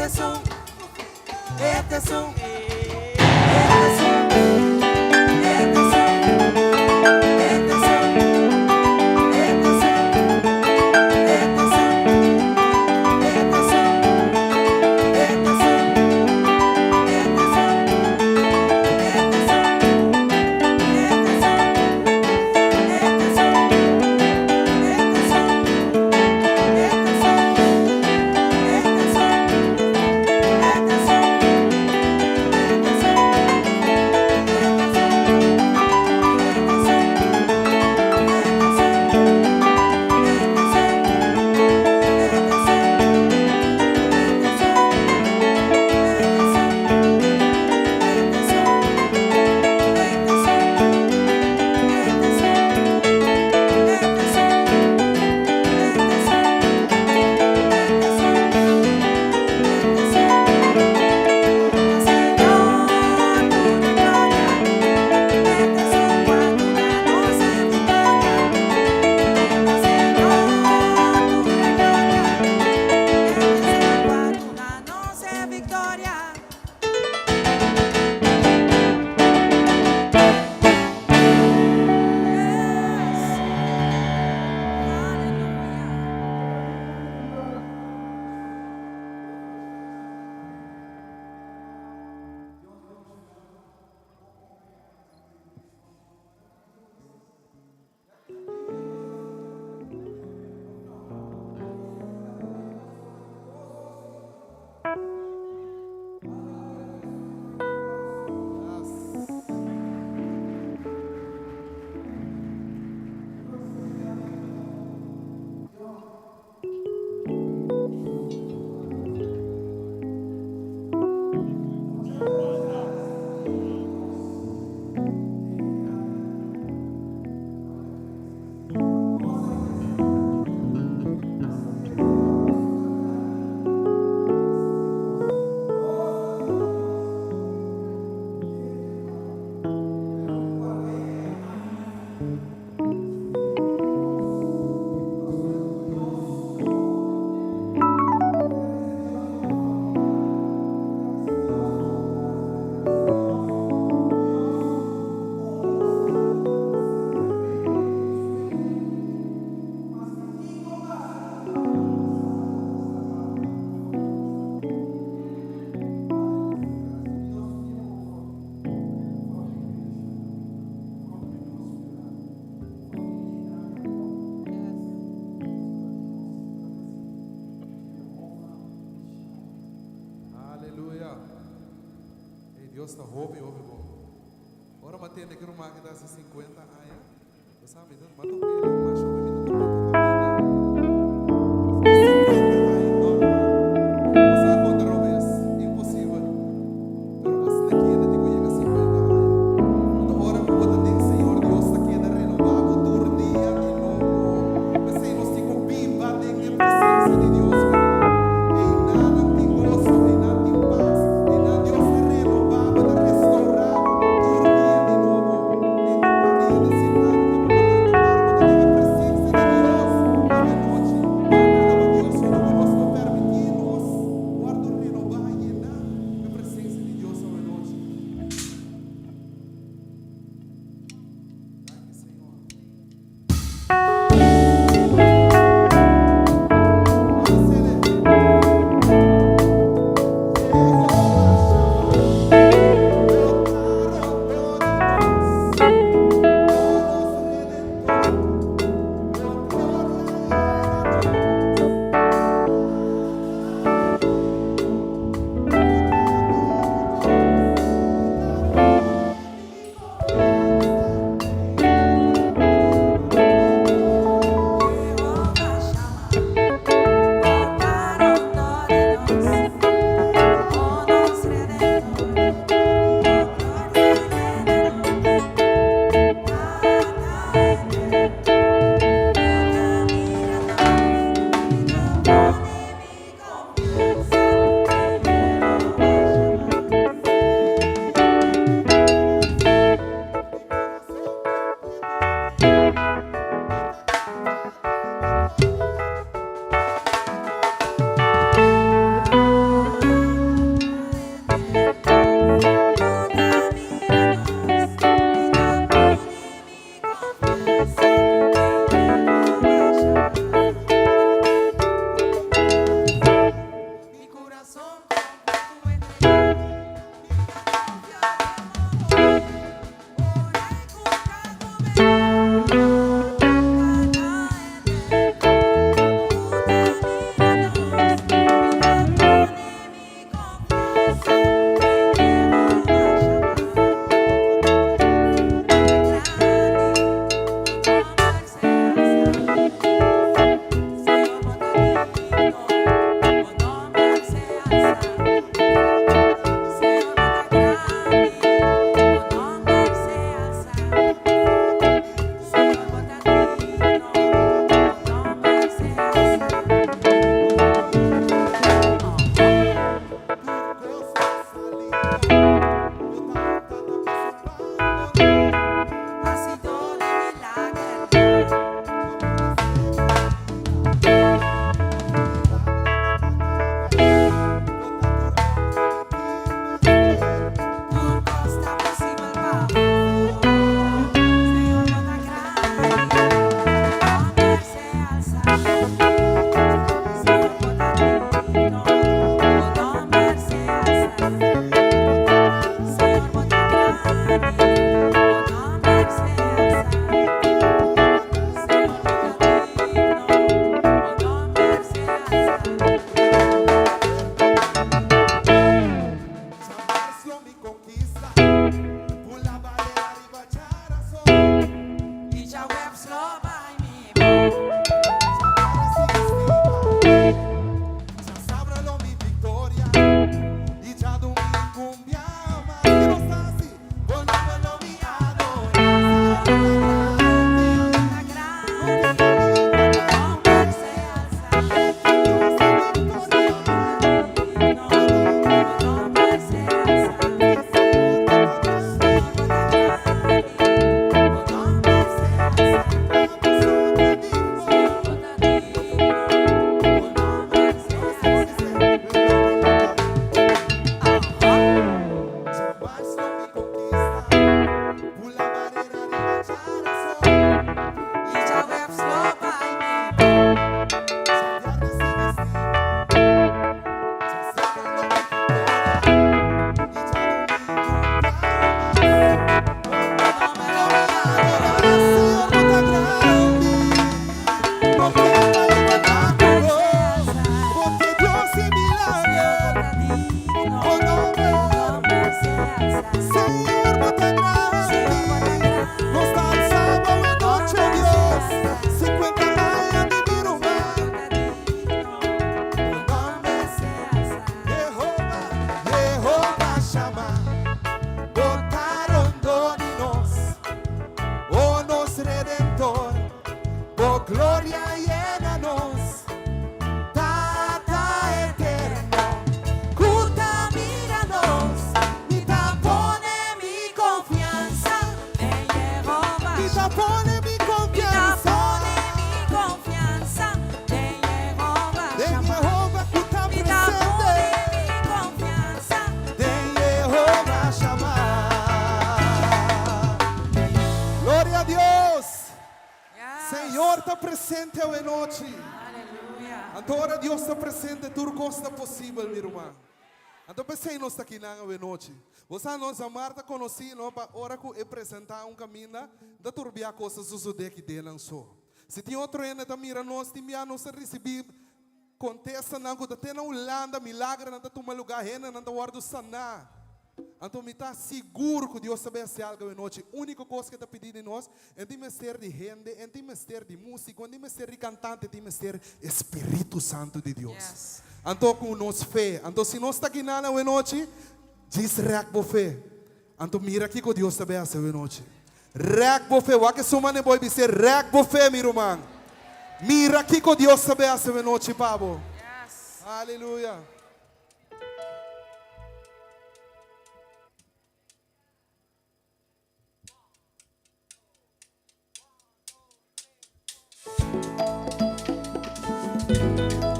Este es un, este es un, este es un, este es un, este es un, este es un, este es un, este es un, este es un, este es un, este es un, este es un, este es un, este es un, este es un, este es un, este es un, este es Señor, tu gloria, este es un cuando danos victoria. Señor, tu gloria, este es un cuando danos victoria. Yes. Hallelujah. Aleluya. Ei, Dios ta hopi, hopi bon. Ora mi a tende ku ruman aki ta hasi 50 aña. Bo sa mi ta mata un pele ku masha hopi mi ta topa ku kaminda. 50 aña normal. Bo sa konta robes, imposibel. Pero asina keda di ku yega 50 aña. Anto ora ku bo ta den Señor Dios ta keda renobá bo tur dia di nobo. P'esei nos tin ku biba den e presensia di Dios, mi ruman. Einan tin goso, einan tin pas, einan Dios ta renobá bo, ta restourá bo tur dia di nobo. E tin par di hende sintá aki te pa bo lanta para bo ta den e presensia. ta presente awe nochi. Anto ora Dios ta presente tur kos ta posibel, mi ruman. Anto p'esei nos ta kinan awe nochi. Bo sa nos Zamar ta konosí no pa ora ku e presentá un kaminda, n ta tur bia kos ta sosodé ki den nan so. Si tin otro hende ta mira nos, tin bia nos ta risibí kontestanan ku ta te na Hulanda, milagernan ta tuma lugá, hendenan ta wòrdu saná. Anto mi ta sigur ku Dios ta bai hasi algu awe nochi. Úniko kos ku e ta pidi di nos, e tin mester di hende, e tin mester di músiko, e tin mester di kantante, e tin mester e Spiritu Santu di Dios. Anto ku nos fe. Anto si nos ta kinan awe nochi, djis rèk bo fe. Anto mira kiko Dios ta bai hasi awe nochi. Rèk bo fe. Wak esun manera bo a bis'é, rèk bo fe, mi ruman. Mira kiko Dios ta bai hasi awe nochi pa bo. Aleluya.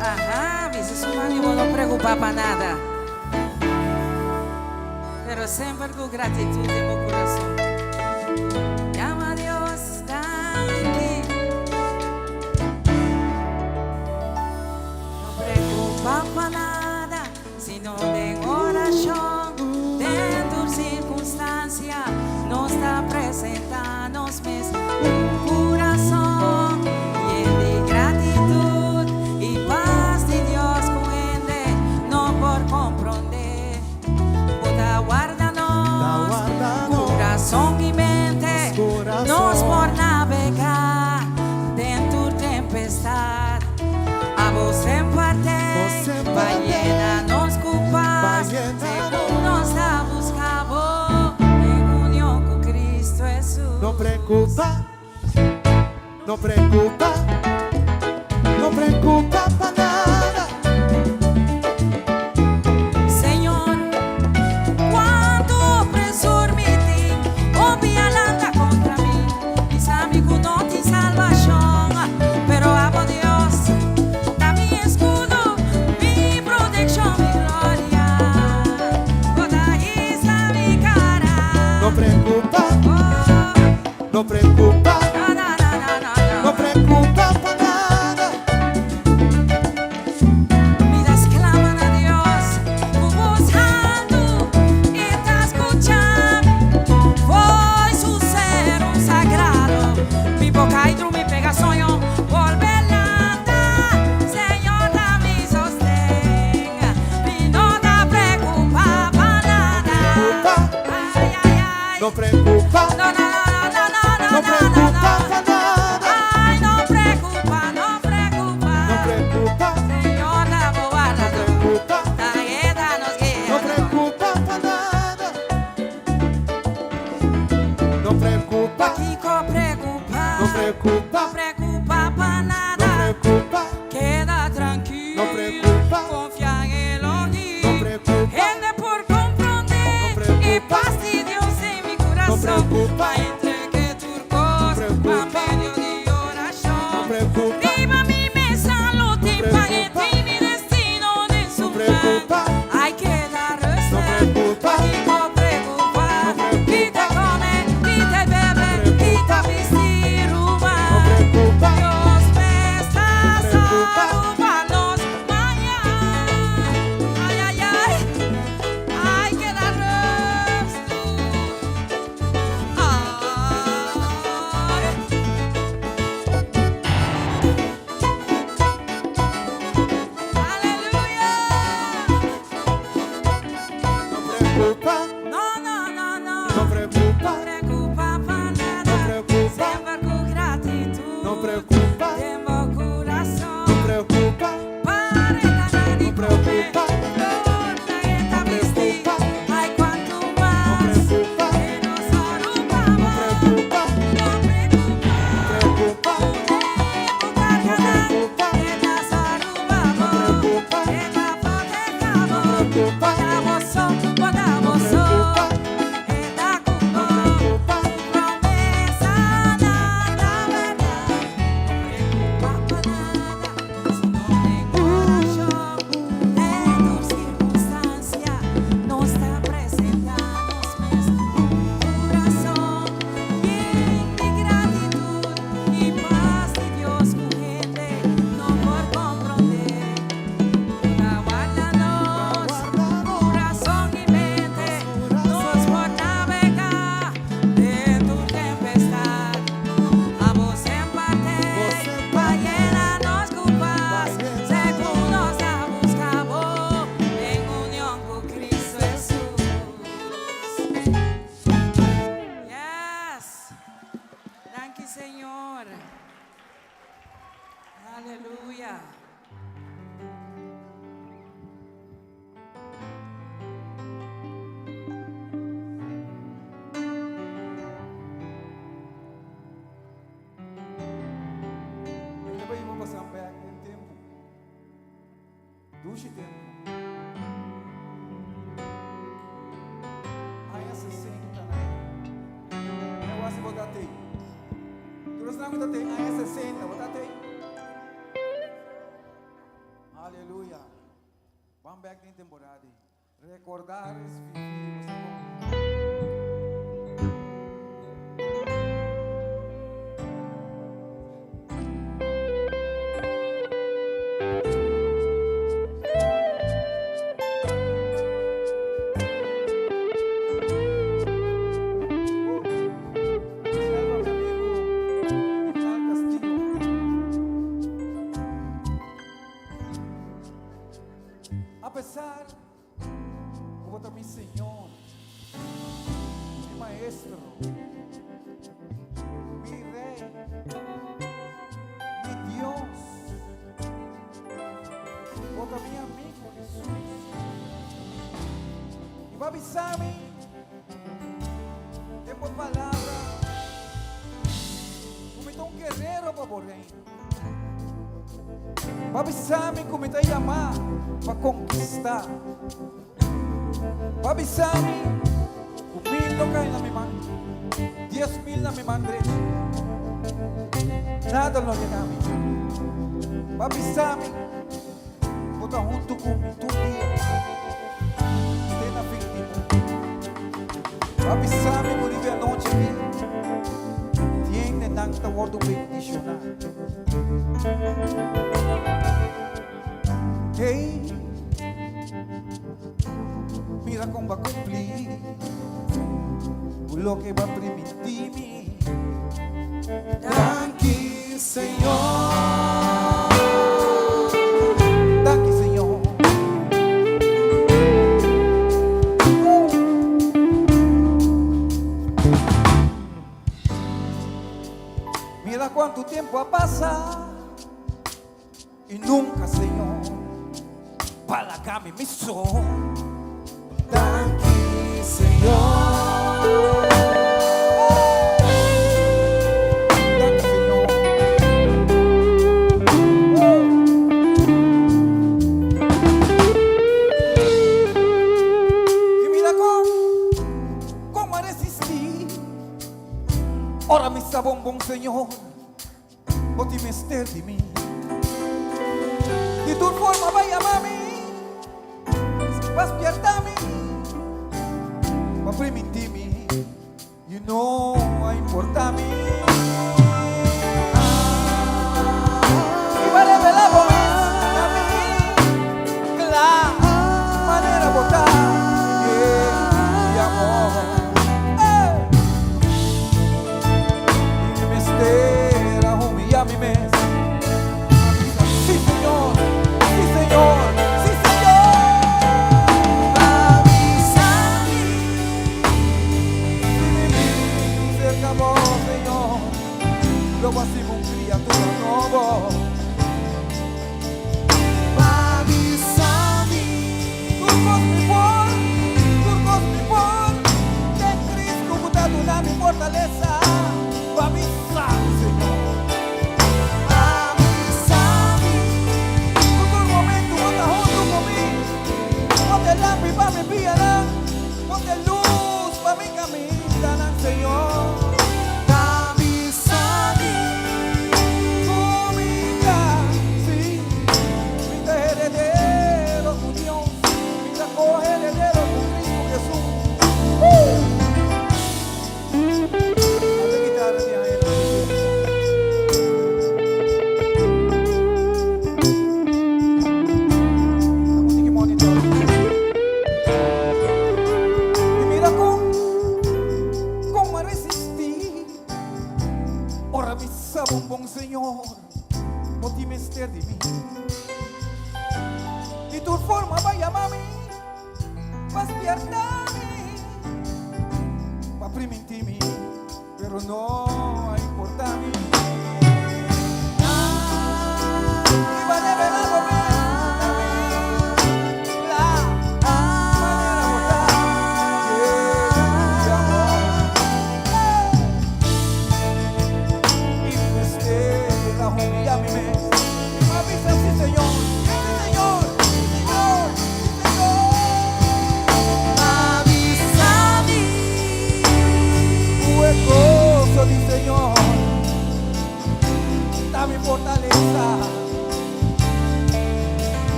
Aha, bisa su mami bo no preocupa pa nada. Pero semper cu gratitud den bo curason. Yama Dios danki. No preocupa pa nada, sino den oracion, den tur circunstancia, nos ta presenta nos mes un curason yen di gratitud y paz di Dios cu hende no por compronde. Bo ta warda nos curason y mente, nos por nabega den tur tempestad. Abo semper te pa yena nos cu paz, segun nos ta busca bo den union cu Cristo Hesus. No preocupa, no preocupa, no preocupa pa nada. Señor, cuantu opresor mi tin, hopi a lanta contra mi, bisa mi cu no tin salbacion. Pero abo Dios ta mi escudo, mi proteccion, mi gloria, bo ta hisa mi cara. No preocupa, no preocupa, no preocupa pa nada. Mi ta sclama na Dios cu bos haltu, e ta scucha mi. Fo'i su seru sagrado, mi boca i drumi pega soño, bolbe lanta. Señor ta mi sosten, mi no ta preocupa pa nada. Ay, ay, ay. No preocupa, No, no, no, no, no, no, no no, no, preocupa no. pa nada. Ay, no preocupa, no preocupa. No preocupa, Señor ta bo wardador, preocupa, ta e ta nos no guiador. preocupa pa nada. No preocupa, Pakiko preocupa? no preocupa, No preocupa pa no nada. preocupa, Keda trankil. No preocupa. Confia en Elohim. No preocupa. Hende por comprende. No preocupa. Y paz di Dios den mi curason. No preocupa. Pa entregue tur cos. No preocupa. Pa medio di oracion. No preocupa. Riba mi mesa lo tin No pan e preocupa. tin mi destino den su No man. preocupa. Ay keda rustig. No preocupa. Pakiko preocupa? No preocupa. Ki ta come, ki ta bebe, No ki ta preocupa. bisti ruman. No preocupa. Dios mes ta No preocupa. salva nos mañan. Ay, ay, ay. Ay, keda rustig. Ay. Aleluya. no preocupa, No, no, no, no. no preocupa, No preocupa pa nada. No preocupa. Semper cu gratitud. no preocupa, Den bo curason. no preocupa, Para No preocupa. No preocupa. Ay, cuanto mas preocupa. que nos no preocupa, No preocupa. preocupa, preocupa. No preocupa. No preocupa. preocupa. No preocupa. Promesa nada verdad. No preocupa pa nada, sino den oracion. Den tur circunstancia, nos ta presenta nos mes un curason yen di gratitud y paz di Dios. Dushi tempu. Aña 60 nan. Mi a wak si bo ta tei. Tur esnan ku ta tei aña 60, bo ta tei? Aleluya. Ban bek den temporada ei. Recordar es vivir. Bo sa kon? Selva, mi amigo Rinal Castillo. Apesar ku bo ta mi Señor, mi Maestro, mi Rey, mi Dios, bo ta mi amigo Jesús. I bo a bisa mi den bo palabra ku mi ta un guerrero pa bo reino. Bo a bisa mi ku mi ta yamá pa konkistá. Bo a bisa mi ku mil lo kai na mi man, 10,000 na mi man drechi. Nada lo yega mi. Bo a bisa mi ku bo ta huntu ku mi tur dia te na fin di mundu. Bo a bisa mi ku riba e anochi aki tiendenan ta wòrdu bendishoná. Hey, mira kon bo a kumpli ku loke bo a primintí mi. Danki, Señor. Danki, Señor. Mira cuanto tiempo a pasa y nunca, Señor, b'a laga mi mi so. Danki, Señor. Danki, Señor. Y mira con a resistí. Ora mi sa bon bon, Señor, bo tin mester di mi. Di tur forma b'a yama mi, b'a spierta mi, b'a priminti mi, y no a importa mi. Y b'a revela bo mes na mi, cla manera bo ta, yeah, di amor. Hey! Y mi mester a humilla mi mes. Sí, Señor, sí, Señor, sí, Señor. B'a bisa mi. Si mi bin cerca bo, Señor, lo bo haci mi un criatura nobo. B'a bisa mi. Tur cos mi por, tur cos mi por, den Cristo cu ta duna mi fortaleza. B'a bisa mi, Señor. B'a bisa mi. Cu tur momento bo ta hunto cu mi. Bo ta lampi pa mi pianan, bo ta luz pa mi camindanan, Señor. B'a bisa mi. Cu mi ta, sí, mi ta heredero cu Dios, mi ta coheredero cu Cristo Jesús. Ata guitarra di aña 60. Vamos tin monitor. Y mira con a resistí. Ora mi sa bon bon, Señor, bo tin mester di mi. Di tur forma b'a yama mi, b'a spierta mi, b'a priminti mi, pero no a importa mi. Y b'a revela bo mes na mi, la manera bo ta, yeah, di amor. Y mi mester a humilla mi mes. Y b'a bisa, sí, Señor, sí, Señor, sí, Señor.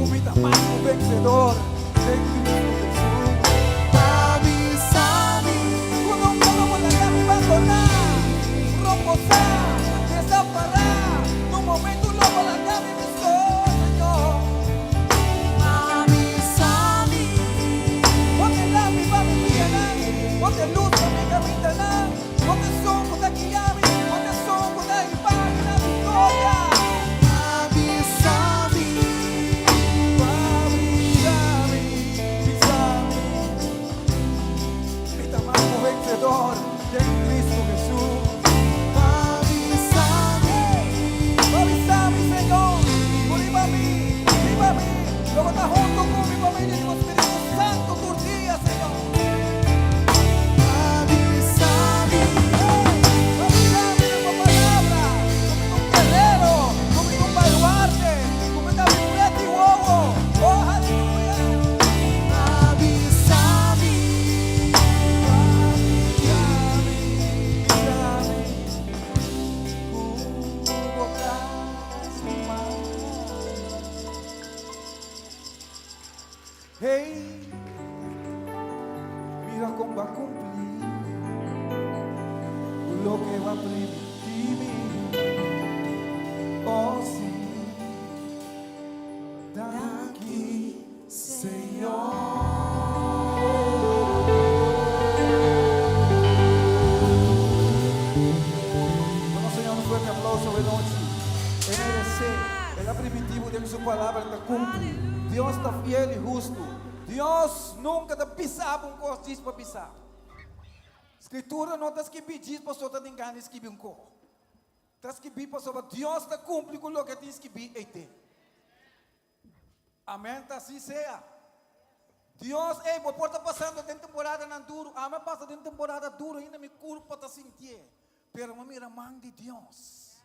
Ku mi ta mas ku vensedor den Kristu Hesus. Pa bisa mi. Ku nunka lo bo laga mi bandoná, roposá, desampará, nun momentu lo bo laga mi mi so, Señor. Pa bisa mi. Bo ta lampi pa mi pianan, bo ta lus pa mi kamindanan, bo ta esun ku ta guia mi, bo ta esun ku ta hiba mi na viktoria. Pa bisa mi. Pa bisa mi, bisa mi. Mi ta mas ku vensedor den Kristu Hesus. Pa bisa mi. Pa bisa mi, Señor, ku riba mi, riba mi, lo bo ta huntu ku mi pa medio di bo Spiritu Santu tur dia, Señor. Pa bisa mi. Pa bisa mi den bo palabra, ku mi ta un guerero, ku mi ta un baluarte, ku mi ta mi pret'i wowo. Oh, aleluya! Pa bisa mi. Pa bisa mi, bisa mi, ku bo ta stima mi. Hey, mira kon bo a kumpli ku loke bo a primintí mi. Oh sí, danki, Señor. Duna Señor un fuerte aplauso awe nochi. E meresé. El a primintí bo den su palabra ta kumpli. Dios ta fiel i hustu. Dios nunka ta bisa bo un kos djis pa bisa. Skritura no ta skibí djis pasobra ta tin gana di skibi un kos. Ta skibí pasobra Dios ta kumpli ku loke tin skibí ei den. Amèn ta así sea. Dios, ey, bo por ta pasando den temporadanan duru. Ami a pasa den temporada duru, ainda mi kurpa ta sintié. Pero mi a mira man di Dios.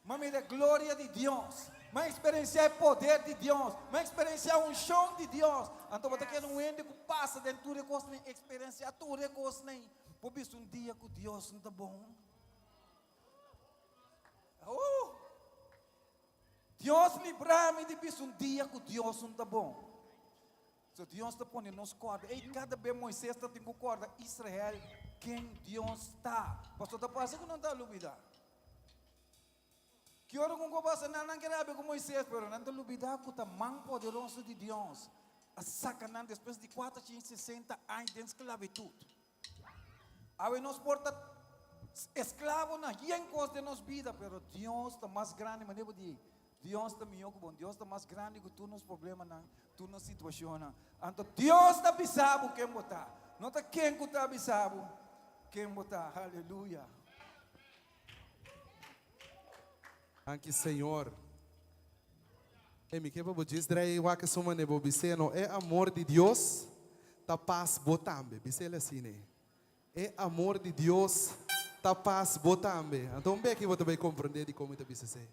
Mi a mira e gloria di Dios. Mi a eksperensiá e poder di Dios. Mi a eksperensiá unshon di Dios. Anto bo ta keda un hende ku pasa den tur e kosnan, eksperensiá tur e kosnan. Bo bisa un dia ku Dios no ta bon. Oh! Dios libra mi di bisa un dia ku Dios no ta bon. So Dios ta pone nos kòrda. Ey, kada be Moises ta tin ku kòrda Israel ken Dios ta. Pasobra ta parse ku nan ta lubidá. Ki ora ku un kos pasa nan, nan ke rabia ku Moises, pero nan ta lubidá ku ta man poderoso di Dios a saka nan despues di 460 aña den sklabitut. Awe nos por ta esklabo na yen kos den nos bida, pero Dios ta mas grandi, manera bo di, Dios ta mihó ku bo, Dios ta mas grandi ku tur nos problemanan, tur nos situashonnan. Anto Dios ta bisa bo ken bo ta, no ta ken ku ta bisa bo ken bo ta. Aleluya. Danki Señor. E mi ke pa bo djis drei wak esun manera bo bis'é no e amor di Dios ta pas bo tambe. Bis'el asina e. E amor di Dios ta pas bo tambe. Anto un beki bo ta bai komprendé dikon mi ta bisa esei.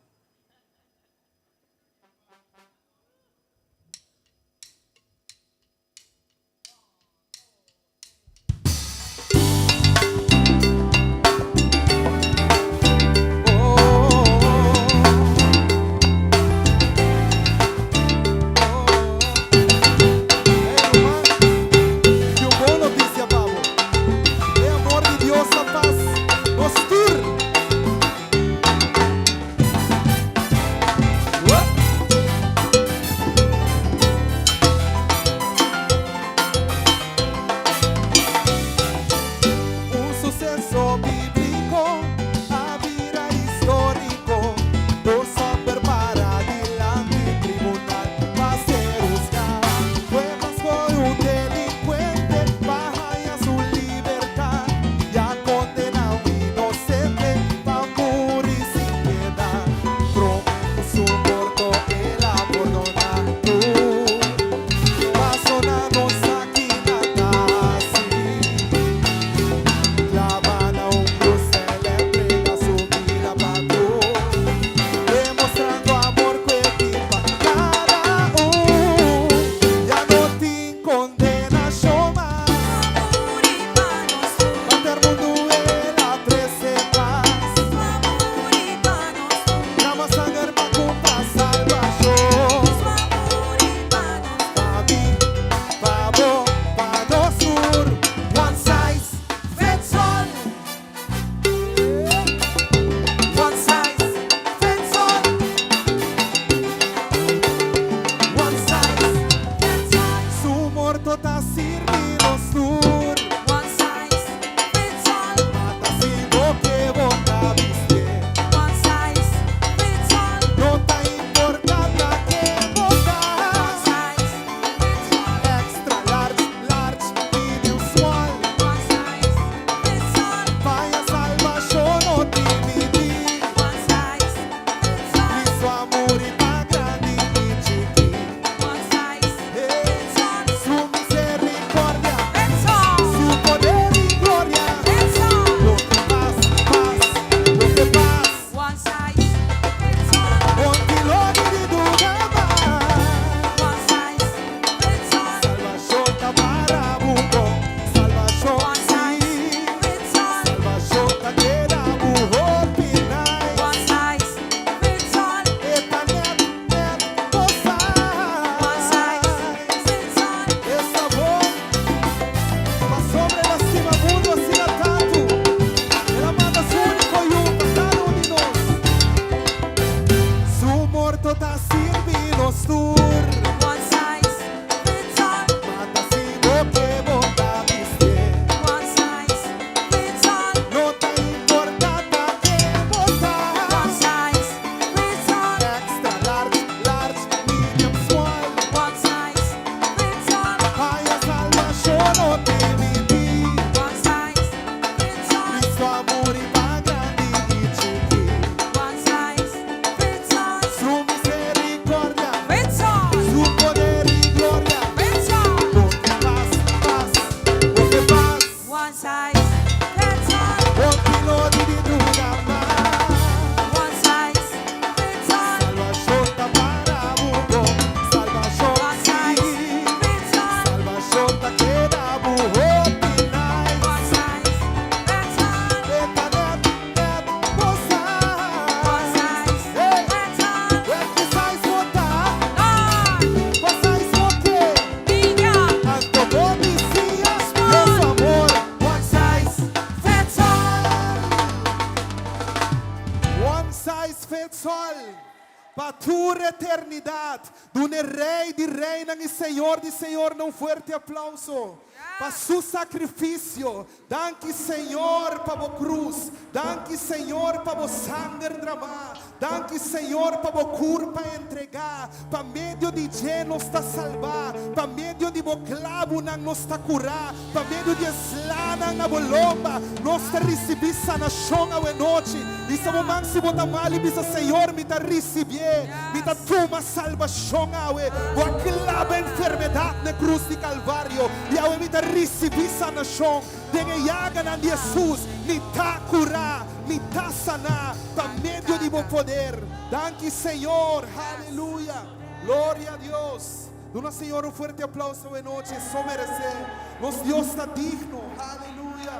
Pa tur eternidat. Duna e Rei di reinan i Señor di señornan un fuerte aplauso pa Su sakrifisio. Danki Señor pa Bo krus. Danki Señor pa Bo sanger dramá. Danki Señor pa Bo kurpa entregá. Pa medio di dje nos ta salbá. Pa medio di Bo klabunan nos ta kurá. Pa medio di e slanan na Bo lomba nos ta risibí sanashon awenochi. Bisa bo man si bo ta mal i bisa, Señor, mi ta risibié. Mi ta tuma salbashon awe. Bo a klaba enfermedat na e krus di Kalvario, i awe mi ta risibí sanashon. Den e yaganan di Hesus mi ta kurá, mi ta saná pa medio di bo poder. Danki, Señor. Haleluya. Gloria a Dios. Duna Señor un fuerte aplauso awe nochi. E so meresé. Nos Dios ta digno. Haleluya.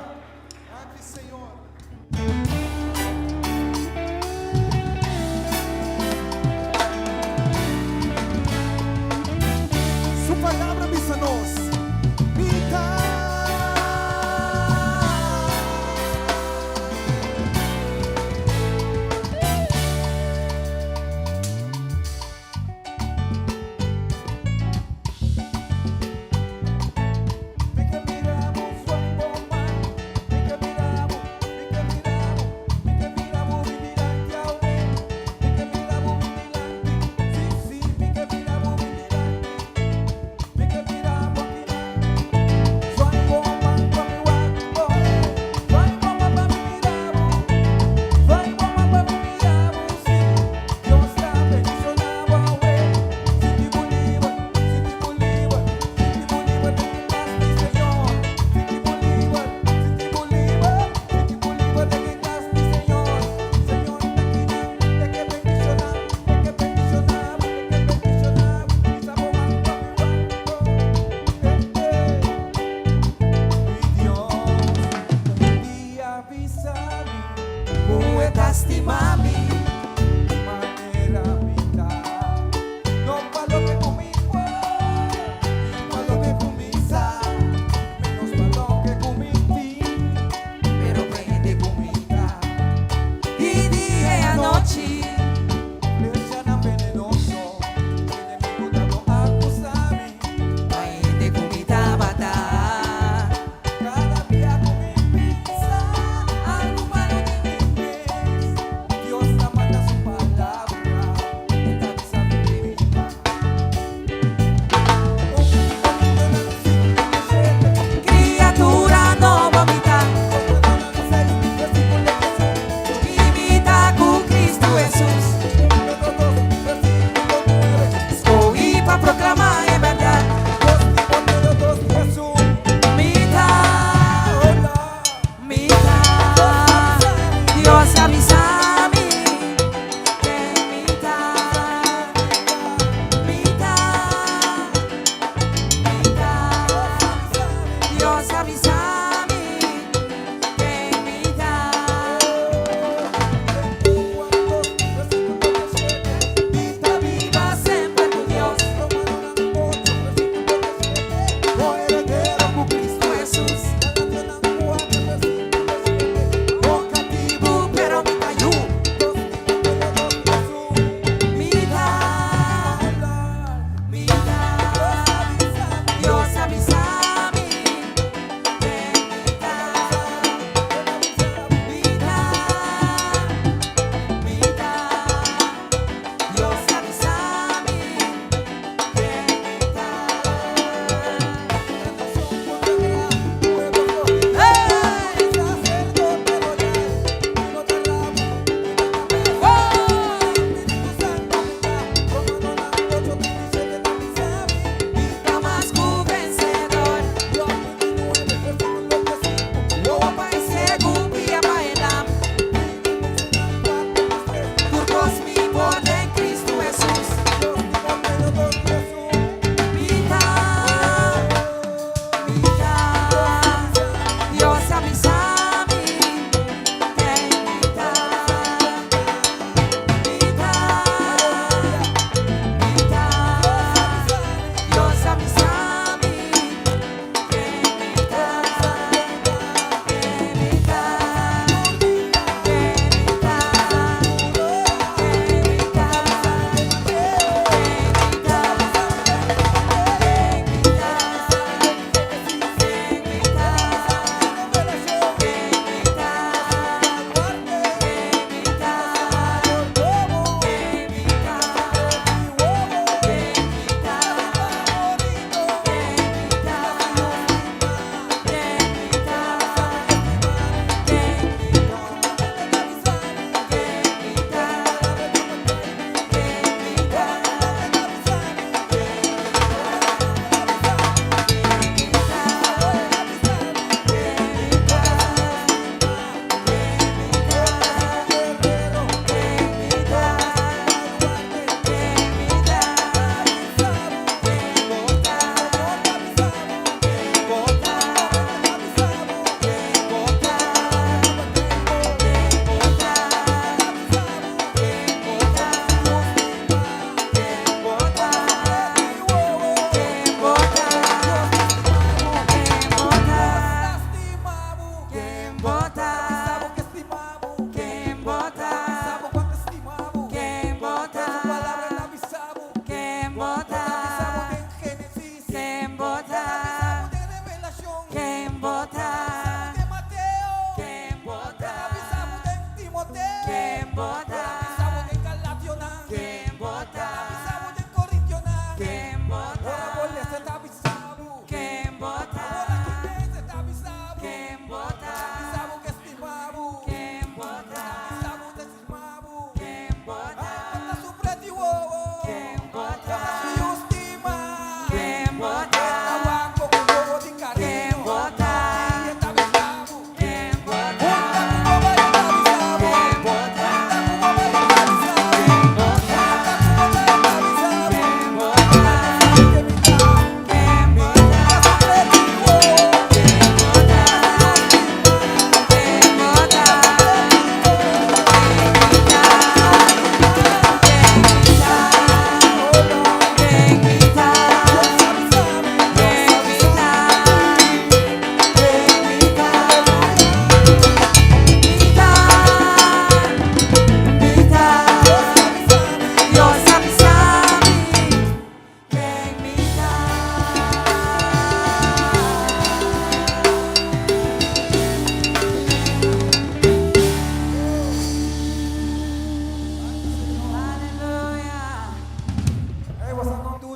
Danki, Señor. Su palabra bisa nos, Mi ta.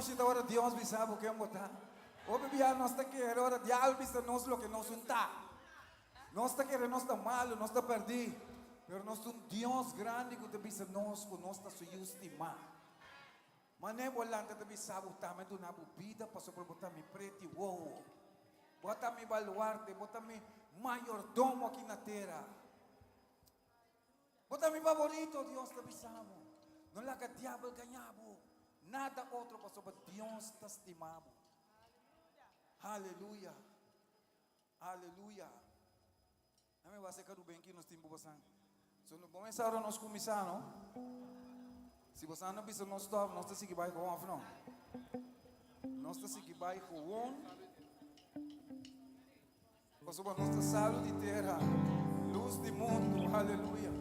dushi ta ora Dios bisa bo ken bo ta. Hopi bia nos ta kere ora diabel bisa nos loke nos un ta. Nos ta kere nos ta malu, nos ta pèrdí, pero nos tin un Dios grandi ku ta bisa nos ku nos ta su yu stimá. Manera bo lanta ta bisa bo ta mi a duna bo bida pasobra bo ta mi preti wowo. Bo ta mi baluarte, bo ta mi mayordomo aki na tera. Bo ta mi favorito, Dios ta bisa bo. No laga diabel gaña bo, nada otro pasobra Dios ta stima bo. Haleluya. Aleluya. Dame wak ka Ruben ki nos tin bosan. So no bom esa ora nos kuminsá no. Si bosan no bisa nos stop, nos ta sigui bai gewoon of no? Nos ta sigui bai gewoon. Pasobra nos ta salu di tera, lus di mundu. Aleluya.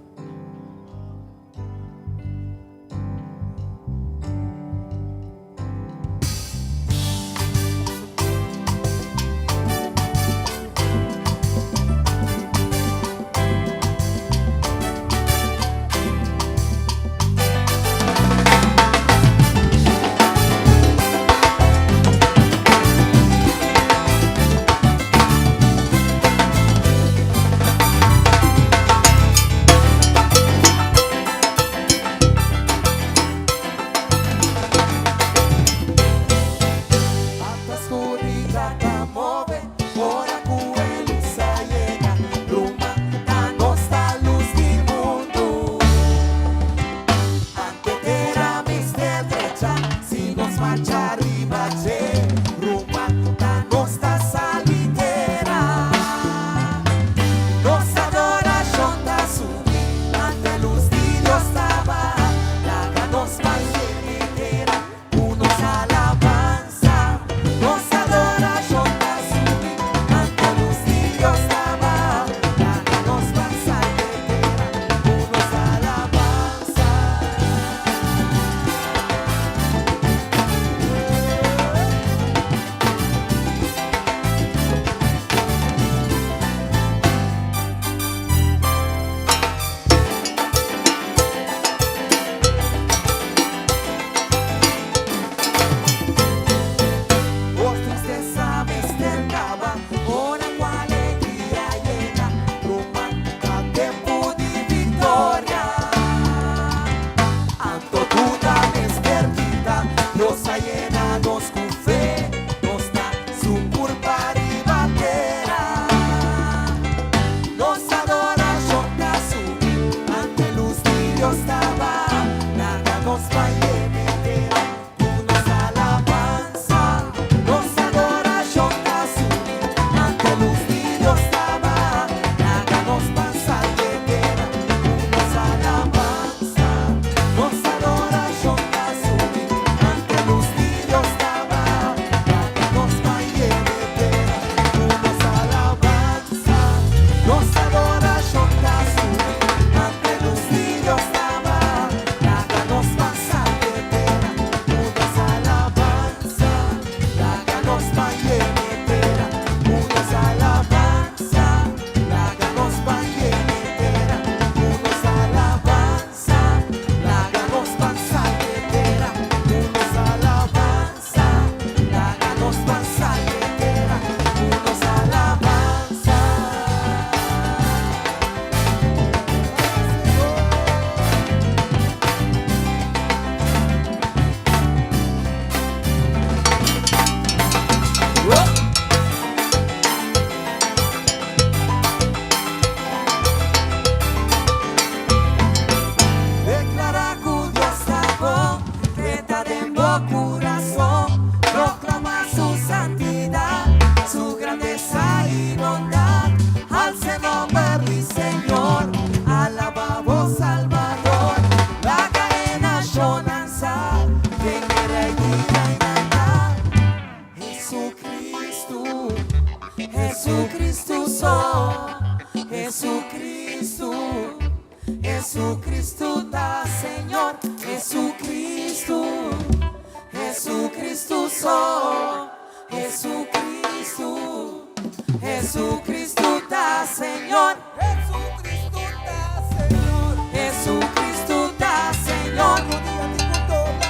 Ata skuridat ta move ora ku e lus a yega. Ruma ta nos ta lus di mundu. Ante tera mester drecha si nos marcha riba dje. Ruma ta nos ta sali tera. Nos adorashon ta subi ante lus di Dios ta baha. Laga nos parce di tera ku nos alabansa. Nos adorashon ta subi ante lus di Dios ta baha. Laga nos pasa di tera ku nos alabansa. Bo tristesa mester kaba ora ku alegria yega. Ruman, ta tempu di viktoria. Anto duda mester kita, Dios a yena nos ku fe. Nos ta su kurpa riba tera. Nos adorashon ta subi ante lus di Dios ta baha. Laga nos bai yene tera ku nos alabansa. Nos adorashon ta subi ante lus di Dios ta baha. Laga nos pasa ye tera ku nos alabansa. Nos adorashon ta subi ante lus di Dios ta baha. Laga nos bai yene tera ku nos alabansa. Nos adorashon ta subi ante lus di Dios ta baha. Laga nos pasa ye tera ku nos alabansa. Laga nos bai yene tera ku nos alabansa. Laga nos bai yene tera ku nos alabansa. Laga nos pasa ye tera ku nos alabansa. Laga nos pasa ye tera ku nos alabansa. Deklará ku Dios ta bon, kreta den bo kurason, proklamá su santidat, su grandesa i bondat. Halsa e nòmber di Señor, alabá bo Salbador. Laga e nashonnan sa ken e Rei di reinan ta. Jesucristo, Jesucristo so, Jesucristo, Jesucristo ta Señor. Jesucristo, Jesucristo so, Jesucristo, Jesucristo ta Señor. Jesucristo ta Señor. Jesucristo ta Señor. Rodia tin ku dobla.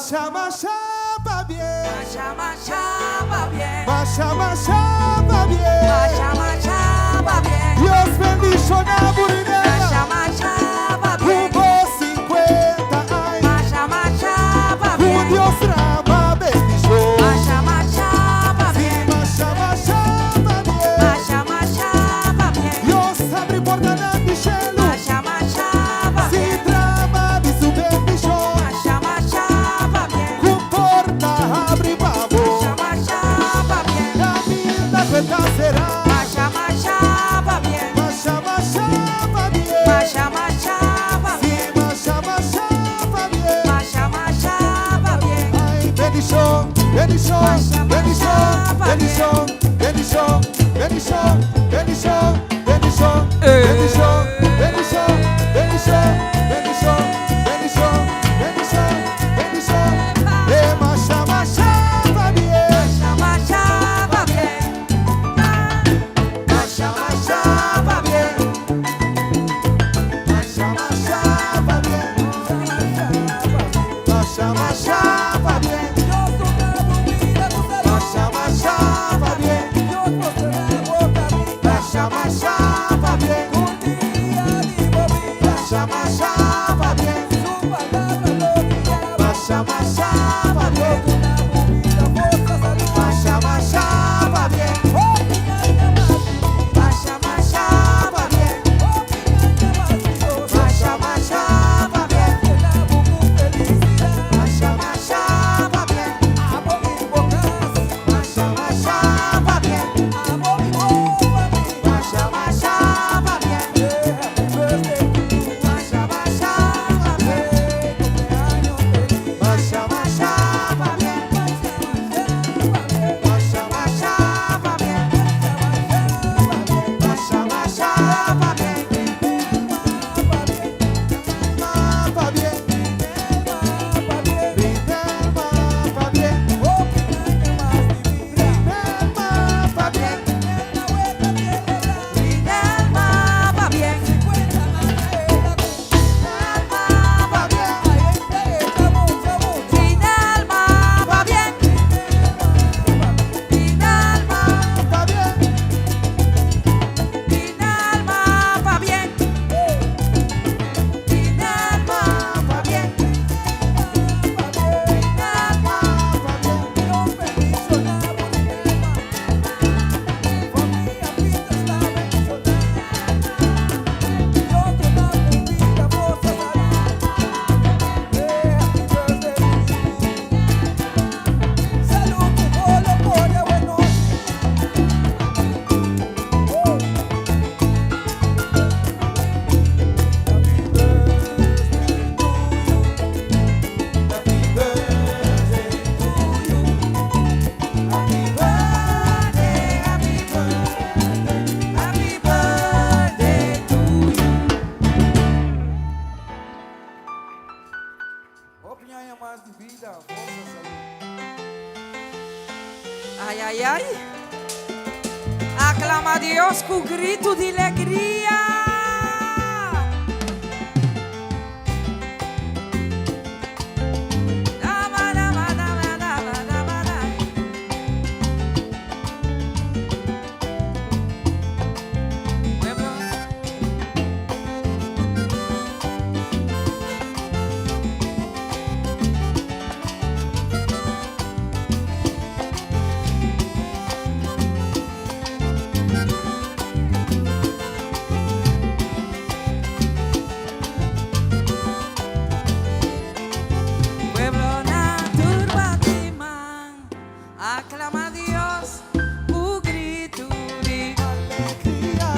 Masha masha pabien. Masha masha pabien. Masha masha pabien. Masha masha pabien. Dios bendishoná bo Rinelma. Masha masha pabien. Ku bo 50 aña. Masha masha pabien. Ku Dios drama bendishon. Masha masha pabien. Si masha masha pabien. Masha masha pabien. Dios habri portanan di shelu. Masha masha pabien. Si drama di su bendishon. Masha masha pabien. Ku porta habri pa bo. Masha masha pabien. Kaminda ku ta será. Masha masha pabien. Masha masha pabien. Masha masha pabien. Si masha masha pabien. Masha masha pabien. Ai bendishon, bendishon, bendishon, bendishon, bendishon, bendishon, bendishon, bendishon, bendishon, bendishon, bendishon, bendishon, bendishon, bendishon, bendishon. E masha masha pabien. Masha masha pabien. Masha masha pabien. Masha masha pabien. Masha masha pabien. Masha masha pabien. Masha masha pabien. Masha masha pabien. Masha masha pabien. Masha masha pabien. Masha masha pabien. Masha masha pabien. Masha masha pabien. Masha masha pabien. Masha masha pabien. Masha masha pabien. Masha masha pabien. Masha masha pabien. Masha masha pabien. Pabien. Rinelma pabien. Rinelma pabien. Rinelma pabien. Pabien. Rinelma pabien. Rinelma Pabien. Rinelma pabien. Rinelma pabien. Rinelma Pabien. Happy birthday to you. Happy birthday, happy birthday, Happy birthday to you. Hopi aña mas di bida, forsa, salú. Ai, ai, ai. Aklamá Dios ku gritu di alegria. Dama, dama, dama, dama, dama, dama. Pueblo. Pueblonan tur bati man, aklamá Dios, ku gritu di Alegria.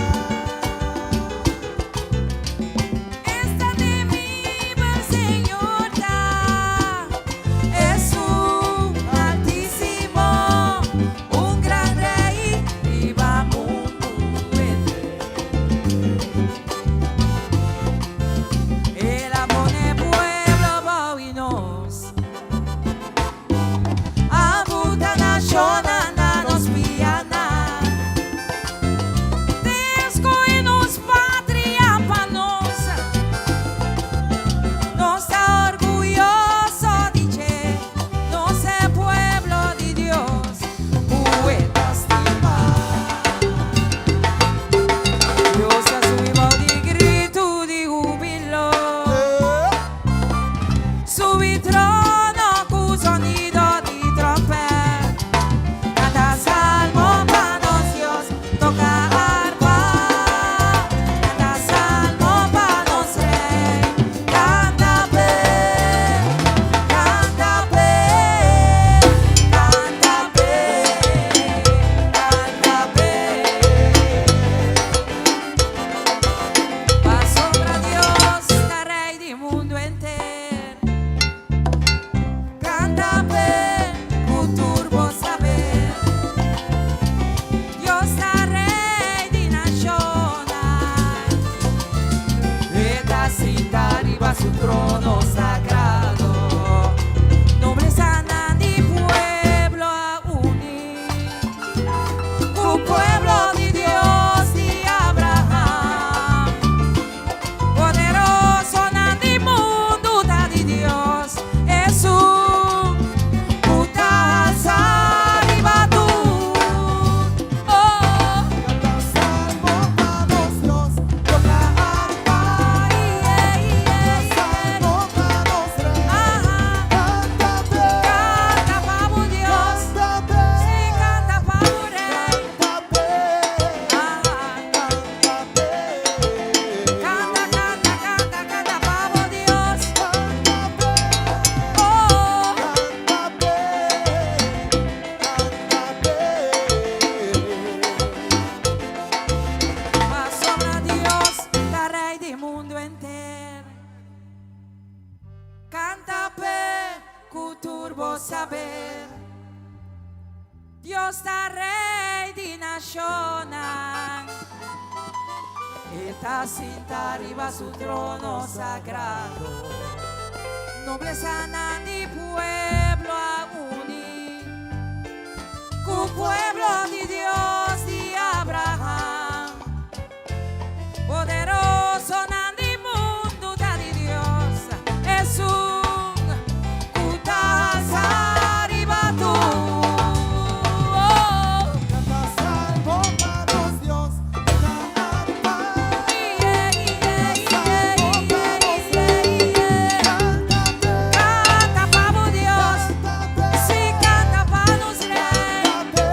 Esta temibel Señor ta, Esun Altísimo, un gran Rei riba mundu henter. El a pone pueblo bou di nos, A buta nashonnan na nos pia. Ku pueblo di Dios di Abraham. Poderosonan di mundu ta di Dios, Esun ku ta alsa riba tur. Oh. Canta salmo pa nos Dios, toca arpa. Canta salmo pa nos Rey. Canta p'e. Canta pa bo Dios. Canta p'e. Sí, canta pa bo Rey. Canta p'e. Aha. Canta p'e. Canta, canta, canta, canta pa bo Dios. Canta p'e. Oh. Canta p'e. Canta p'e. Pasobra Dios ta Rey di mundu henter. Canta p'e ku tur bo saber. Dios ta Rey di nashonnan. E ta sintá riba su trono sagrado. Noblesanan di pueblo a uni. Ku pueblo di Dios di Abraham. Poderosonan di mundu ta di Dios. Esun ku ta alsa riba tur. Oh. Canta salmo pa nos Dios, toca arpa. Yeah, yeah, yeah, yeah, yeah. Canta p'e. Canta pa bo Dios. Canta p'e. Sí, canta pa nos Rey. Canta p'e.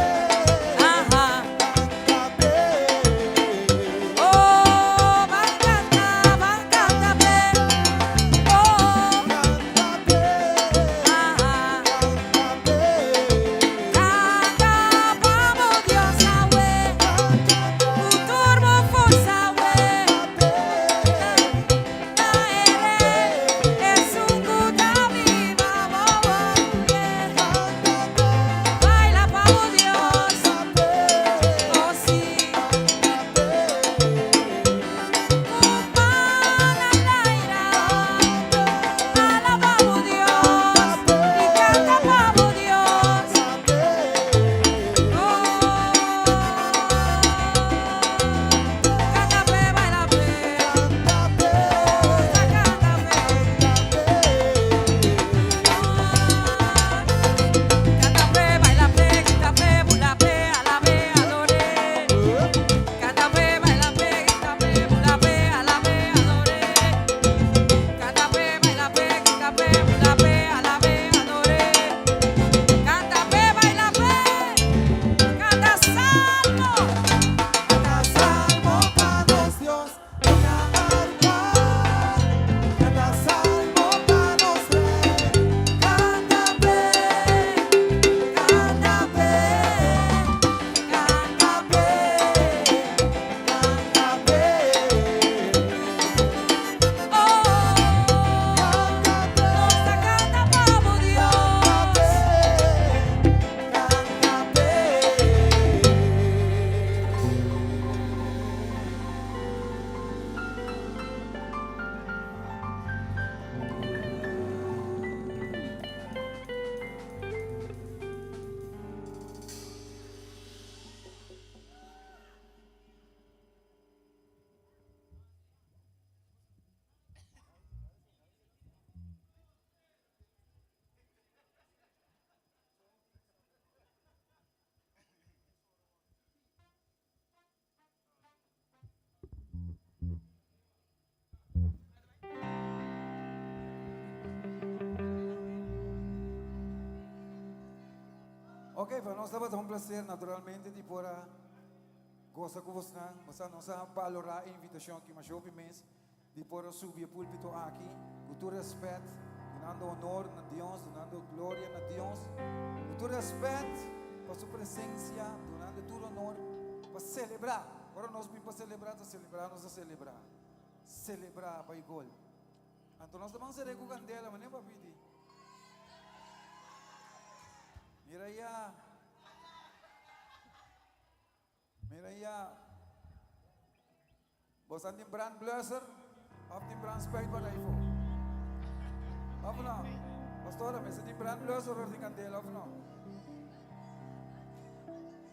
Aha. Canta p'e. Oh, ban canta, ban canta p'e. Oh, Canta p'e. aha. Canta p'e. Canta pa bo Dios awe. Canta p'e. Ku tur bo forsa awe. Ta e Rey, esun ku ta biba, oh, yeah. Baila pa bo Dios, oh sí. Ku man laira, alabá bo Dios i canta pa bo Dios. Oh, canta p'e, baila p'e, oh, canta p'e. Canta p'e, baila p'e, grita p'e, bula p'e, alab'é, ador'é. Canta p'e, baila p'e, grita p'e, bula p'e, alab'é, ador'é. Canta p'e, baila p'e, grita p'e, bula p'e, alab'é, ador'é. Canta p'e, baila p'e, canta salmo. Canta salmo pa nos Dios, toca arpa. Canta salmo pa nos Rey. Canta p'e, canta p'e, canta p'e, Canta p'e. Oh, nos ta canta pa bo Dios. Canta p'e. Ok, pa nos tabata un placer naturalmente di por a goza cu bosnan. Nos a balora e invitacion aki masha hopi mes di por a subi e pulpito aki cu tur respet, dunando honor na Dios, dunando gloria na Dios, cu tur respet pa su presencia, dunando tur honor pa celebra. Ora nos bin pa celebra, ta celebra, nos a celebra. Celebra bay gol. Anto nos ta ban cere cu candela, mane papi di. Mira ya. Mira ya. Bo tin brandblusser of tin brandspuit pa ey fo? Of no? Pastora, mas tin brandblusser of tin candela of no?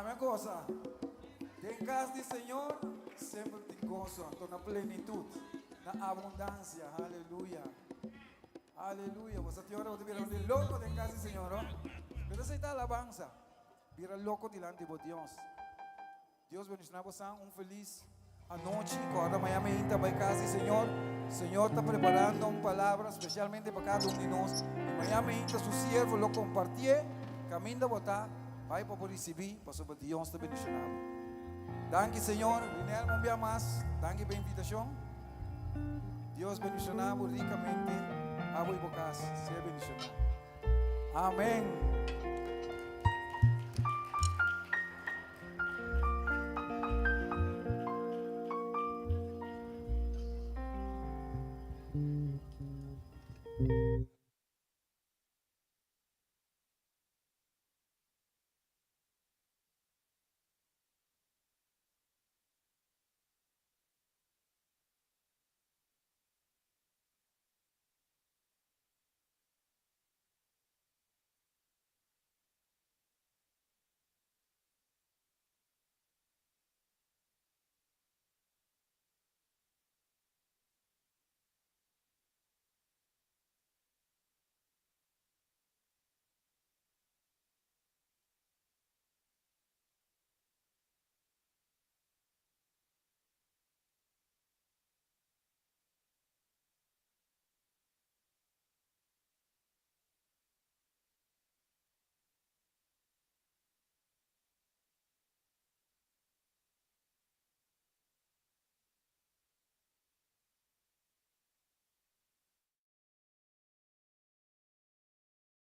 Ami a gosa. Den kas di Señor semper tin goso, anto na plenitut, na abundansia. Aleluya. Aleluya. Bo sa tin ora bo ta bira un di loko den kas di Señor, ho? Pero esei ta alabansa. Bira loko dilanti bo Dios. Dios bendiciona bosan un feliz anochi. Corda mañana mainta bai casa di Señor. Señor ta preparando un palabra specialmente pa cada un di nos. Y mañana mainta su siervo lo compartie. Caminda bo ta, bai pa bo ricibi, pasobra Dios ta bendiciona bo. Danki Señor. Rinel, un bia mas, danki pa e invitacion. Dios bendiciona bo ricamente. Abo y bo cas sea bendiciona. Amen.